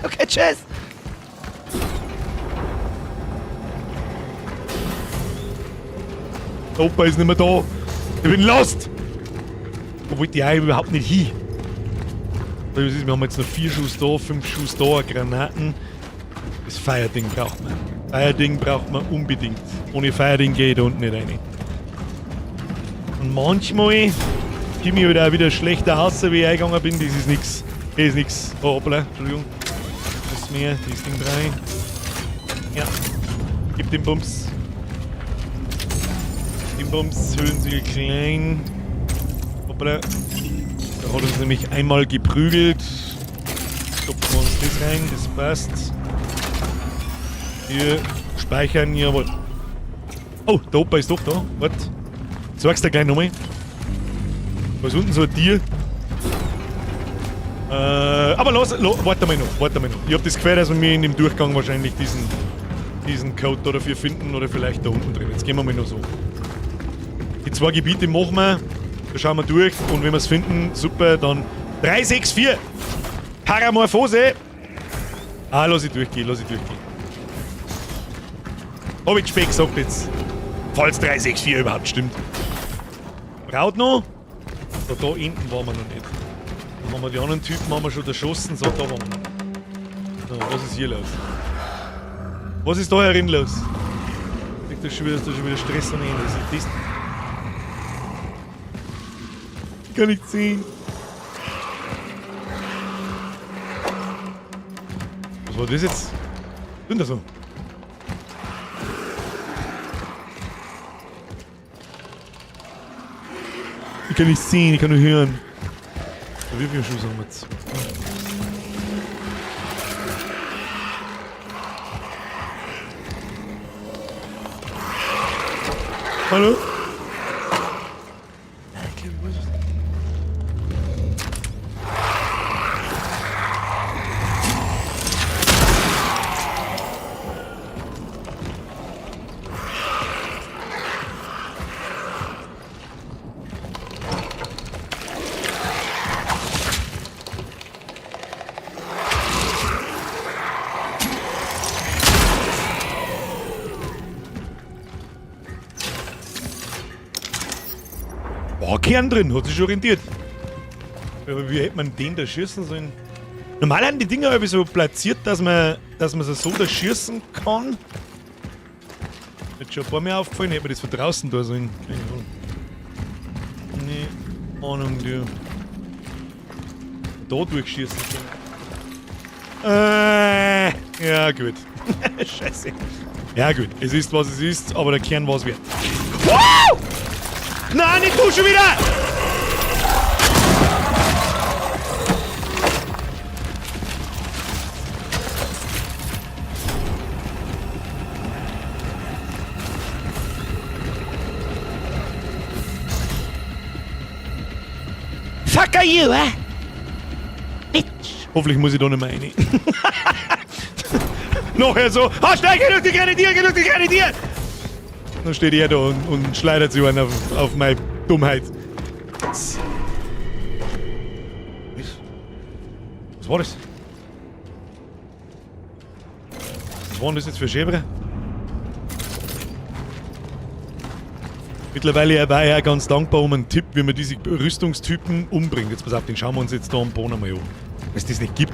Okay, tschüss. Der Opa ist nicht mehr da. Ich bin lost. Wo wollte ich eigentlich überhaupt nicht hin? Wir haben jetzt noch 4 Schuss da, 5 Schuss da, Granaten. Das Feuerding braucht man. Feuerding braucht man unbedingt. Ohne Feuerding gehe ich da unten nicht rein. Und manchmal komme ich halt auch wieder schlechter aus, wie ich eingegangen bin. Das ist nix. Das ist nix. Oh, hoppla, Entschuldigung. Das ist mehr, das Ding rein. Ja. Gib den Bums. Den Bums, Höhlensiegel klein. Hoppla. Da hat uns nämlich einmal geprügelt. Stopfen wir uns das rein, das passt. Hier speichern, jawohl. Oh, der Opa ist doch da. Warte. Zeig's dir gleich nochmal. Da ist unten so ein Tier. Aber los, warte mal noch, warte mal noch. Ich hab das Gefühl, dass wir in dem Durchgang wahrscheinlich diesen Code da dafür finden oder vielleicht da unten drin. Jetzt gehen wir mal noch so. Die 2 Gebiete machen wir, da schauen wir durch und wenn wir's finden, super, dann 3, 6, 4. Paramorphose. Ah, lass ich durchgehen, lass ich durchgehen. Hab ich spät gesagt jetzt. Falls 3, 6, 4 überhaupt stimmt. Braut noch? Da, da hinten waren wir noch nicht. Dann haben wir die anderen Typen haben wir schon erschossen, so, da waren wir noch. So, was ist hier los? Was ist da herin los? Ich denke, da ist schon wieder Stress ohne Ende. Was ist das? Ich kann nicht sehen. Was war das jetzt? Was ist denn das so? Ich kann nicht sehen, ich kann nur hören. So, wie viele Schuhe haben wir jetzt? Hallo? War Kern drin, hat sich schon orientiert. Aber wie hätte man den da schießen sollen? Normal haben die Dinger irgendwie so platziert, dass man sie so da schießen kann. Jetzt schon ein paar mehr aufgefallen, hätte man das von draußen da sollen. Keine Ahnung. Nee, Ahnung, du. Da durchschießen können. Ja gut. Scheiße. Ja gut, es ist was es ist, aber der Kern war's wert. Wow! Nein, nicht du schon wieder! Fuck are you, eh? Bitch! Hoffentlich muss ich da nicht mehr rein. Nachher so, ah, schnell, geh durch die kleine Tier, geh durch die kleine Tier! Dann steht er da und schleudert sich einen auf meine Dummheit. Was? Was war das? Was waren das jetzt für Schäbre? Mittlerweile war ich auch ganz dankbar um einen Tipp, wie man diese Rüstungstypen umbringt. Jetzt pass auf, den schauen wir uns jetzt da am Boden einmal an. Weil es das nicht gibt.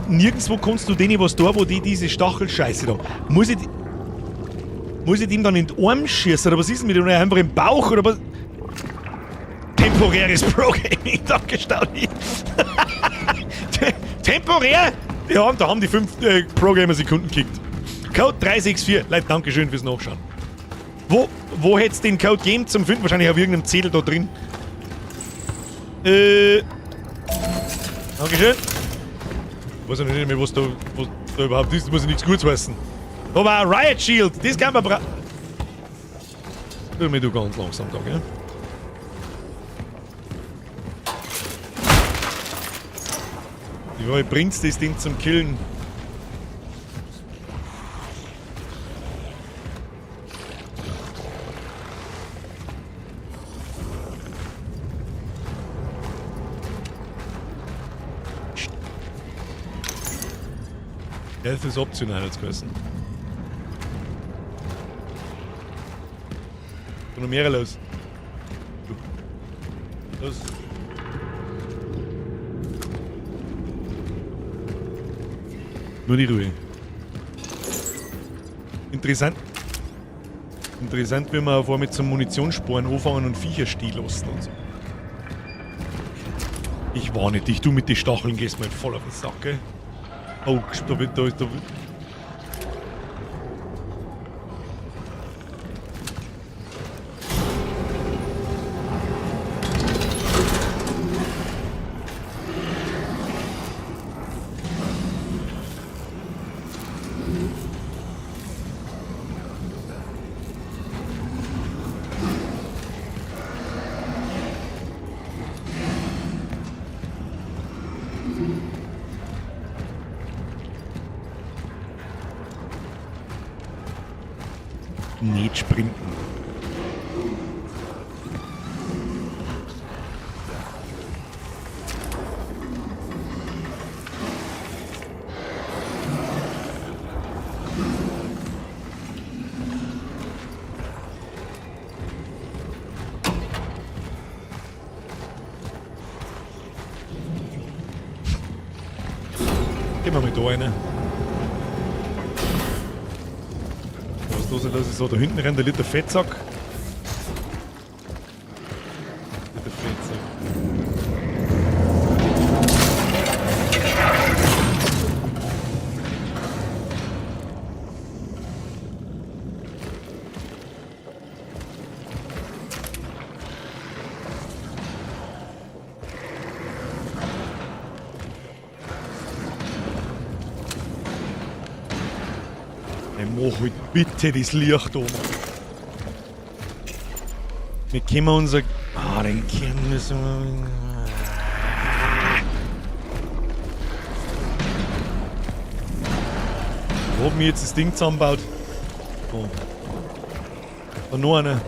Nirgendwo kannst du denen was da, wo die diese Stachelscheiße da. Muss ich dem dann in den Arm schießen? Oder was ist denn mit dem? Oder einfach im Bauch? Oder was? Temporäres Pro-Gaming, danke, Staudi. Temporär? Ja, da haben die 5 Pro-Gamer-Sekunden gekickt. Code 364. Leute, Dankeschön fürs Nachschauen. Wo hätt's den Code gegeben zum Finden? Wahrscheinlich auf irgendeinem Zettel da drin. Dankeschön. Ich weiß ja nicht mehr, was da überhaupt ist. Muss ich nichts Gutes wissen. Da war ein Riot Shield. Das kann man bra-. Tu mir du ganz langsam da, gell? Die Frage, bringt's das Ding zum Killen? Das ist optional als geheißen. Da noch mehrere los. Los. Nur die Ruhe. Interessant. Interessant, wie wir auf einmal zum Munitionssporen anfangen und Viecher stehen lassen und so. Ich warne dich, du mit den Stacheln gehst mir voll auf den Sack, gell? Oh, da wird, da ist, da wird. Nicht sprinten. Gehen wir mal da rein. Was los ist, das ist so, da hinten rennt der Liter Fettsack. Liter Fettsack. Ey, mach halt bitte das Licht an. Wir können unser... Ah, den Kern müssen wir... Wo hab ich jetzt das Ding zusammengebaut? Oh. Da noch einer.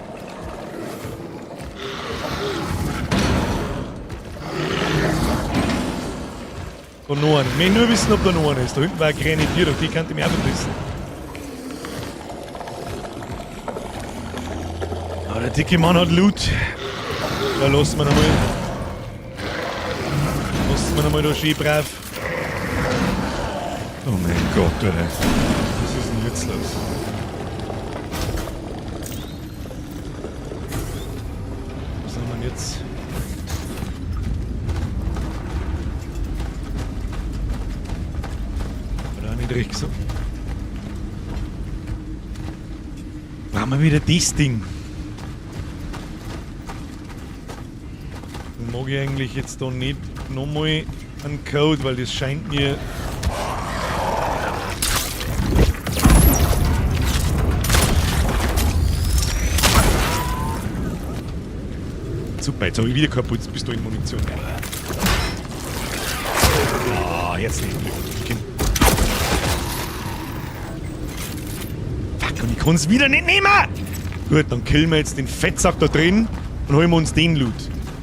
Da noch einer. Ich möchte nur wissen, ob da noch einer ist. Da hinten war eine kleine Tür, auf die könnte ich mich auch verpissen. Ah, der dicke Mann hat Loot. Da lassen wir nochmal. Lassen wir nochmal da schön brav. Oh mein Gott, Alter. Was ist denn jetzt los? Was haben wir denn jetzt? Hat auch nicht recht gesagt. Brauchen wir wieder das Ding. Dann mag ich eigentlich jetzt da nicht nochmal einen Code, weil das scheint mir... Super, jetzt habe ich wieder keine Pistolenmunition. Ah, herzlichen Glückwunsch. Fuck, und ich kann es wieder nicht nehmen! Gut, dann killen wir jetzt den Fettsack da drin und holen wir uns den Loot.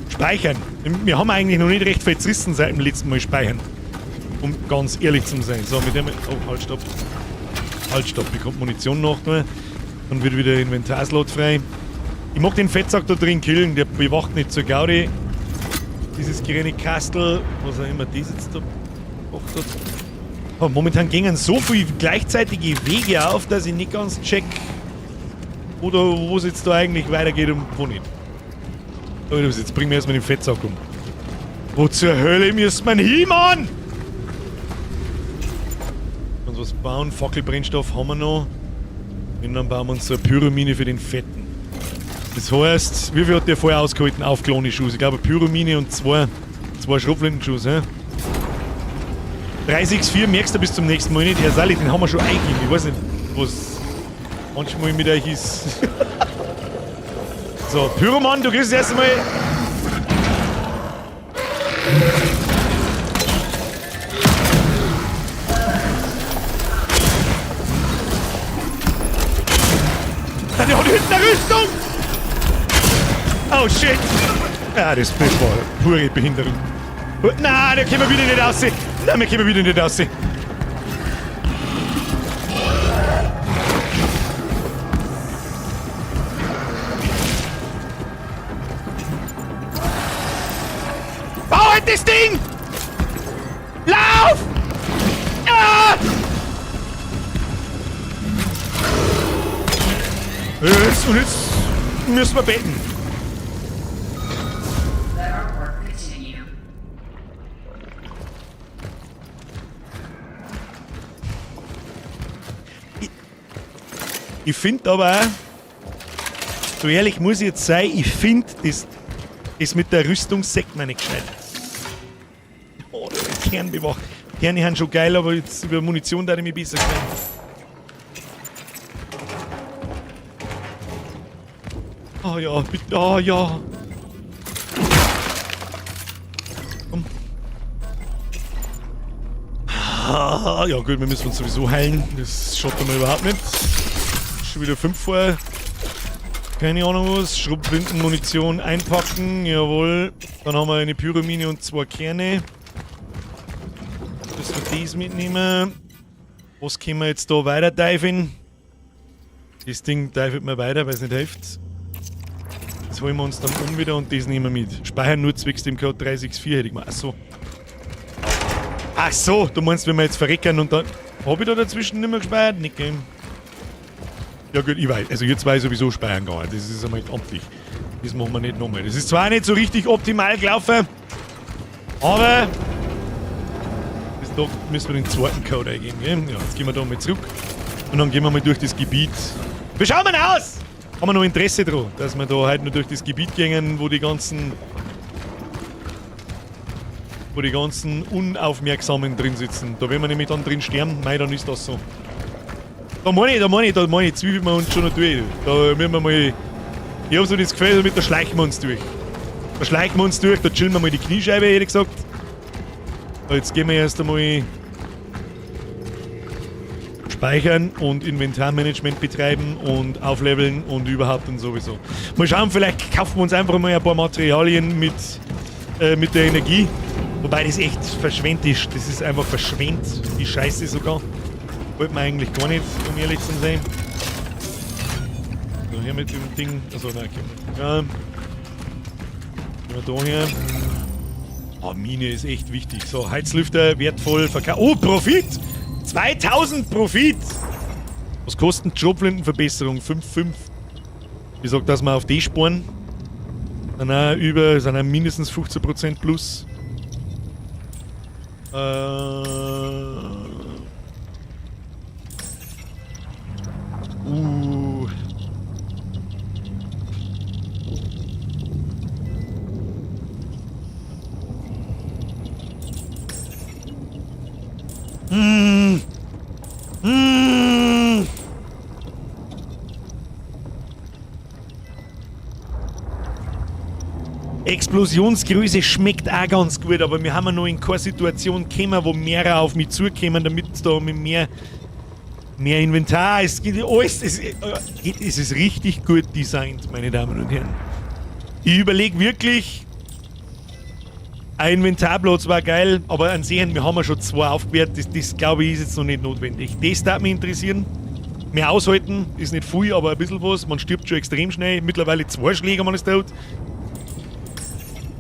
Speichern. Wir haben eigentlich noch nicht recht viel zerrissen seit dem letzten Mal speichern. Um ganz ehrlich zu sein. So, mit dem... Oh, halt, stopp. Halt, stopp. Bekommt Munition noch. Dann wird wieder Inventarslot frei. Ich mag den Fettsack da drin killen, der bewacht nicht zur Gaudi. Dieses grüne Kastel, was auch immer das jetzt da gemacht hat. Aber momentan gingen so viele gleichzeitige Wege auf, dass ich nicht ganz check, oder wo es jetzt da eigentlich weitergeht und wo nicht. So, jetzt bringen wir erstmal den Fettsack um. Wo zur Hölle müssen wir hin, Mann? Uns was bauen, Fackelbrennstoff haben wir noch. Und dann bauen wir uns so eine Pyromine für den Fetten. Das heißt, wie viel hat der vorher ausgehalten auf Klone-Schuss? Ich glaube Pyromine und zwei Schrotflintenschuss, hä? 364 merkst du bis zum nächsten Mal nicht. Herr Sally, den haben wir schon eingegeben. Ich weiß nicht, was manchmal mit euch ist. So, Pyroman, du kriegst das erste Mal. Der hat hinten eine Rüstung! Oh shit! Ja, das war pure Behinderung. Nein, da können wir wieder nicht raus. Nein, wir können wieder nicht raus. Bau halt das Ding! Lauf! Ah! Jetzt, und jetzt müssen wir beten. Ich finde aber auch, so ehrlich muss ich jetzt sein, ich finde, das mit der Rüstung sagt man nicht gescheit. Oh, der wird Kern bewacht. Kerne sind schon geil, aber jetzt über Munition da ich mich besser kennen. Oh ja, bitte, oh ja. Komm. Ah, ja gut, wir müssen uns sowieso heilen. Das schaut mal überhaupt nicht. Schon wieder 5 vor. Keine Ahnung was. Schrotflintenmunition einpacken. Jawohl. Dann haben wir eine Pyromine und 2 Kerne. Dass wir das mitnehmen. Was können wir jetzt da weiter diven? Das Ding divet mir weiter, weil es nicht hilft. Das holen wir uns dann um wieder und das nehmen wir mit. Speichern nur zwecks dem Code 364 hätte ich mal. Ach so. Ach so, du meinst, wenn wir jetzt verreckern und dann... Hab ich da dazwischen nicht mehr gespeichert? Nicht, gell? Ja gut, ich weiß. Also jetzt weiß ich sowieso speichern gar nicht. Das ist einmal amtlich. Das machen wir nicht nochmal. Das ist zwar nicht so richtig optimal gelaufen, aber bis da müssen wir den zweiten Code eingeben. Gell? Ja, jetzt gehen wir da mal zurück und dann gehen wir mal durch das Gebiet. Wie schauen wir denn aus? Haben wir noch Interesse dran, dass wir da heute nur durch das Gebiet gehen, wo die ganzen Unaufmerksamen drin sitzen. Da werden wir nämlich dann drin sterben. Mei, dann ist das so. Da meine ich, zweifeln wir uns schon noch durch. Da müssen wir mal. Ich hab so das Gefühl, damit da schleichen wir uns durch. Da schleichen wir uns durch, da chillen wir mal die Kniescheibe, hätte ich gesagt. So, jetzt gehen wir erst einmal speichern und Inventarmanagement betreiben und aufleveln und überhaupt und sowieso. Mal schauen, vielleicht kaufen wir uns einfach mal ein paar Materialien mit der Energie. Wobei das echt verschwendet ist. Das ist einfach verschwendet, die Scheiße sogar. Wollte man eigentlich gar nicht, um ehrlich zu sein. So, hier mit dem Ding. Achso, nein, okay. Ja. Gehen wir da her. Oh, Mine ist echt wichtig. So, Heizlüfter, wertvoll, Verkauf. Oh, Profit! 2000 Profit! Was kostet Schrotflintenverbesserung? 5,5. Ich sag, dass wir auf die sparen. Sind auch über, sind auch mindestens 15% plus. Explosionsgröße schmeckt auch ganz gut, aber wir haben ja noch in keine Situation gekommen, wo mehrere auf mich zukommen, damit da mit mehr Inventar. Es geht alles, es ist richtig gut designt, meine Damen und Herren. Ich überlege wirklich, ein Inventarplatz war geil, aber an sich, wir haben ja schon zwei aufgewertet, das glaube ich ist jetzt noch nicht notwendig. Das darf mich interessieren. Mehr aushalten ist nicht viel, aber ein bisschen was. Man stirbt schon extrem schnell. Mittlerweile 2 Schläge, man ist tot.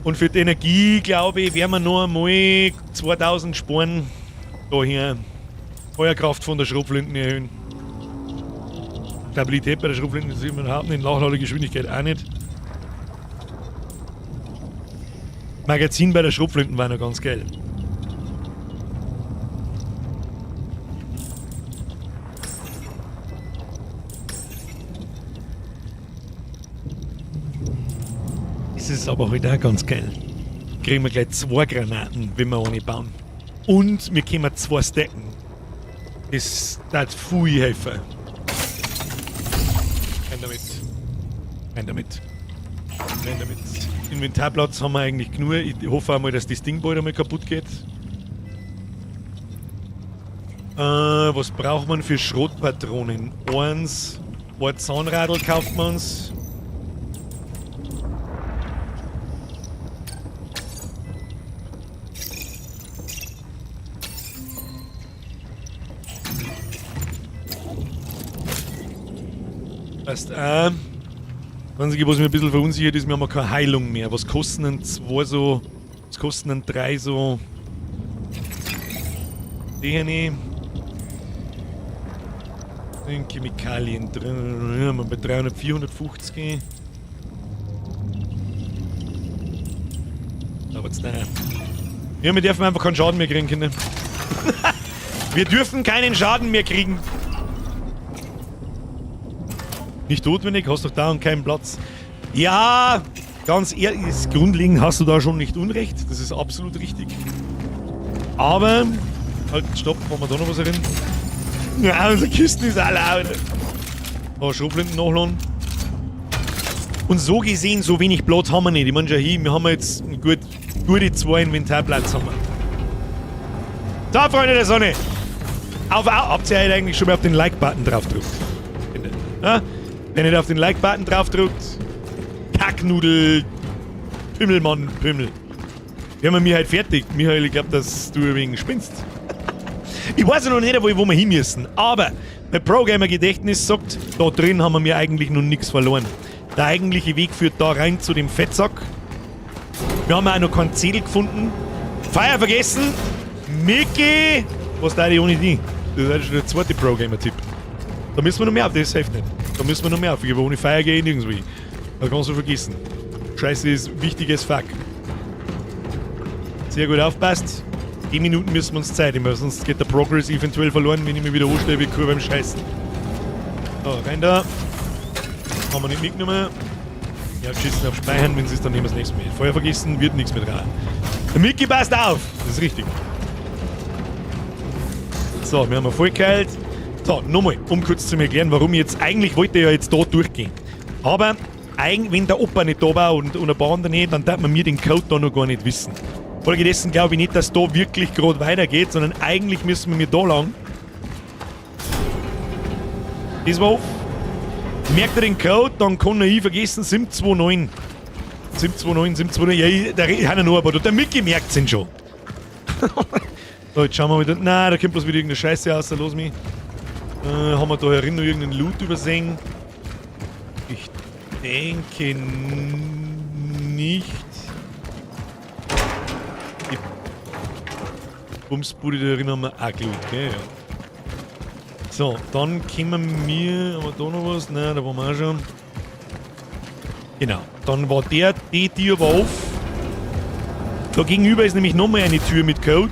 Und für die Energie, glaube ich, werden wir noch einmal 2000 sparen. Da hier Feuerkraft von der Schrotflinten erhöhen. Stabilität bei der Schrotflinten ist überhaupt nicht, Nachladegeschwindigkeit auch nicht. Magazin bei der Schrotflinten war noch ganz geil. Das ist aber halt auch ganz geil. Kriegen wir gleich 2 Granaten, wenn wir eine bauen. Und wir können 2 stacken. Das darf viel helfen. Rein damit. Rein damit. Rein damit. Inventarplatz haben wir eigentlich genug. Ich hoffe einmal, dass das Ding bald einmal kaputt geht. Was braucht man für Schrotpatronen? 1. Ein Zahnradl kauft man uns. Passt auch. Das Einzige, was mich ein bisschen verunsichert ist, wir haben keine Heilung mehr. Was kosten denn 2 so? Was kosten denn 3 so? Die hier nicht. Sind Chemikalien drin. Ja, wir bei 300, 450. Aber jetzt nein. Ja, wir dürfen einfach keinen Schaden mehr kriegen, Kinder. Wir dürfen keinen Schaden mehr kriegen. Nicht notwendig, hast doch da und keinen Platz. Ja, ganz ehrlich, grundlegend hast du da schon nicht Unrecht. Das ist absolut richtig. Aber, halt, stopp, machen wir da noch was rein? Ja, unsere Kisten ist alle out. Oh, Schrotflinten nachladen. Und so gesehen, so wenig Platz haben wir nicht. Ich meine, schau hin, wir haben jetzt gute 2 Inventarplatz haben wir. So, Freunde der Sonne. Habt ihr heute eigentlich schon mal auf den Like-Button drauf gedrückt? Ja? Wenn ihr auf den Like-Button drauf drückt, Kacknudel, Pimmelmann, Pimmel. Wir haben mir halt fertig. Michael, ich glaub, dass du ein wenig spinnst. Ich weiß ja noch nicht, wo wir hin müssen, aber mein Pro-Gamer-Gedächtnis sagt, da drin haben wir mir eigentlich noch nix verloren. Der eigentliche Weg führt da rein zu dem Fettsack. Wir haben auch noch keinen Zettel gefunden. Feuer vergessen! Mickey! Was da die ohne die? Das ist schon der zweite Pro-Gamer-Tipp. Da müssen wir noch mehr auf, das hilft nicht. Da müssen wir noch mehr auf. Ich ohne Feuer gehe ich nirgendwo hin. Das kannst du vergessen. Scheiße ist wichtiges Fuck. Sehr gut aufpasst. 10 Minuten müssen wir uns Zeit nehmen, weil sonst geht der Progress eventuell verloren, wenn ich mich wieder anstelle wie Kuh beim Scheißen. So, rein da. Haben wir nicht mitgenommen. Ja, geschissen auf Speichern, wenn sie es dann nehmen wir das nächste Mal. Feuer vergessen, wird nichts mehr dran. Der Mickey passt auf! Das ist richtig. So, wir haben voll geheilt. So, nochmal, um kurz zu erklären, warum ich jetzt, eigentlich wollte ich ja jetzt da durchgehen. Aber, wenn der Opa nicht da war und ein paar andere nicht, dann darf man mir den Code da noch gar nicht wissen. Folgedessen glaube ich nicht, dass da wirklich grad weitergeht, sondern eigentlich müssen wir mir da lang. Das war off. Merkt ihr den Code, dann kann ich vergessen, 729. 729, 729, ja, ich, der hat ja noch ein paar, der Mickey merkt's ihn schon. So, jetzt schauen wir wieder. Nein, da kommt bloß wieder irgendeine Scheiße raus, los mich. Haben wir da herin noch irgendeinen Loot übersehen? Ich denke nicht. Bumsbude da drin haben wir auch geloot, gell? Ja. So, dann kommen wir. Haben wir da noch was? Nein, da waren wir auch schon. Genau. Dann war die Tür war auf. Da gegenüber ist nämlich nochmal eine Tür mit Code.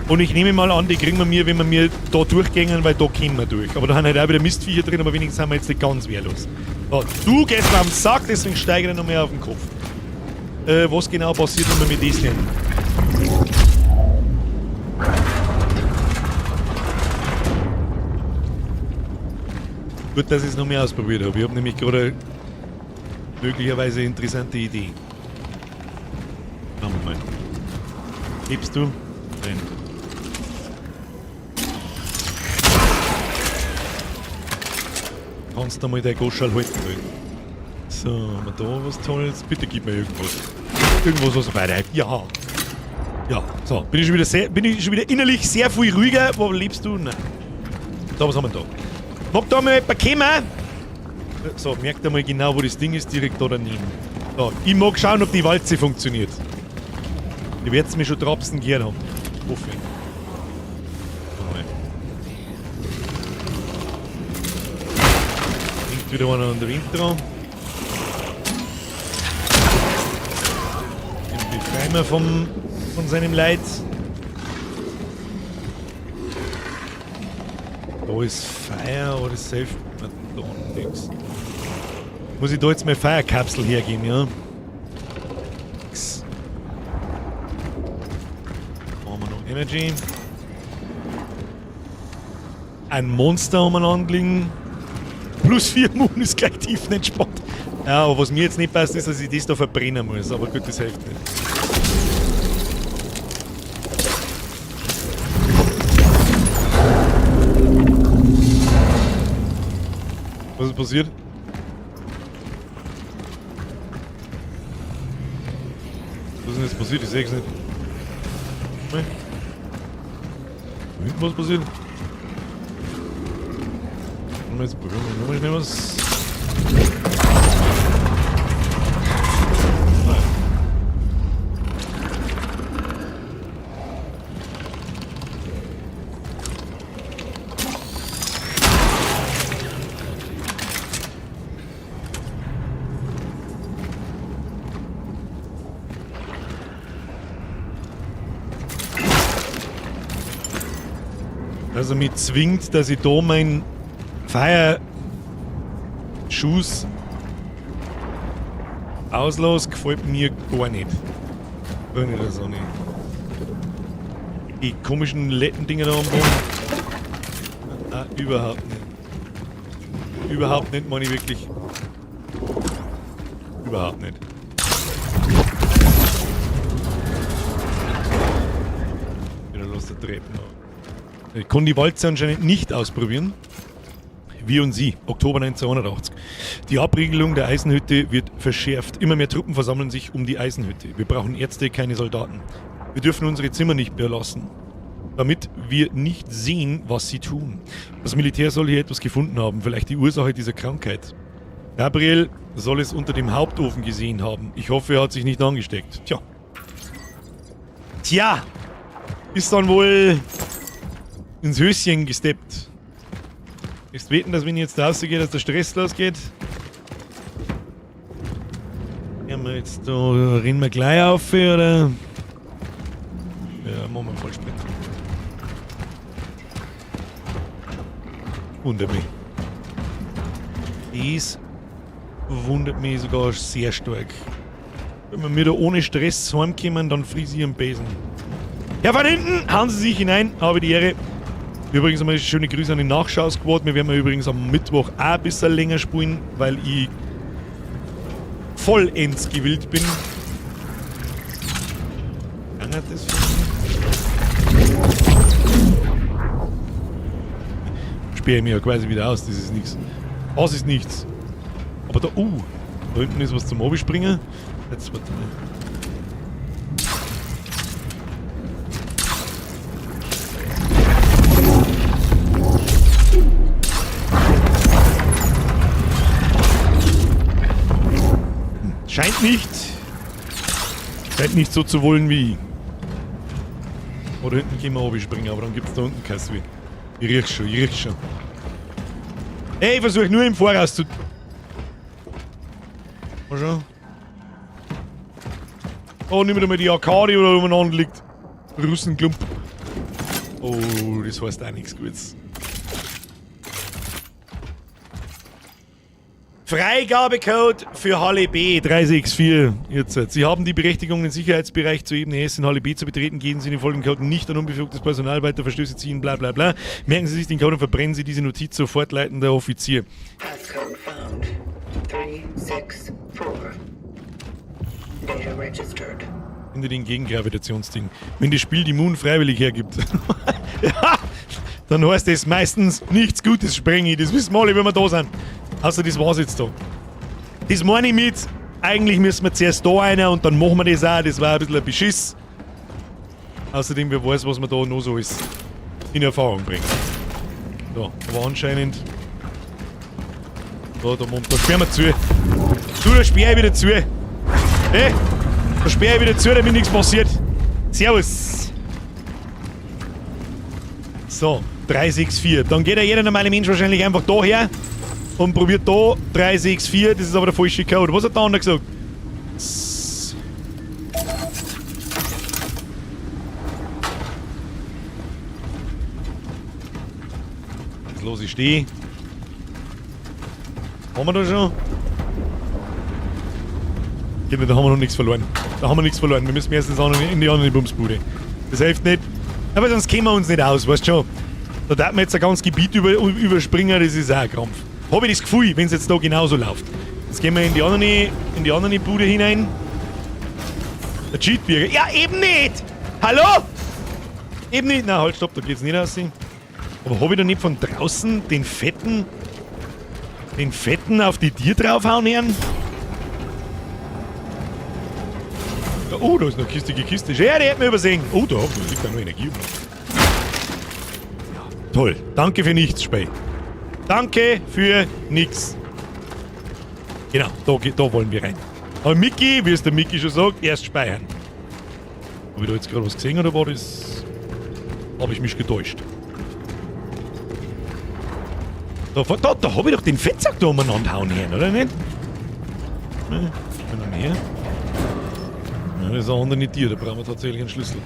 Und ich nehme mal an, die kriegen wir mir, wenn wir mir da durchgängen, weil da kommen wir durch. Aber da haben halt auch wieder Mistviecher drin, aber wenigstens sind wir jetzt nicht ganz wehrlos. So, du gehst mir am Sack, deswegen steige ich noch mehr auf den Kopf. Was genau passiert, wenn wir mit das nehmen? Gut, dass ich es noch mehr ausprobiert habe. Ich habe nämlich gerade eine möglicherweise interessante Idee. Schauen wir mal. Lebst du? Nein. Kannst du mal dein Goschal halten wollen. So, haben wir da was Tolles? Bitte gib mir irgendwas. Irgendwas, was weiterhilft. Ja. Ja, so. Bin ich schon wieder, innerlich sehr viel ruhiger. Wo lebst du? Nein. Da, was haben wir da? Mag da mal jemand kommen? So, merkt einmal genau, wo das Ding ist, direkt da daneben. So, ich mag schauen, ob die Walze funktioniert. Ihr werdet mich schon trapsen gehört haben. Hoffe ich. Mal. Hängt wieder einer an der Wind dran. Den befreien wir von seinem Leid. Da ist Fire oder Safe. Da nix. Muss ich da jetzt meine Feuerkapsel hergeben, ja? Nix. Da haben wir noch Energy. Ein Monster haben wir angelegen. Plus 4 Moon ist gleich tiefenentspannt. Ja, aber was mir jetzt nicht passt, ist, dass ich das da verbrennen muss. Aber gut, das hilft nicht. Was ist passiert? Was ist denn jetzt passiert? Ich seh's nicht. Hinten was passiert? Jetzt probieren wir nochmal schnell was. Also mich zwingt, dass ich da mein Fire Shoes auslasse, gefällt mir gar nicht. Gar nicht so nicht. Die komischen Lettendinger da am Boden. Ah, überhaupt nicht. Überhaupt nicht, meine ich wirklich. Überhaupt nicht. Wieder los der Treppen. Ich kann die Walze anscheinend nicht ausprobieren. Wir und Sie, Oktober 1981. Die Abriegelung der Eisenhütte wird verschärft. Immer mehr Truppen versammeln sich um die Eisenhütte. Wir brauchen Ärzte, keine Soldaten. Wir dürfen unsere Zimmer nicht mehr lassen, damit wir nicht sehen, was sie tun. Das Militär soll hier etwas gefunden haben, vielleicht die Ursache dieser Krankheit. Gabriel soll es unter dem Hauptofen gesehen haben. Ich hoffe, er hat sich nicht angesteckt. Tja. Tja! Ist dann wohl ins Höschen gesteppt. Ist wetten, dass wenn ich jetzt rausgehe, dass der Stress losgeht? Ja, wir jetzt da rennen wir gleich auf, oder? Ja, machen wir Vollsprint. Wundert mich. Das wundert mich sogar sehr stark. Wenn wir mir da ohne Stress heimkommen, dann friese ich am Besen. Herr von hinten, hauen Sie sich hinein, habe die Ehre. Übrigens einmal schöne Grüße an den Nachschau-Squad. Wir werden übrigens am Mittwoch auch ein bisschen länger spielen, weil ich vollends gewillt bin. Kann das? Sperre ich mich ja quasi wieder aus, das ist nichts. Das ist nichts. Aber da, da hinten ist was zum Obi-Springen. Jetzt warte mal. Scheint nicht. Scheint nicht so zu wollen wie ich. Oder hinten können wir runterspringen, aber dann gibt es da unten kein Sweet. Ich riech schon, ich riech schon. Ey, ich versuche nur im Voraus zu. Mal schon. Oh, nimm mir mal die AK, die da umeinander liegt. Russenklump. Oh, das heißt auch nichts Gutes. Freigabecode für Halle B 364. Jetzt. Sie haben die Berechtigung, den Sicherheitsbereich zur Ebene S in Halle B zu betreten. Geben Sie den folgenden Code nicht an unbefugtes Personal weiter, Verstöße ziehen, bla bla bla. Merken Sie sich den Code und verbrennen Sie diese Notiz sofort, leitender Offizier. Passcode found. 364. Data registered. Finde den Gegengravitationsding. Wenn das Spiel die Moon freiwillig hergibt. Ja, dann heißt das meistens nichts Gutes, Sprengi. Das wissen wir alle, wenn wir da sind. Außer das war's jetzt da. Das meine ich mit, eigentlich müssen wir zuerst da rein und dann machen wir das auch. Das war ein bisschen ein Beschiss. Außerdem, wer weiß, was man da noch so alles in Erfahrung bringt. So, aber anscheinend. Da, da, da sperren wir zu. Du, da sperr ich wieder zu. Hey, da sperr ich wieder zu, damit nichts passiert. Servus. So, 3, 6, 4. Dann geht ja jeder normale Mensch wahrscheinlich einfach da her und probiert da 3, 6, 4. Das ist aber der falsche Code. Was hat der andere gesagt? Das lasse ich stehen. Haben wir da schon? Kinder, da haben wir noch nichts verloren. Da haben wir nichts verloren. Wir müssen erstens in die andere Bumsbude. Das hilft nicht. Aber sonst kennen wir uns nicht aus, weißt du schon. Da darf man jetzt ein ganzes Gebiet überspringen, das ist auch ein Krampf. Hab ich das Gefühl, wenn es jetzt da genauso läuft. Jetzt gehen wir in die andere Bude hinein. Der Cheatbürger. Ja, eben nicht! Hallo? Eben nicht. Na, halt, stopp, da geht's nicht raus. Aber hab ich da nicht von draußen den fetten auf die Tier draufhauen hören? Ja, oh, da ist noch Kiste, Kiste. Ja, die hätten wir übersehen. Oh, da liegt da noch Energie. Ja, toll. Danke für nichts, Spey. Danke für nix. Genau, da wollen wir rein. Aber Mickey, wie es der Mickey schon sagt, erst speichern. Hab ich da jetzt gerade was gesehen oder war das... Hab ich mich getäuscht? Da hab ich doch den Fettsack da umeinander hauen hören, oder nicht? Ne, ich bin noch näher. Ja, das ist ein anderes Tier, da brauchen wir tatsächlich einen Schlüssel.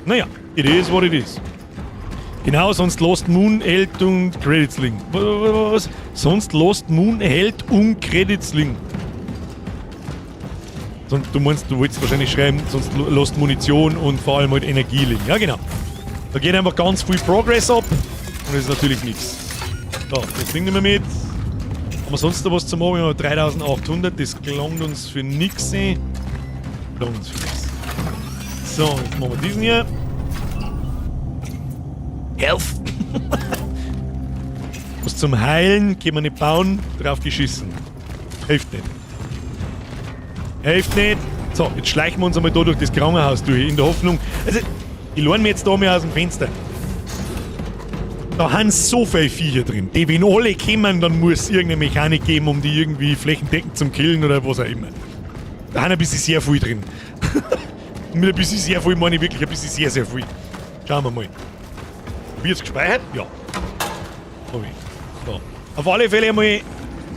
Naja, it is what it is. Genau, sonst Lost Moon hält und Credits liegen. Was? Sonst Lost Moon hält und Credits liegen. Sonst, du meinst, du wolltest wahrscheinlich schreiben, sonst Lost Munition und vor allem halt Energie liegen. Ja, genau. Da geht einfach ganz viel Progress ab und das ist natürlich nichts. So, das Ding nehmen wir mit. Haben wir sonst noch was zu machen? Wir haben 3800, das gelangt uns für nix. Gelangt uns für nix. So, jetzt machen wir diesen hier. Health! Was zum Heilen können wir nicht bauen, drauf geschissen. Hilft nicht. Hilft nicht. So, jetzt schleichen wir uns einmal da durch das Krankenhaus durch, in der Hoffnung. Also, ich lerne mir jetzt da mal aus dem Fenster. Da haben so viele Viecher drin. Die, wenn alle kommen, dann muss es irgendeine Mechanik geben, um die irgendwie flächendeckend zum Killen oder was auch immer. Da haben ein bisschen sehr viel drin. Mit ein bisschen sehr viel meine ich wirklich ein bisschen sehr, sehr viel. Schauen wir mal. Hab ich jetzt gespeichert? Ja. Hab ich. So. Auf alle Fälle einmal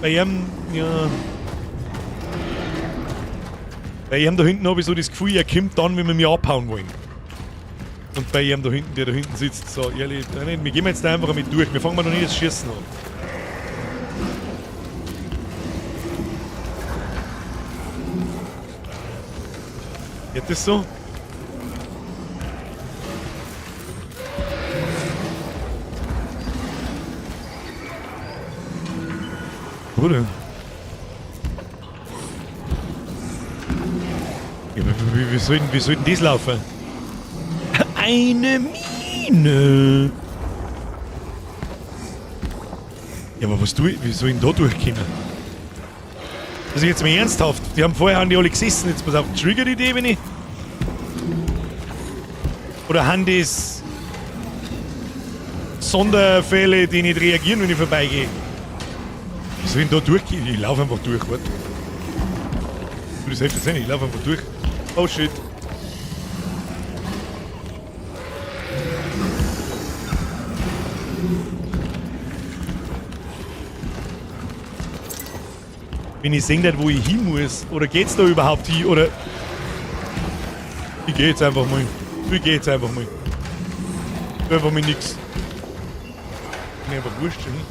bei ihm, ja. Bei ihm da hinten hab ich so das Gefühl, er kommt dann, wenn wir mich abhauen wollen. Und bei ihm da hinten, der da hinten sitzt, so ehrlich, nein, wir gehen jetzt da einfach mit durch. Wir fangen mal noch nicht das Schießen an. Geht das so? Bruder. Ja, wie soll denn das laufen? Eine Mine! Ja, aber was tu ich? Wie soll ich denn da durchkommen? Also jetzt mal ernsthaft, die haben vorher an die alle gesessen, jetzt pass auf, trigger die die, wenn ich... Oder haben das Sonderfälle, die nicht reagieren, wenn ich vorbeigehe? Wie soll ich denn da durchgehen? Ich laufe einfach durch, warte. Du, das hilft jetzt nicht, ich laufe einfach durch. Oh shit. Wenn ich sehe nicht, wo ich hin muss. Oder geht's da überhaupt hin? Oder. Ich geh jetzt einfach mal. Ich geh jetzt einfach mal. Einfach mal nix. Mir einfach wurscht schon hin.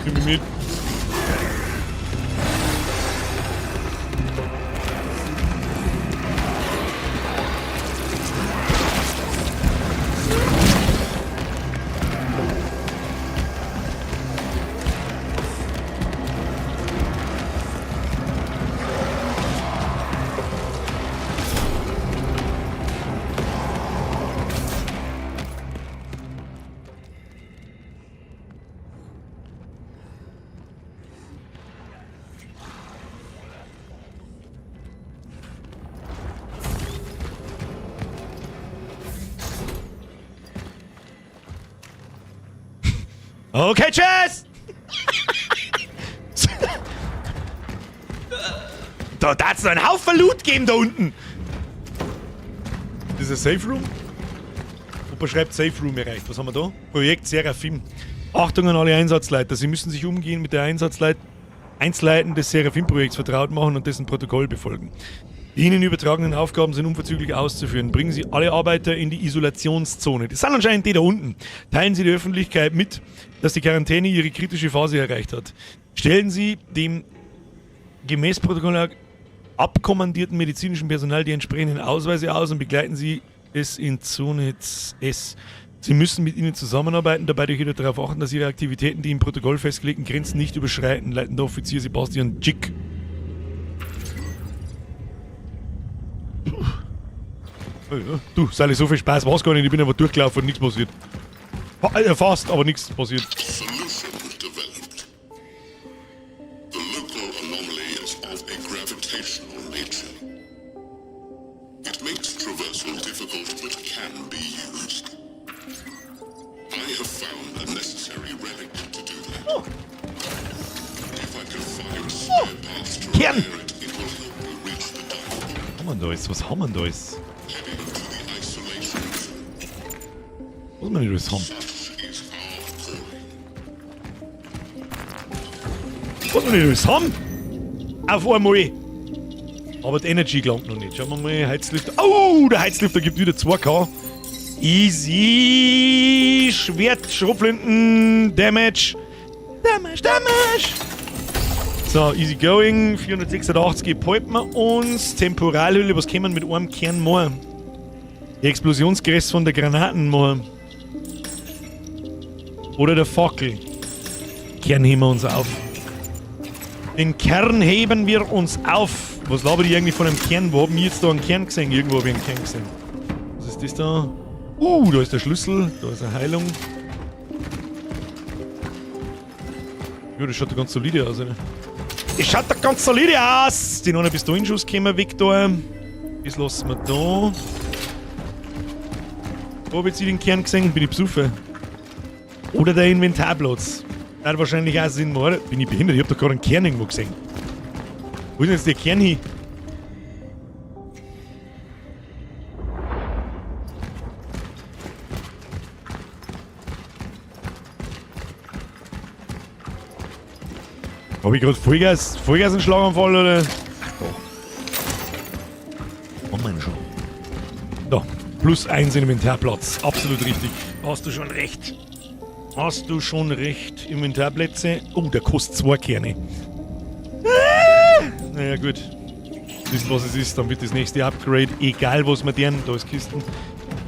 Nimm mich mit. Okay, tschüss! Da darf's noch einen Haufen Loot geben da unten! Das ist ein Safe Room? Opa schreibt Safe Room erreicht. Was haben wir da? Projekt Seraphim. Achtung an alle Einsatzleiter. Sie müssen sich umgehend mit der Einzelheiten des Seraphim-Projekts vertraut machen und dessen Protokoll befolgen. Die Ihnen übertragenen Aufgaben sind unverzüglich auszuführen. Bringen Sie alle Arbeiter in die Isolationszone. Das sind anscheinend die da unten. Teilen Sie der Öffentlichkeit mit, dass die Quarantäne ihre kritische Phase erreicht hat. Stellen Sie dem gemäß Protokoll abkommandierten medizinischen Personal die entsprechenden Ausweise aus und begleiten Sie es in Zone S. Sie müssen mit ihnen zusammenarbeiten, dabei jedoch darauf achten, dass ihre Aktivitäten die im Protokoll festgelegten Grenzen nicht überschreiten. Leitender Offizier Sebastian Jick. Oh ja. Du, Sally, so viel Spaß war's gar nicht. Ich bin einfach durchgelaufen und nichts passiert. Fast, aber nichts passiert. Solution developed. The local anomaly is of a gravitational nature. It makes traversal difficult, but can be used. I have found a necessary relic to do that. Oh. If I can find spare parts to Kern. repair it, it will help me reach the dive Was haben wir denn da alles? Was haben wir denn da alles? Heading to the isolation zone. Was wir nicht alles haben? Such is our calling. Was wir nicht alles haben? Auf einmal! Aber die Energy gelangt noch nicht. Schauen wir mal, Heizlüfter. Oh, der Heizlüfter gibt wieder 2K. Easy! Schwert, Schrotflinten, Damage. Damage, Damage! So, easy going. 486 behalten wir uns. Temporalhülle, was können wir mit einem Kern machen? Die Explosionsgröße von der Granaten machen. Oder der Fackel. Kern heben wir uns auf. Den Kern heben wir uns auf. Was laber ich eigentlich von einem Kern? Wo haben wir jetzt da einen Kern gesehen? Irgendwo hab ich einen Kern gesehen. Was ist das da? Da ist der Schlüssel. Da ist eine Heilung. Ja, das schaut doch ganz solide aus, oder? Das schaut doch ganz solide aus! Den einen Pistolenschuss können wir weg da. Das lassen wir da. Wo hab ich jetzt den Kern gesehen? Bin ich besoffen? Oder der Inventarplatz. Das hat wahrscheinlich auch Sinn, oder? Bin ich behindert? Ich hab doch gerade einen Kern irgendwo gesehen. Wo ist denn jetzt der Kern hin? Hab ich grad Vollgas einen Schlaganfall oder? Ach doch. Oh mein schon. Da, plus 1 Inventarplatz. Absolut richtig. Hast du schon recht. Hast du schon recht. Inventarplätze. Oh, der kostet 2 Kerne. Ah! Naja, gut. Wisst, was es ist, dann wird das nächste Upgrade. Egal, was wir tun. Da ist Kisten.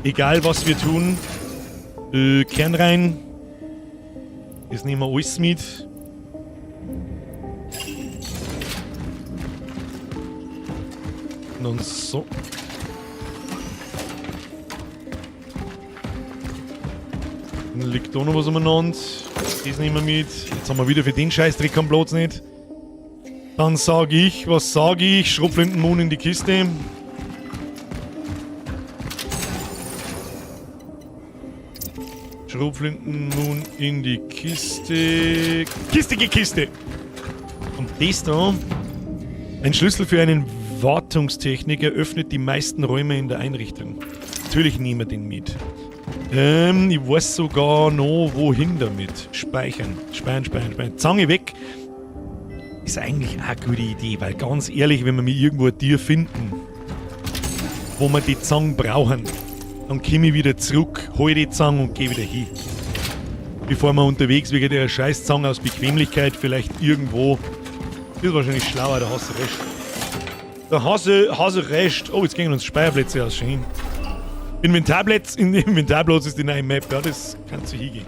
Egal, was wir tun. Kern rein. Das nehmen wir alles mit. Und dann so. Dann liegt da noch was umeinander. Das nehmen wir mit. Jetzt haben wir wieder für den Scheißdreck keinen Platz nicht. Dann sag ich, was sag ich? Schrotflintenmohn in die Kiste. Schrotflintenmohn in die Kiste. Kistige Kiste! Und das da. Ein Schlüssel für einen Wartungstechniker öffnet die meisten Räume in der Einrichtung. Natürlich nehmen wir den mit. Ich weiß sogar noch, wohin damit. Speichern. Speichern, speichern, speichern. Zange weg. Ist eigentlich auch eine gute Idee, weil ganz ehrlich, wenn wir mir irgendwo ein Tier finden, wo wir die Zange brauchen, dann komme ich wieder zurück, hol die Zange und geh wieder hin. Bevor wir unterwegs wegen der Scheißzange aus Bequemlichkeit vielleicht irgendwo. Ist wahrscheinlich schlauer, da hast du recht. Da hast du recht. Oh, jetzt gehen uns Speicherplätze aus. Schön. Inventarplatz, in Inventarplatz ist die neue Map. Ja, das kannst du hingehen.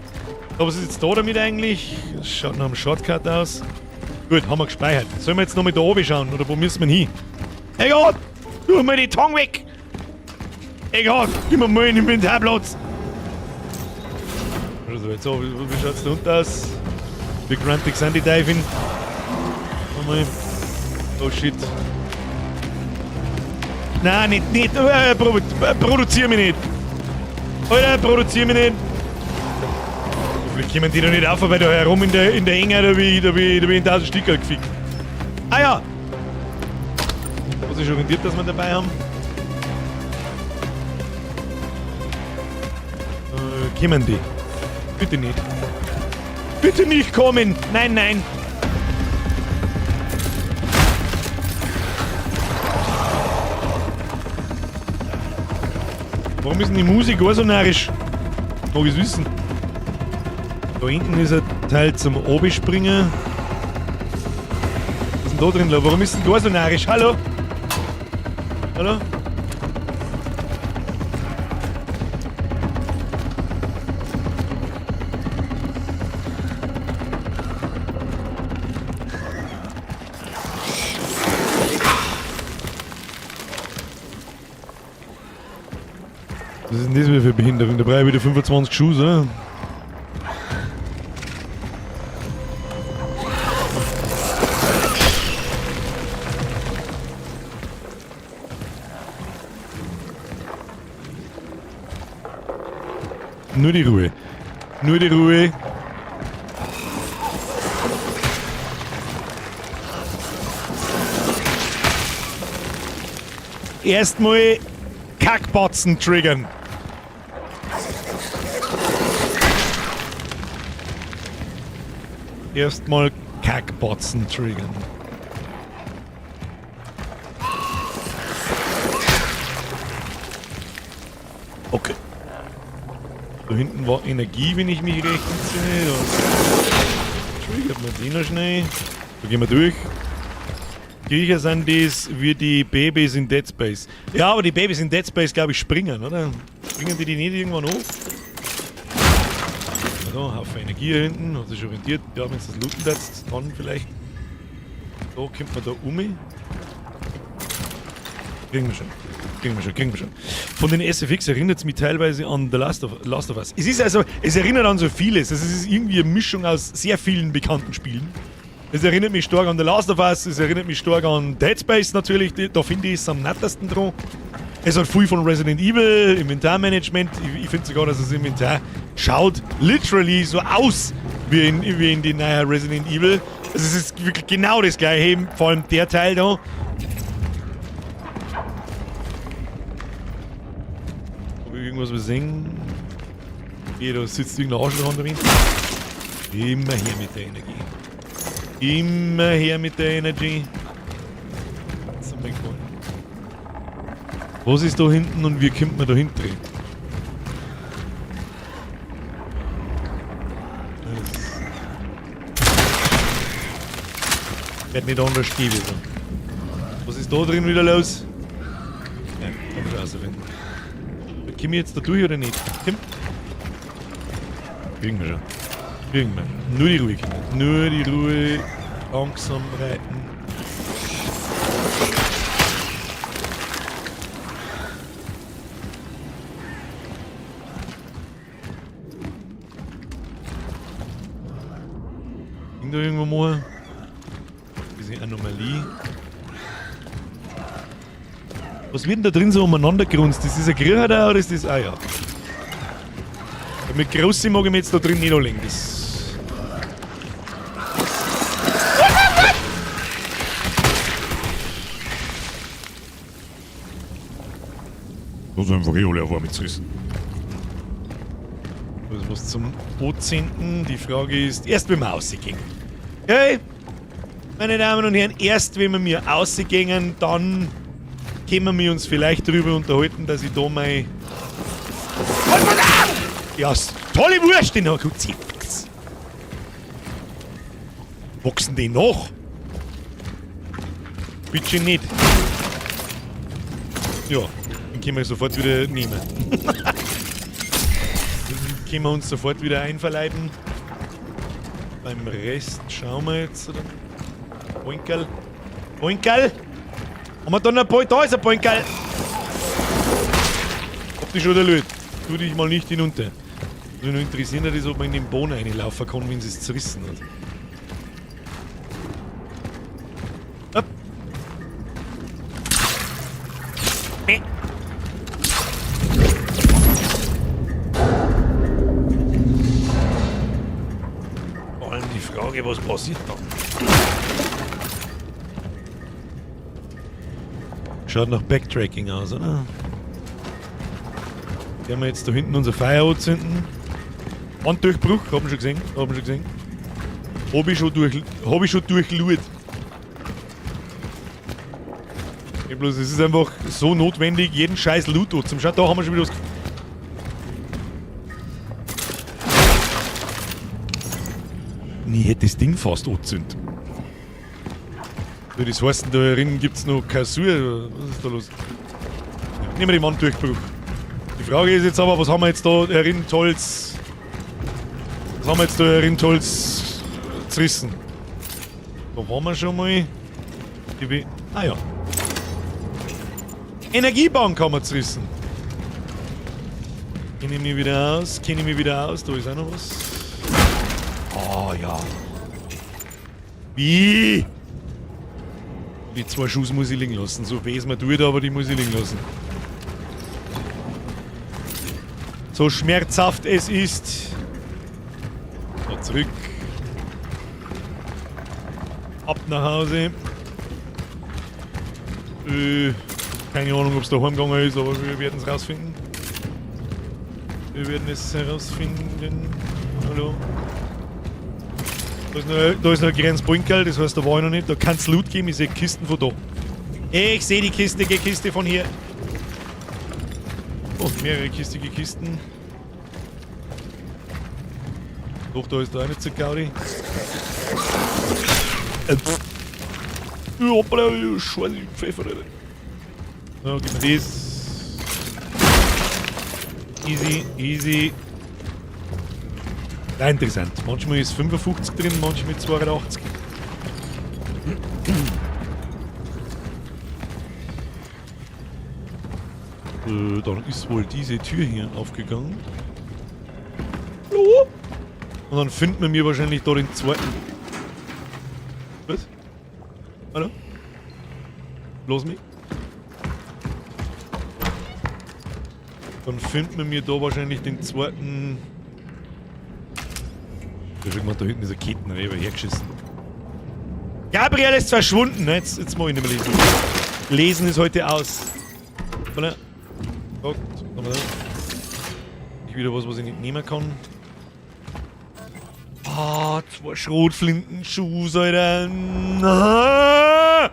So, was ist jetzt da damit eigentlich? Das schaut nach einem Shortcut aus. Gut, haben wir gespeichert. Sollen wir jetzt noch mit da oben schauen oder wo müssen wir hin? Egal! Tu mir die Tong weg! Egal! Gib mir mal einen Inventarplatz! Also, jetzt so, wie schaut's da unten aus? Wie gruntig sind die Teufel? Mal. Oh shit. Nein, nicht, produzier mich nicht. Alter, produzier mich nicht. Hoffentlich kommen die da nicht auf, weil da herum in der Enge, da bin ich in 1000 Stück gefickt. Ah ja! Was ist orientiert, dass wir dabei haben? Kommen die? Bitte nicht. Bitte nicht kommen! Nein, nein! Warum ist denn die Musik auch so narrisch? Mag ich's wissen. Da hinten ist ein Teil zum Obispringen. Was ist denn da drin? Warum ist denn da so narrisch? Hallo? Hallo? Was ist denn das wieder für Behinderung? Da brauche ich wieder 25 Schuhe, oder? Nur die Ruhe. Nur die Ruhe. Erstmal Kackbatzen triggern. Erstmal Kackbatzen triggern. Okay. Da hinten war Energie, wenn ich mich recht entsinne. Da triggert man die noch schnell. Da gehen wir durch. Kriecher sind das wie die Babys in Dead Space. Ja, aber die Babys in Dead Space, glaube ich, springen, oder? Springen die nicht irgendwann hoch? So, Haufen Energie hier hinten. Hat sich orientiert. Ja, wenn es das looten darfst, dann vielleicht. Da kommt man da um. Kriegen wir schon. Kriegen wir schon, kriegen wir schon. Von den SFX erinnert es mich teilweise an The Last of Us. Es ist also, es erinnert an so vieles. Also es ist irgendwie eine Mischung aus sehr vielen bekannten Spielen. Es erinnert mich stark an The Last of Us, es erinnert mich stark an Dead Space natürlich, da finde ich es am nettesten dran. Es hat viel von Resident Evil, Inventarmanagement. Ich finde sogar, dass das Inventar schaut literally so aus wie in die neue Resident Evil. Also es ist wirklich genau das gleiche, vor allem der Teil da. Ob ich irgendwas besingen? Hier, da sitzt irgendein Arschloch drin. Immer her mit der Energie. Immer her mit der Energy. Was ist da hinten und wie kommt man da hinten drin? Das wird nicht anders gehen wieder. Was ist da drin wieder los? Ja, kann man schon rausfinden. Komm ich jetzt da durch oder nicht? Komm. Kriegen wir schon. Kriegen wir. Nur die Ruhe, Kinder. Nur die Ruhe. Langsam reiten. Ging da irgendwo mal? Diese Anomalie. Was wird denn da drin so umeinander gerunzt? Ist das ein Kriecher da oder ist das. Ah ja. Mit Große mag ich mir jetzt da drin nicht anlegen. Das. Da sind einfach eh alle auf einmal zerrissen. Da ist was zum Anzünden. Die Frage ist, erst wenn wir rausgehen. Okay? Meine Damen und Herren, erst wenn wir mir rausgehen, dann können wir uns vielleicht darüber unterhalten, dass ich da mein... Ja, tolle Wurst in der Kruzifix. Wachsen die noch? Bitte nicht. Ja, den können wir sofort wieder nehmen. Den können wir uns sofort wieder einverleiben. Beim Rest schauen wir jetzt. Oder? Boinkerl. Boinkerl! Haben wir da noch ein Boinkerl? Da ist ein Boinkerl! Hab dich schon erlöst. Tu dich mal nicht hinunter. Was mich nur interessiert hat, ist, ob man in den Boden reinlaufen kann, wenn sie es zerrissen hat. Hopp. Vor allem die Frage, was passiert dann? Schaut nach Backtracking aus, oder? Werden wir jetzt da hinten unser Feuer anzünden. Wanddurchbruch, haben wir schon gesehen. Haben wir schon gesehen. Hab ich schon durch, hab ich schon durchluert. Ja, bloß, es ist einfach so notwendig, jeden scheiß Loot anzuschauen. Da haben wir schon wieder was gefunden. Nie hätte das Ding fast angezündet. So, das heißt, da drin gibt's noch Kassur. Was ist da los? Nehmen wir den Wanddurchbruch. Die Frage ist jetzt aber, was haben wir jetzt da herin tolls... Was haben wir jetzt da herin tolls zerrissen? Da waren wir schon mal. Die ah ja. Energiebank haben wir zerrissen. Kenne ich mich wieder aus, kenne ich mich wieder aus. Da ist auch noch was. Ah ja. Wie? Die zwei Schuss muss ich liegen lassen. So weh es mir tut, aber die muss ich liegen lassen. So schmerzhaft es ist. So, zurück. Ab nach Hause. Keine Ahnung, ob's da heimgegangen ist, aber wir werden es rausfinden. Wir werden es herausfinden. Hallo. Da ist noch ein kleines Bunkerl, das heißt, da war ich noch nicht. Da kann's Loot geben, ich seh Kisten von da. Ich seh die Kiste, die Kiste von hier. Oh, mehrere kistige Kisten. Doch, da ist da auch nicht so Gaudi. Hoppala, Scheiße, Pfeffer, Alter. So, gib mir das. Easy, easy. Ja, interessant. Manchmal ist 55 drin, manchmal 82. Dann ist wohl diese Tür hier aufgegangen. Hallo? Und dann finden wir mir wahrscheinlich da den zweiten. Was? Hallo? Los mich. Dann finden wir mir da wahrscheinlich den zweiten. Da schon gemacht, da hinten ist eine Kettenreber hergeschissen. Gabriel ist verschwunden. Ne? Jetzt mach ich nicht mehr lesen. Lesen ist heute aus. Oder? Gott, haben wir da. Ich wieder was, was ich nicht nehmen kann. Ah, 2 Schrotflintenschuhe, Alter. Ah!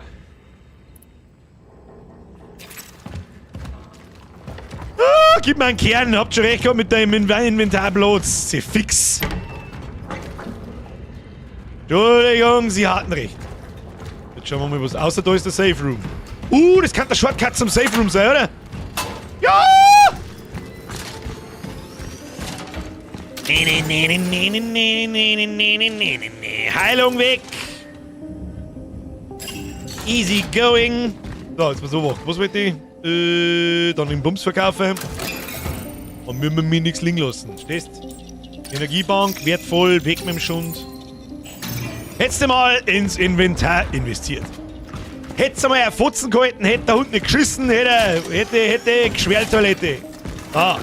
Ah, gib mir einen Kern, habt schon recht gehabt mit deinem Inventarplatz. Sie fix. Entschuldigung, Sie hatten recht. Jetzt schauen wir mal, was. Außer da ist der Safe Room. Das kann der Shortcut zum Safe Room sein, oder? Ja! Nee, nee, nee, nee, nee, nee, nee, nee, nee, nee, nee, nee, nee. Heilung weg! Easy going! So, jetzt mal so machen. Was wollte ich? Dann den Bums verkaufen. Dann müssen wir mir nichts liegen lassen. Stehst? Energiebank, wertvoll, weg mit dem Schund. Hättest du mal ins Inventar investiert. Hättest du mal einen Fotzen gehalten, hätte der Hund nicht geschissen, hätte Geschwelltoilette. Ah.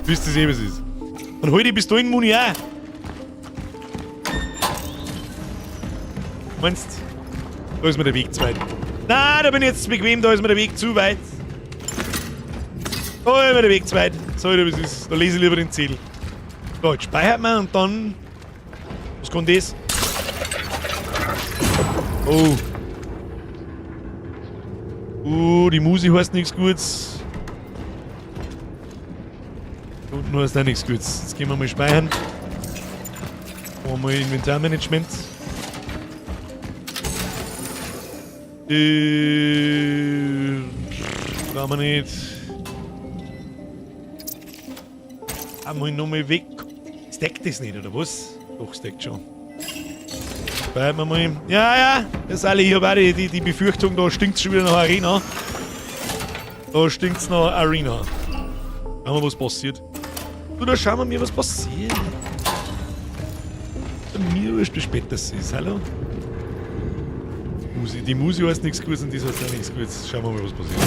Wisst ihr eh, was es ist. Und heute bist du in Muni auch. Meinst du? Da ist mir der Weg zu weit. Na, da bin ich jetzt bequem, da ist mir der Weg zu weit. Da ist mir der Weg zu weit. So, was ist. Da lese ich lieber den Zettel. So, jetzt speichert man und dann. Was kommt das? Oh. Die Musi heißt nichts Gutes. Unten heißt auch nichts Gutes. Jetzt gehen wir mal speichern. Machen wir mal Inventarmanagement. Brauchen wir nicht. Einmal nochmal weg. Stackt das nicht, oder was? Doch, stackt schon. Speichern wir mal. Ja, ja, das alle. Ich habe auch die Befürchtung, da stinkt's schon wieder nach Arena. Da stinkt's nach Arena. Schauen wir, was passiert. Du, da schauen wir mir, was passiert. Mir wurscht, wie spät das ist. Hallo? Musi. Die Musi heißt nichts Gutes und das heißt auch nichts Gutes. Schauen wir mal, was passiert.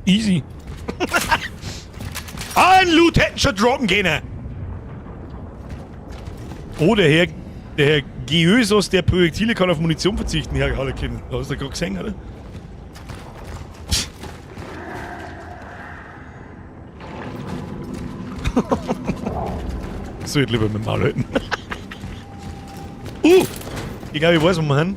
Easy. Ein Loot hätten schon droppen können. Oh, der Herr Geösos der Projektile kann auf Munition verzichten, Herr Harlequin. Hast du gerade gesehen, oder? Soll ich lieber mit dem Maul halten. Ich glaube, ich weiß, wo wir hin.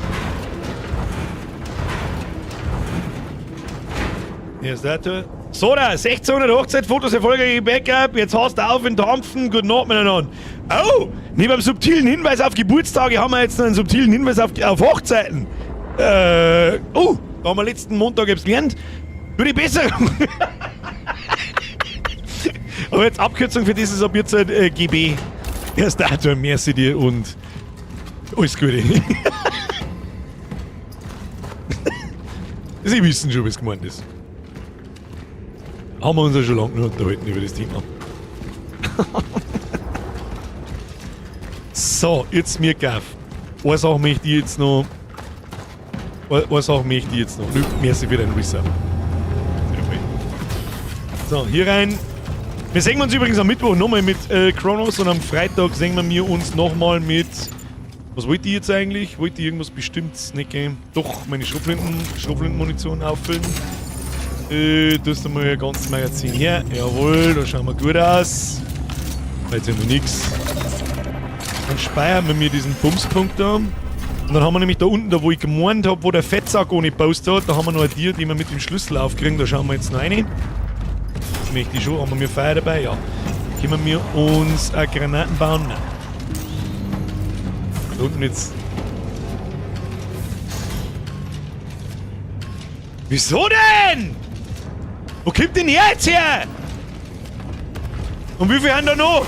Hier ist der Tor. So, da, 1600 Hochzeitfotos, erfolgreiche Backup. Jetzt hast du auf in Dampfen. Guten Abend miteinander. Oh, neben einem subtilen Hinweis auf Geburtstage haben wir jetzt noch einen subtilen Hinweis auf Hochzeiten. Oh, da haben wir letzten Montag etwas gelernt. Gute Besserung. Aber jetzt Abkürzung für dieses ab jetzt GB. Erst Datum, merci dir und alles Gute. Sie wissen schon, was gemeint ist. Haben wir uns ja schon lange genug unterhalten über das Thema. So, jetzt mir gaff. Eine Sache möchte ich jetzt noch. Eine Sache möchte ich jetzt noch. Nö, merci für deinen Resub. So, hier rein. Wir sehen uns übrigens am Mittwoch nochmal mit Kronos und am Freitag sehen wir uns nochmal mit. Was wollte ich jetzt eigentlich? Wollte ich irgendwas Bestimmtes nicht gehen? Doch, meine Schrotflintenmunition auffüllen. Du hast mal ein ganzes Magazin her. Jawohl, da schauen wir gut aus. Jetzt haben wir nix. Dann speichern wir mir diesen Bumspunkt da. Und dann haben wir nämlich da unten, da wo ich gemeint hab, wo der Fettsack ohne Post hat, da haben wir noch eine Tür, die wir mit dem Schlüssel aufkriegen. Da schauen wir jetzt noch rein. Das möchte ich schon. Haben wir Feuer dabei? Ja. Können wir uns eine Granaten bauen? Nein. Da unten jetzt. Wieso denn? Wo kommt denn der jetzt her? Und wie viel haben da noch?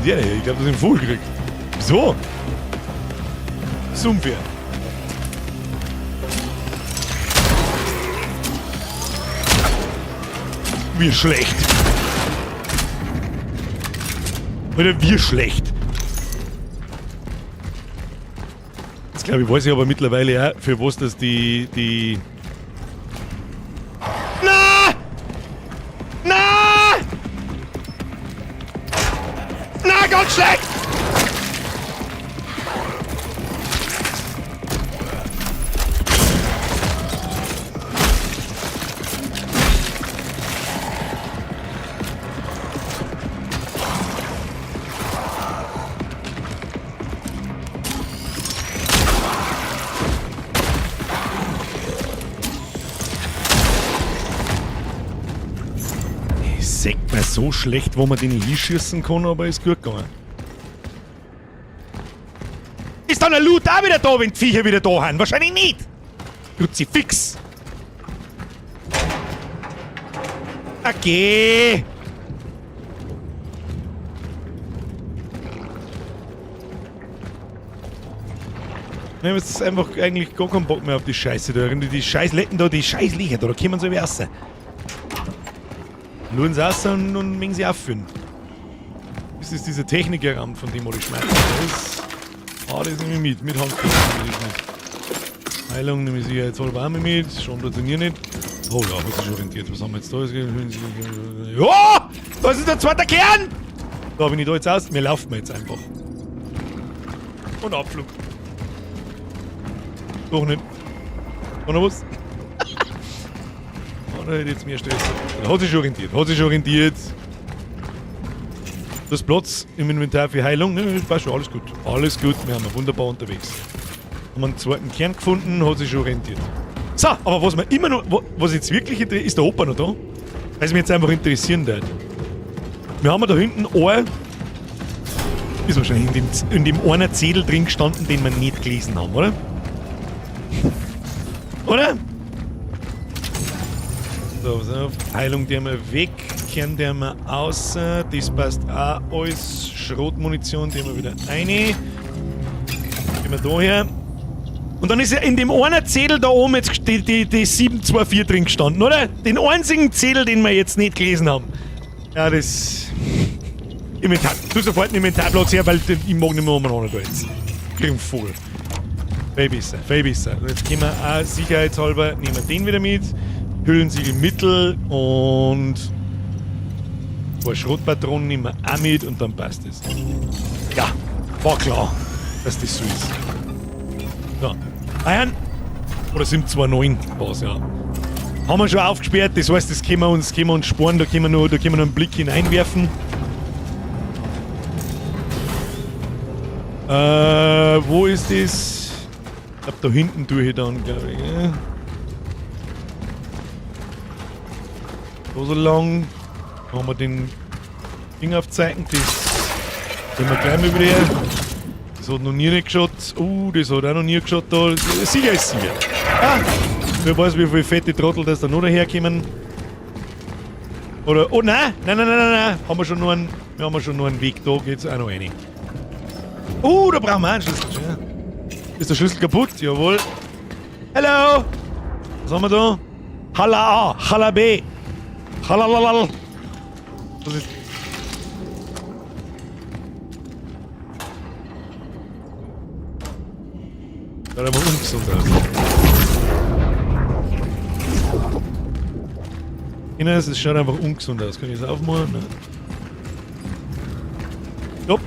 Der her? Ich glaub, das ist ein Vogel gekriegt. Wieso? Das ist unfair. Wie schlecht. Oder wie schlecht. Jetzt glaube ich, weiß ich aber mittlerweile auch, für was das die Na! Na! Na, ganz schlecht! So schlecht, wo man den hinschießen kann, aber ist gut gegangen. Ist da dann ein Loot auch wieder da, wenn die Viecher wieder da sind? Wahrscheinlich nicht. Kruzifix. Okay. Ich habe jetzt einfach eigentlich gar keinen Bock mehr auf die Scheiße da. Die scheiß Letten da, die scheiß Licher da, da kommen sie raus. Nur ins raus und mögen sie auffüllen. Das ist dieser Technikerraum, von dem alle schmeißen. Das, das nehme ich mit. Mit Handgriff nehme ich das mit. Heilung nehme ich sicher jetzt halb auch mit. Schon trainieren nicht. Oh ja, hat sich orientiert. Was haben wir jetzt da? Ja! Das ist der zweite Kern! Da bin ich da jetzt aus. Wir laufen jetzt einfach. Und Abflug. Doch nicht. Oder was? Oder hätte jetzt mehr Stress. Hat sich orientiert. Hat sich orientiert. Das Platz im Inventar für Heilung. Ne, passt schon, alles gut. Alles gut, wir haben wunderbar unterwegs. Haben einen zweiten Kern gefunden, hat sich schon orientiert. So, aber was mir immer noch, was jetzt wirklich interessiert, ist der Opa noch da? Weil es mich jetzt einfach interessieren wird. Wir haben da hinten ein, ist wahrscheinlich in dem einen Zettel drin gestanden, den wir nicht gelesen haben, oder? Oder? So, so, Heilung der wir weg, Kern der wir außer, das passt auch alles, Schrotmunition der wir wieder rein. Gehen wir da her. Und dann ist ja in dem einen Zettel da oben jetzt die 724 drin gestanden, oder? Den einzigen Zettel, den wir jetzt nicht gelesen haben. Ja, das... Inventar. Tu sofort einen Inventarplatz her, weil ich mag nicht mehr umeinander da jetzt. Krieg einen Vogel. Viel besser, viel besser. Und jetzt gehen wir auch sicherheitshalber, nehmen wir den wieder mit. Hüllensiegel mittel und ein paar Schrotpatronen nehmen wir auch mit und dann passt es. Ja, war klar, dass das so ist. So, Eiern. Oder 729 war's, ja. Haben wir schon aufgesperrt, das heißt, das können wir uns sparen, da können wir noch einen Blick hineinwerfen. Wo ist das? Ich glaub, da hinten tue ich dann, glaube ich. Gell? Da so lang. Da haben wir den Ding aufzeigen. Das gehen wir gleich mal wieder her. Das hat noch nie nicht geschaut. Das hat auch noch nie geschaut da. Sicher ist sicher. Ah, wer weiß, wie viele fette Trottel das da noch daherkommen. Oder, oh nein, nein, nein, nein, nein, nein. Haben wir schon nur einen, wir haben schon nur einen Weg, da geht's auch noch rein. Da brauchen wir einen Schlüssel. Ja. Ist der Schlüssel kaputt? Jawohl. Hello! Was haben wir da? Hala A, Hala B. Halalalal. Was ist. Da hat aber ungesund aus. Es schaut einfach ungesund aus. Kann ich das aufmachen? Nein. Stopp.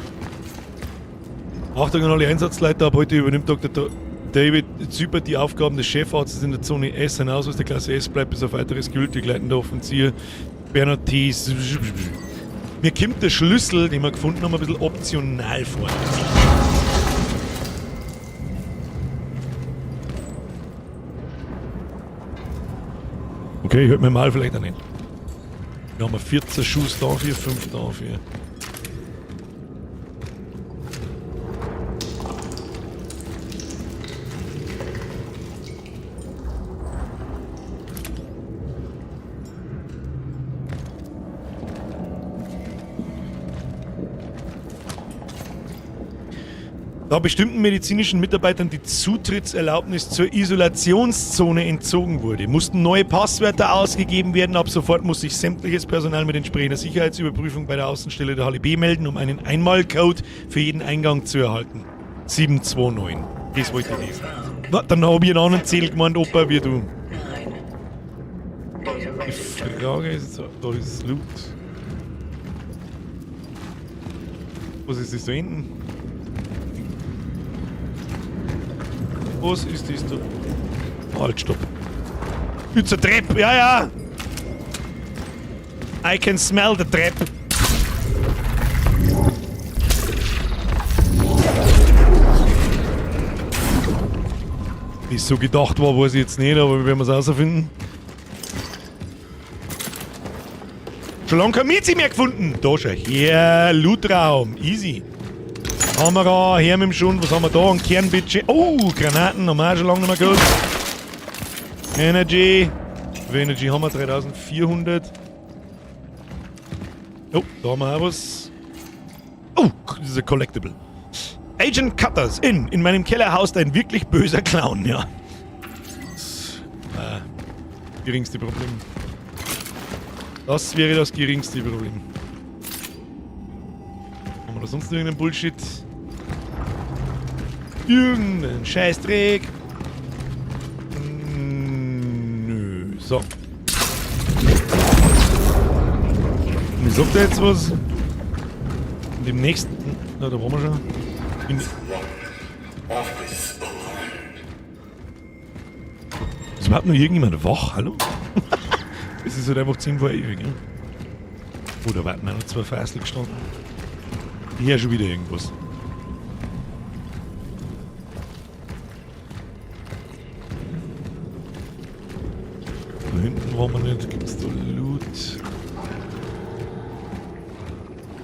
Achtung an alle Einsatzleiter, ab heute übernimmt Dr. David Zyper die Aufgaben des Chefarztes in der Zone S. Sein Ausweis der Klasse S bleibt bis auf weiteres gültig. Leitender Offizier Bernhard T. Mir kommt der Schlüssel, den wir gefunden haben, ein bisschen optional vor. Okay, ich hört mir mal vielleicht auch nicht. Wir haben 14 Schuss dafür, 5 dafür. Da bestimmten medizinischen Mitarbeitern die Zutrittserlaubnis zur Isolationszone entzogen wurde, mussten neue Passwörter ausgegeben werden. Ab sofort muss sich sämtliches Personal mit entsprechender Sicherheitsüberprüfung bei der Außenstelle der Halle B melden, um einen Einmalcode für jeden Eingang zu erhalten. 729. Das wollte ich lesen. Na, dann habe ich einen anderen Zettel gemeint, Opa, wie du. Die Frage ist, da ist Loot. Was ist das da hinten? Was ist das da? Halt, stopp. It's a trap, ja, ja! I can smell the trap. Wie es so gedacht war, weiß ich jetzt nicht, aber wir werden es herausfinden. Schon lange kein Mizi mehr gefunden. Da schau her, Lootraum. Easy. Kamera, her mit dem Schund. Was haben wir da? Ein Kernbudget. Oh, Granaten haben wir auch schon lange nicht mehr gehabt. Energy. Wie viel Energy haben wir? 3400. Oh, da haben wir auch was. Oh, das ist ein Collectible. Agent Cutters in. In meinem Keller haust ein wirklich böser Clown, ja. Das geringste Problem. Das wäre das geringste Problem. Haben wir da sonst noch irgendeinen Bullshit? Irgendeinen Scheißdreck? Nö. So. Wie sagt er jetzt was? In dem nächsten. Na, da waren wir schon. In Ist überhaupt noch irgendjemand wach? Hallo? Es ist halt einfach 10 vor 11, gell? Oh, da warten noch zwei Fassel gestanden. Ich höre schon wieder irgendwas. Da hinten waren wir nicht. Gibt's da Loot?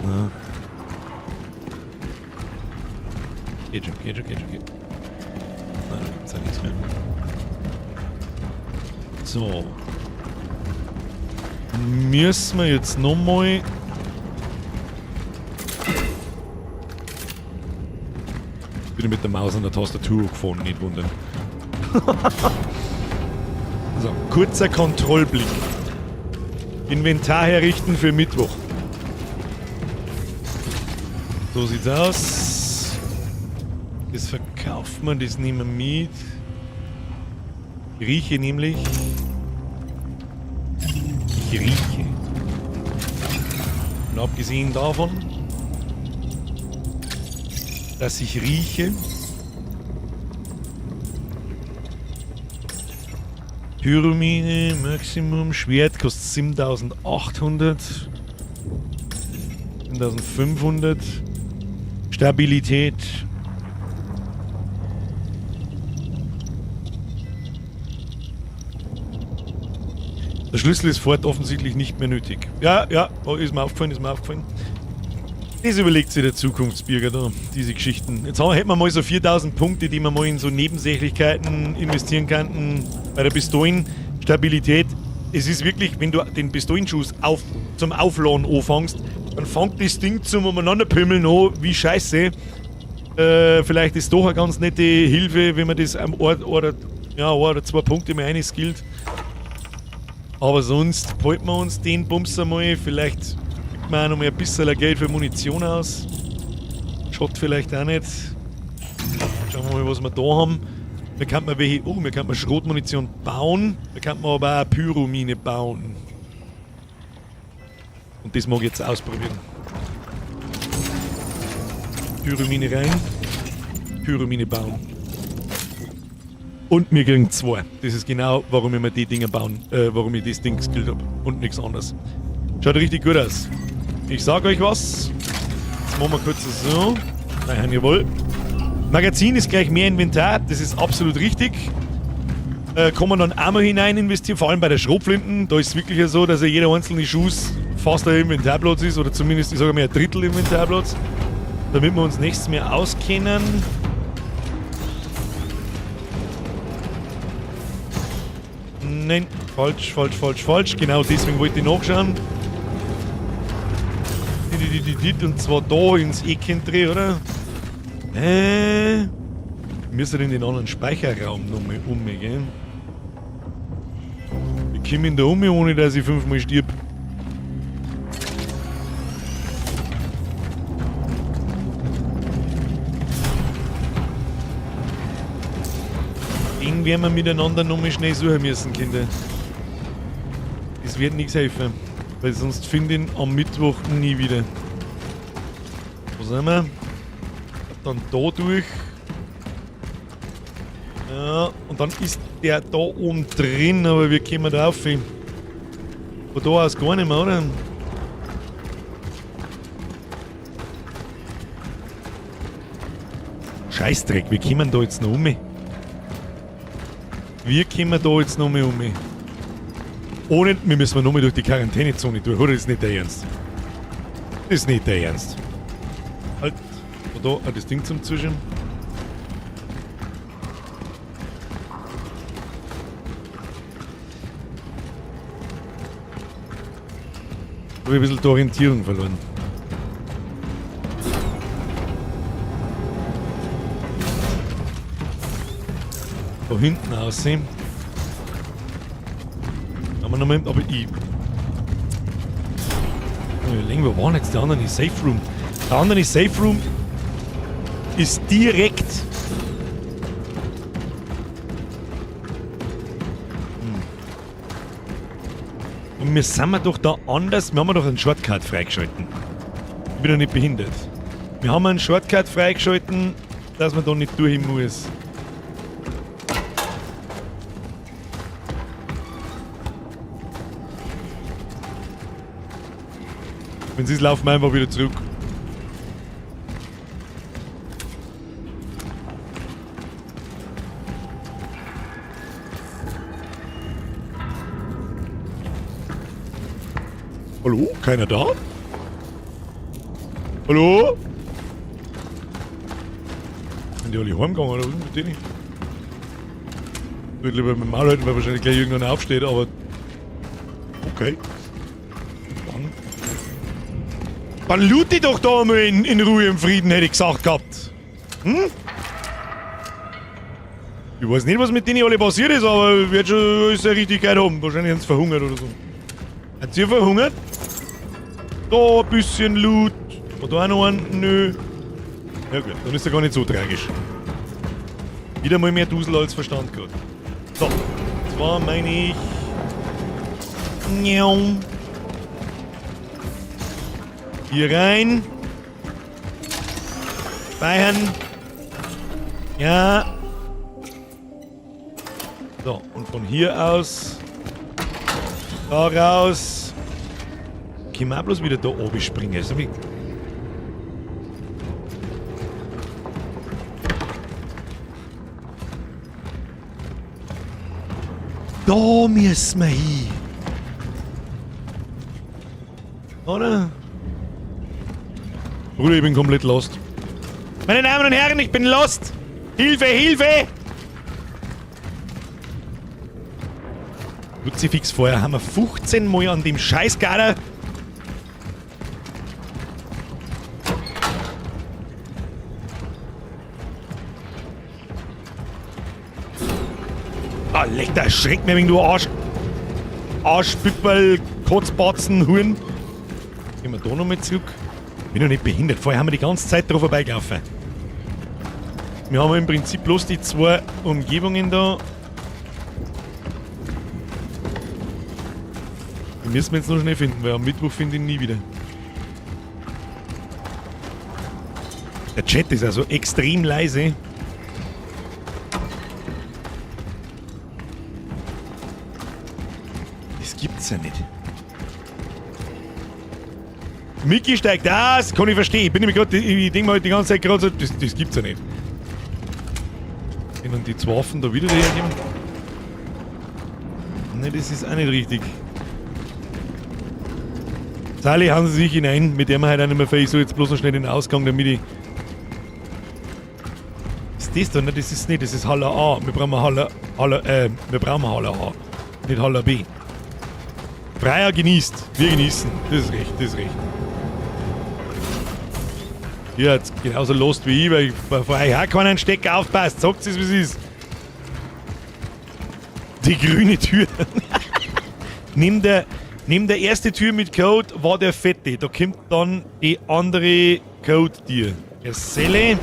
Na. Geht schon, geht schon, geht schon, geht. Nein, da gibt's ja nichts mehr. So. Müssen wir jetzt nochmal. Bin mit der Maus an der Tastatur gefahren, nicht wundern. So, kurzer Kontrollblick. Inventar herrichten für Mittwoch. So sieht's aus. Das verkauft man, das nehmen wir mit. Ich rieche nämlich. Ich rieche. Und abgesehen davon, dass ich rieche, Pyromine, Maximum, Schwert kostet 7800, 7500, Stabilität. Der Schlüssel ist fort offensichtlich nicht mehr nötig. Ja, ja, oh, ist mir aufgefallen, ist mir aufgefallen. Das überlegt sich der Zukunftsbürger da, diese Geschichten. Jetzt hätten wir mal so 4000 Punkte, die wir mal in so Nebensächlichkeiten investieren könnten. Bei der Pistolenstabilität. Es ist wirklich, wenn du den Pistolenschuss zum Aufladen anfängst, dann fängt das Ding zum Umeinanderpümmeln an, wie Scheiße. Vielleicht ist doch eine ganz nette Hilfe, wenn man das am Ort oder, ja, ein oder zwei Punkte mehr einskillt. Aber sonst behalten wir uns den Bums einmal. Vielleicht gibt man auch noch mal ein bisschen Geld für Munition aus. Schaut vielleicht auch nicht. Schauen wir mal, was wir da haben. Da kann man welche. Oh, wir kann man Schrotmunition bauen. Da kann man aber auch eine Pyromine bauen. Und das mag ich jetzt ausprobieren. Pyromine rein. Pyromine bauen. Und wir kriegen 2. Das ist genau, warum ich mir die Dinger bauen, warum ich das Ding geskillt hab. Und nichts anderes. Schaut richtig gut aus. Ich sag euch was. Jetzt machen wir kurz so. Nein, jawohl. Magazin ist gleich mehr Inventar. Das ist absolut richtig. Kann man dann auch mal hinein investieren, vor allem bei der Schrotflinten. Da ist es wirklich so, dass ja jeder einzelne Schuss fast ein Inventarplatz ist. Oder zumindest, ich sage mal, ein Drittel Inventarplatz. Damit wir uns nächstes mehr auskennen. Nein, falsch, falsch, falsch, falsch. Genau deswegen wollte ich nachschauen. Und zwar da ins Ecken drin, oder? Wir müssen in den anderen Speicherraum nochmal um, gell? Wir kommen da um, ohne dass ich 5-mal stirb. Den werden wir miteinander nochmal schnell suchen müssen, Kinder. Das wird nichts helfen, weil sonst finde ich ihn am Mittwoch nie wieder. Wo sind wir? Dann da durch. Ja, und dann ist der da oben drin, aber wir kommen da rauf. Von da aus gar nicht mehr, oder? Scheißdreck, wir kommen da jetzt noch um. Wir kommen da jetzt noch mal um. Ohne, wir müssen noch mal durch die Quarantänezone durch, oder? Das ist nicht der Ernst. Das ist nicht der Ernst. Halt, von da das Ding zum Zuschauen. Habe ich ein bisschen die Orientierung verloren. Da hinten aussehen. Aber nochmal, aber ich. Überlegen, wo waren jetzt der andere Safe Room? Der andere Safe Room ist direkt. Und wir sind wir doch da anders. Wir haben doch einen Shortcut freigeschalten. Ich bin doch nicht behindert. Wir haben einen Shortcut freigeschalten, dass man da nicht durch muss. Wenn sie es laufen, wir einfach wieder zurück. Hallo? Keiner da? Hallo? Sind die alle heimgegangen oder was ist mit denen? Ich würde lieber mit dem Maul halten, weil wahrscheinlich gleich irgendwann aufsteht, aber. Okay. Dann loot die doch da mal in Ruhe im Frieden, hätte ich gesagt gehabt. Hm? Ich weiß nicht, was mit denen alle passiert ist, aber wird schon ist ja richtig geil haben. Wahrscheinlich haben sie verhungert oder so. Hat sie verhungert? Da ein bisschen Loot. Und da auch noch einen? Nö. Ja gut, dann ist ja gar nicht so tragisch. Wieder mal mehr Dusel als Verstand gehabt. So, zwar meine ich. Hier rein. Speichern. Ja. So, und von hier aus. Da raus. Können wir auch bloß wieder da oben springen. So wie da müssen wir hin. Oder? Bruder, ich bin komplett lost. Meine Damen und Herren, ich bin lost! Hilfe, Hilfe! Kruzifix, vorher haben wir 15 Mal an dem Scheißgader. Ah, leck, da erschreckt mir wegen du Arsch. Arschpüpperl, Kotzbatzen, Huren. Gehen wir da nochmal zurück. Bin doch nicht behindert. Vorher haben wir die ganze Zeit drauf vorbeigelaufen. Wir haben im Prinzip bloß die zwei Umgebungen da. Die müssen wir jetzt noch schnell finden, weil am Mittwoch finde ich ihn nie wieder. Der Chat ist also extrem leise. Das gibt's ja nicht. Micky steigt aus, kann ich verstehen. Ich bin nämlich gerade, ich denke mir halt die ganze Zeit gerade so, das gibt's ja nicht. Können die zwei Waffen da wieder dahergeben? Ne, das ist auch nicht richtig. Sally, hauen Sie sich hinein, mit der wir heute auch nicht mehr fertig. Ich suche jetzt bloß noch schnell den Ausgang, damit ich. Ist das da? Ne, das ist nicht, das ist Halle A. Wir brauchen Halle, Halle, wir brauchen Halle A. Nicht Halle B. Freier genießt. Wir genießen. Das ist recht, das ist recht. Ihr seid genauso lost wie ich, weil ich vor euch auch keinen Stecker aufpasst. Sagt es, wie es ist. Die grüne Tür. Nimm der erste Tür mit Code war der fette. Da kommt dann die andere Code-Tür. Selle.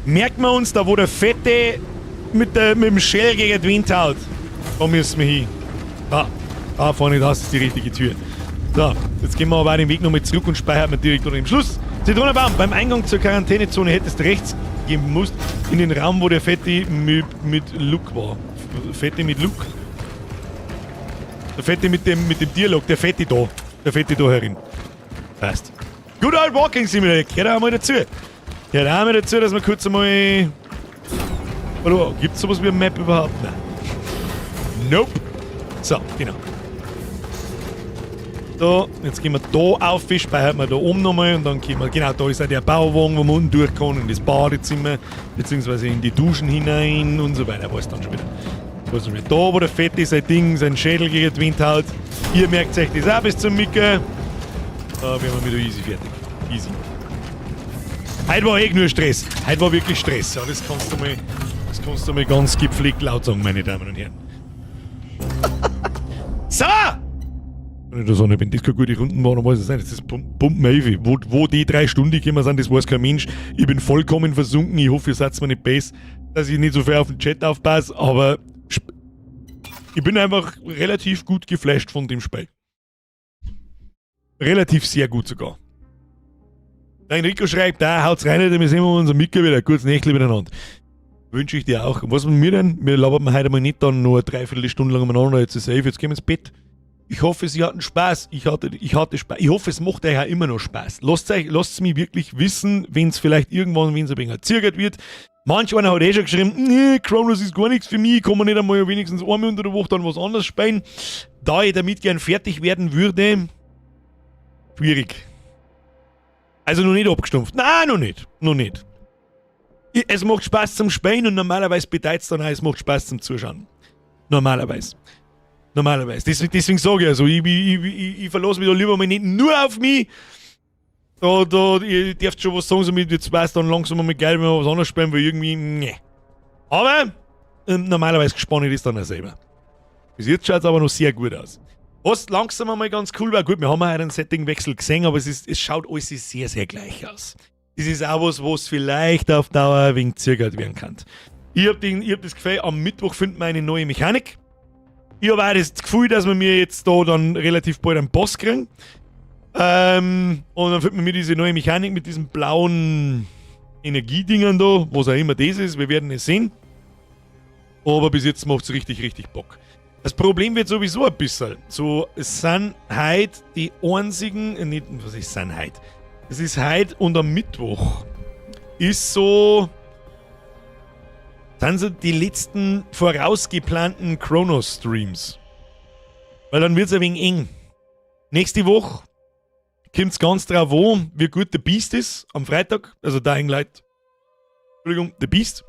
Merken wir uns da, wo der fette mit dem Shell gegen den Wind haut. Da müssen wir hin. Da, da vorne, das ist die richtige Tür. So, jetzt gehen wir aber auch den Weg nochmal zurück und speichern wir direkt unter dem Schluss. Zitronenbaum, beim Eingang zur Quarantänezone hättest du rechts gehen musst, in den Raum, wo der Fetti mit Luke war. Fetti mit Luke? Der Fetti mit dem Dialog, der Fetti da. Der Fetti da herin. Passt. Good old Walking Simulator, gehört auch mal dazu. Gehört auch mal dazu, dass wir kurz einmal... Hallo, gibt's sowas wie eine Map überhaupt? Nein. Nope. So, genau. So, jetzt gehen wir da auf, speichern wir da oben nochmal und dann gehen wir, genau, da ist auch der Bauwagen, wo wir unten durchkommen, in das Badezimmer, beziehungsweise in die Duschen hinein und so weiter. Weiß dann schon wieder. Weiß schon wieder. Da, wo der Fetti sein Ding, sein Schädel gegen die Wind haut. Ihr merkt euch das auch bis zum Micke. Da werden wir wieder easy fertig. Easy. Heute war eh nur Stress. Heute war wirklich Stress. Ja, das kannst du mal ganz gepflegt laut sagen, meine Damen und Herren. So! Wenn ich das auch nicht, wenn das keine gute Runden war, dann weiß ich es nicht. Das ist Pumpen. Wo die 3 Stunden gekommen sind, das weiß kein Mensch. Ich bin vollkommen versunken. Ich hoffe, ihr seid mir nicht böse, dass ich nicht so viel auf den Chat aufpasse, aber ich bin einfach relativ gut geflasht von dem Spiel. Relativ sehr gut sogar. Der Enrico schreibt, da haut's rein, wir sehen wir uns am Mittag wieder. Gutes Nächtle miteinander. Wünsche ich dir auch. Und was mit mir denn? Wir labern heute mal nicht dann nur eine Dreiviertelstunde lang umeinander. Jetzt ist safe, jetzt gehen wir ins Bett. Ich hoffe, Sie hatten Spaß. Ich hatte Spaß. Ich hoffe, es macht euch auch immer noch Spaß. Lasst mich wirklich wissen, wenn es vielleicht irgendwann, wenn es ein wenig zögert wird. Manch einer hat eh schon geschrieben, nee, Cronos ist gar nichts für mich, kann man nicht einmal wenigstens einmal unter der Woche dann was anderes spielen. Da ich damit gern fertig werden würde, schwierig. Also noch nicht abgestumpft. Nein, noch nicht. Noch nicht. Es macht Spaß zum Spielen und normalerweise bedeutet es dann auch, es macht Spaß zum Zuschauen. Normalerweise. Normalerweise. Deswegen sage ich also, ich verlasse mich da lieber mal nicht nur auf mich. Da, ihr dürft schon was sagen, so mit, jetzt weiß dann langsam mal geil, wenn wir was anderes spielen, weil irgendwie, ne. Aber normalerweise gespannt ist dann auch selber. Bis jetzt schaut es aber noch sehr gut aus. Was langsam einmal ganz cool war, gut, wir haben auch einen Settingwechsel gesehen, aber es schaut alles sehr, sehr gleich aus. Das ist auch was, was vielleicht auf Dauer ein wenig zögert werden kann. Ich hab das Gefühl, am Mittwoch finden wir eine neue Mechanik. Ich habe auch das Gefühl, dass wir mir jetzt da dann relativ bald einen Boss kriegen. Und dann finden wir diese neue Mechanik mit diesen blauen Energiedingern da, was auch immer das ist, wir werden es sehen. Aber bis jetzt macht es richtig, richtig Bock. Das Problem wird sowieso ein bisschen. So, es sind heute die einzigen, nicht, was ist sind heute? Es ist heute und am Mittwoch ist so, sind so die letzten vorausgeplanten Cronos-Streams. Weil dann wird es ein wenig eng. Nächste Woche kommt es ganz drauf an, wie gut The Beast ist am Freitag. Also Dying Light. Entschuldigung, The Beast.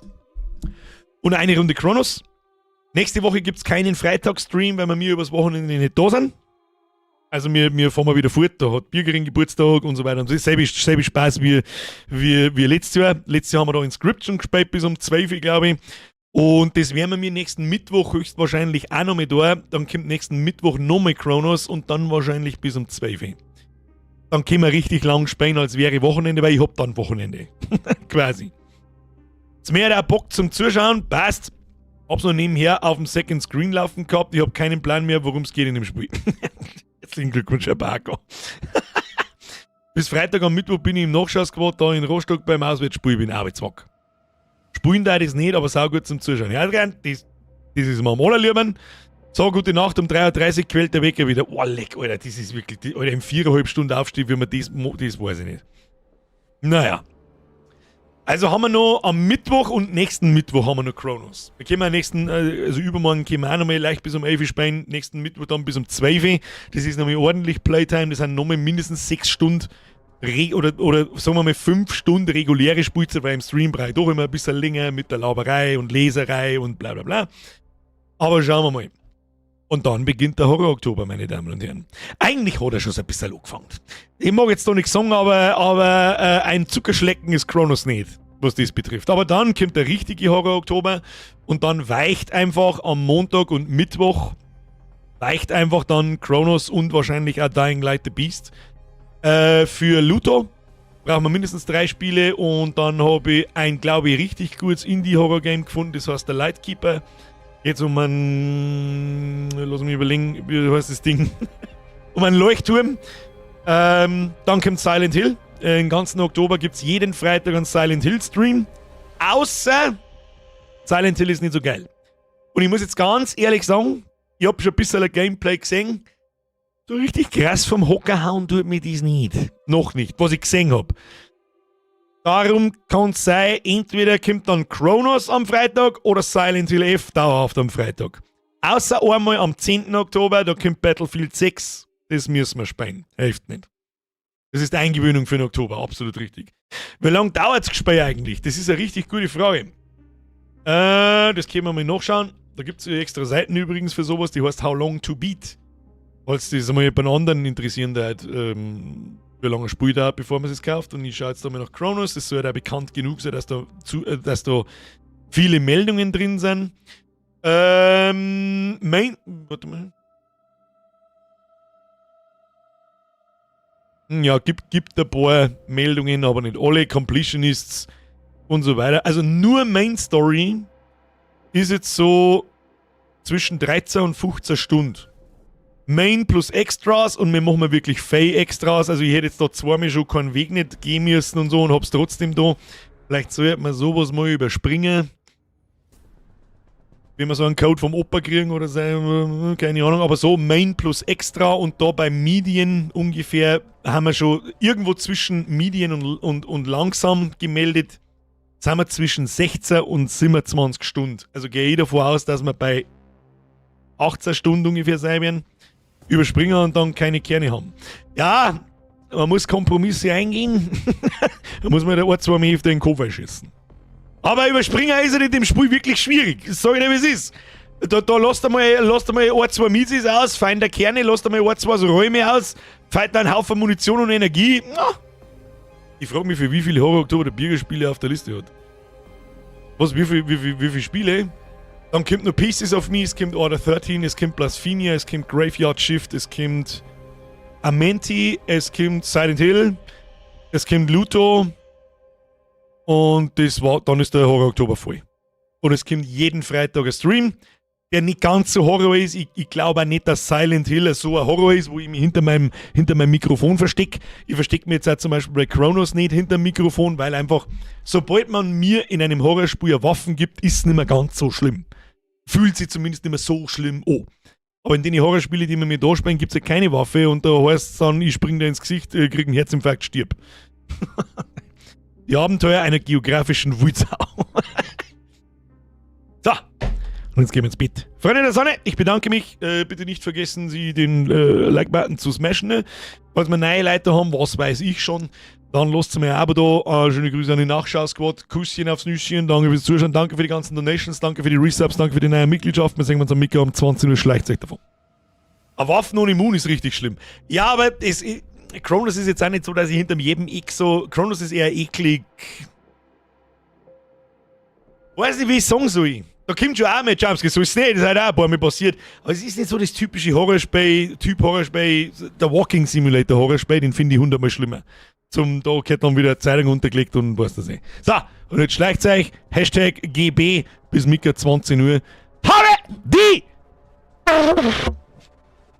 Und eine Runde Cronos. Nächste Woche gibt es keinen Freitagsstream, weil wir mir übers Wochenende nicht da sind. Also wir fahren mal wieder fort, da hat Birgerin Geburtstag und so weiter. Und so. Selbe Spaß wie letztes Jahr. Letztes Jahr haben wir da Inscryption gespielt bis um 12 Uhr, glaube ich. Und das werden wir mir nächsten Mittwoch höchstwahrscheinlich auch noch mal da. Dann kommt nächsten Mittwoch nochmal Cronos und dann wahrscheinlich bis um 12 Uhr. Dann können wir richtig lang spielen, als wäre Wochenende, weil ich hab dann Wochenende. Quasi. Jetzt mehr der Bock zum Zuschauen, passt. Hab's noch nebenher auf dem Second Screen laufen gehabt. Ich hab keinen Plan mehr, worum es geht in dem Spiel. Herzlichen Glückwunsch, Herr Barker. Bis Freitag am Mittwoch bin ich im Nachschausquad da in Rostock beim Auswärtsspiel, bin Arbeitswack. Spielen da das nicht, aber saugut zum Zuschauen. Ja, Adrian, das ist mir am allerliebsten. So, gute Nacht, um 3.30 Uhr quält der Wecker wieder. Oh, leck, Alter, das ist wirklich, Alter, in 4,5 Stunden aufstehen, wie man das, das weiß ich nicht. Naja. Also haben wir noch am Mittwoch und nächsten Mittwoch haben wir noch Cronos. Wir können nächsten, also übermorgen können wir auch noch mal leicht bis um 11 Uhr spielen, nächsten Mittwoch dann bis um 12 Uhr. Das ist nämlich ordentlich Playtime, das sind nochmal mindestens 6 Stunden oder sagen wir mal 5 Stunden reguläre Spielzeit, weil im Stream brauche ich doch immer ein bisschen länger mit der Laberei und Leserei und bla bla bla. Aber schauen wir mal. Und dann beginnt der Horror-Oktober, meine Damen und Herren. Eigentlich hat er schon so ein bisschen angefangen. Ich mag jetzt da nichts sagen, aber ein Zuckerschlecken ist Cronos nicht, was das betrifft. Aber dann kommt der richtige Horror-Oktober und dann weicht einfach am Montag und Mittwoch, weicht einfach dann Cronos und wahrscheinlich auch Dying Light The Beast für Luto. Brauchen wir mindestens drei Spiele und dann habe ich ein, glaube ich, richtig gutes Indie-Horror-Game gefunden, das heißt The Lightkeeper. Geht um einen, lass mich überlegen, wie heißt das Ding? Um einen Leuchtturm. Dann kommt Silent Hill. Den ganzen Oktober gibt es jeden Freitag einen Silent Hill Stream. Außer Silent Hill ist nicht so geil. Und ich muss jetzt ganz ehrlich sagen, ich habe schon ein bisschen Gameplay gesehen. So richtig krass vom Hocker hauen tut mir das nicht. Noch nicht, was ich gesehen habe. Darum kann es sein, entweder kommt dann Cronos am Freitag oder Silent Hill F dauerhaft am Freitag. Außer einmal am 10. Oktober, da kommt Battlefield 6. Das müssen wir spielen. Hilft nicht. Das ist die Eingewöhnung für den Oktober, absolut richtig. Wie lange dauert das Spiel eigentlich? Das ist eine richtig gute Frage. Das können wir mal nachschauen. Da gibt es extra Seiten übrigens für sowas, die heißt How Long to Beat. Falls das einmal jemand anderen interessieren hat, wie lange ein Spiel dauert, bevor man es kauft. Und ich schaue jetzt da mal nach Cronos. Das soll ja bekannt genug sein, dass da viele Meldungen drin sind. Main. Warte mal. Ja, gibt ein paar Meldungen, aber nicht alle. Completionists und so weiter. Also nur Main Story ist jetzt so zwischen 13 und 15 Stunden. Main plus Extras und wir machen wirklich Fey Extras. Also ich hätte jetzt da zweimal schon keinen Weg nicht gehen müssen und so und hab's trotzdem da. Vielleicht sollte man sowas mal überspringen. Wenn wir so einen Code vom Opa kriegen oder so, keine Ahnung. Aber so Main plus Extra und da bei Medien ungefähr haben wir schon irgendwo zwischen Medien und langsam gemeldet. Sind wir zwischen 16 und 27 Stunden. Also gehe ich davon aus, dass wir bei 18 Stunden ungefähr sein werden. Überspringen und dann keine Kerne haben. Ja, man muss Kompromisse eingehen. Da muss man der ein, zwei Mal auf den Koffer schießen. Aber Überspringer ist ja nicht im Spiel wirklich schwierig. Das sag ich dir, wie es ist. Da lasst einmal ein, zwei Misis aus, fein der Kerne, lasst einmal ein, zwei so Räume aus, feit einen Haufen Munition und Energie. Na. Ich frage mich, für wie viele Horror Oktober der Birger-Spiele auf der Liste hat. Was, wie viele Spiele? Dann kommt noch Pieces of Me, es kommt Order 13, es kommt Blasphemia, es kommt Graveyard Shift, es kommt Amenti, es kommt Silent Hill, es kommt Luto und dann ist der Horror Oktober voll. Und es kommt jeden Freitag ein Stream, der nicht ganz so Horror ist. Ich glaube auch nicht, dass Silent Hill so ein Horror ist, wo ich mich hinter meinem Mikrofon verstecke. Ich verstecke mich jetzt auch zum Beispiel bei Cronos nicht hinter dem Mikrofon, weil einfach, sobald man mir in einem Horrorspiel Waffen gibt, ist es nicht mehr ganz so schlimm. Fühlt sich zumindest nicht mehr so schlimm an. Aber in den Horrorspielen, die wir mir da spielen, gibt es ja keine Waffe und da heißt es dann, ich spring dir ins Gesicht, krieg einen Herzinfarkt, stirb. Die Abenteuer einer geografischen Wuldsau. So, und jetzt gehen wir ins Bett. Freunde der Sonne, ich bedanke mich. Bitte nicht vergessen, Sie den Like-Button zu smashen. Ne? Falls wir neue Leute haben, was weiß ich schon, dann lasst mir ein Abo da. Schöne Grüße an die Nachschau-Squad. Küsschen aufs Nüsschen. Danke fürs Zuschauen. Danke für die ganzen Donations. Danke für die Resubs. Danke für die neue Mitgliedschaft. Wir sehen uns am Mittag um 20 Uhr. Schleicht euch davon. Eine Waffen ohne Immun ist richtig schlimm. Ja, aber Cronos ist jetzt auch nicht so, dass ich hinter jedem Eck so. Cronos ist eher eklig. Weiß nicht, wie ich sagen soll. Da kommt schon auch mit Jumpscare, so ist es nicht, das ist halt auch ein paar Mal passiert. Aber es ist nicht so das typische Horrorspiel, Typ Horrorspiel, der Walking Simulator Horrorspiel, den finde ich hundertmal schlimmer. Da wird dann wieder eine Zeitung untergelegt und weiß das nicht. So, und jetzt schleicht euch, #GB bis Mittag 20 Uhr. Habe die!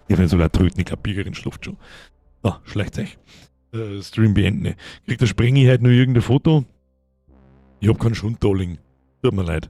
Ich bin so laut tröten, ich glaube, Birgerin schläft schon. So, schleicht euch. Stream beenden. Kriegt der Sprengi heute noch irgendein Foto? Ich hab keinen Schund, Darling. Tut mir leid.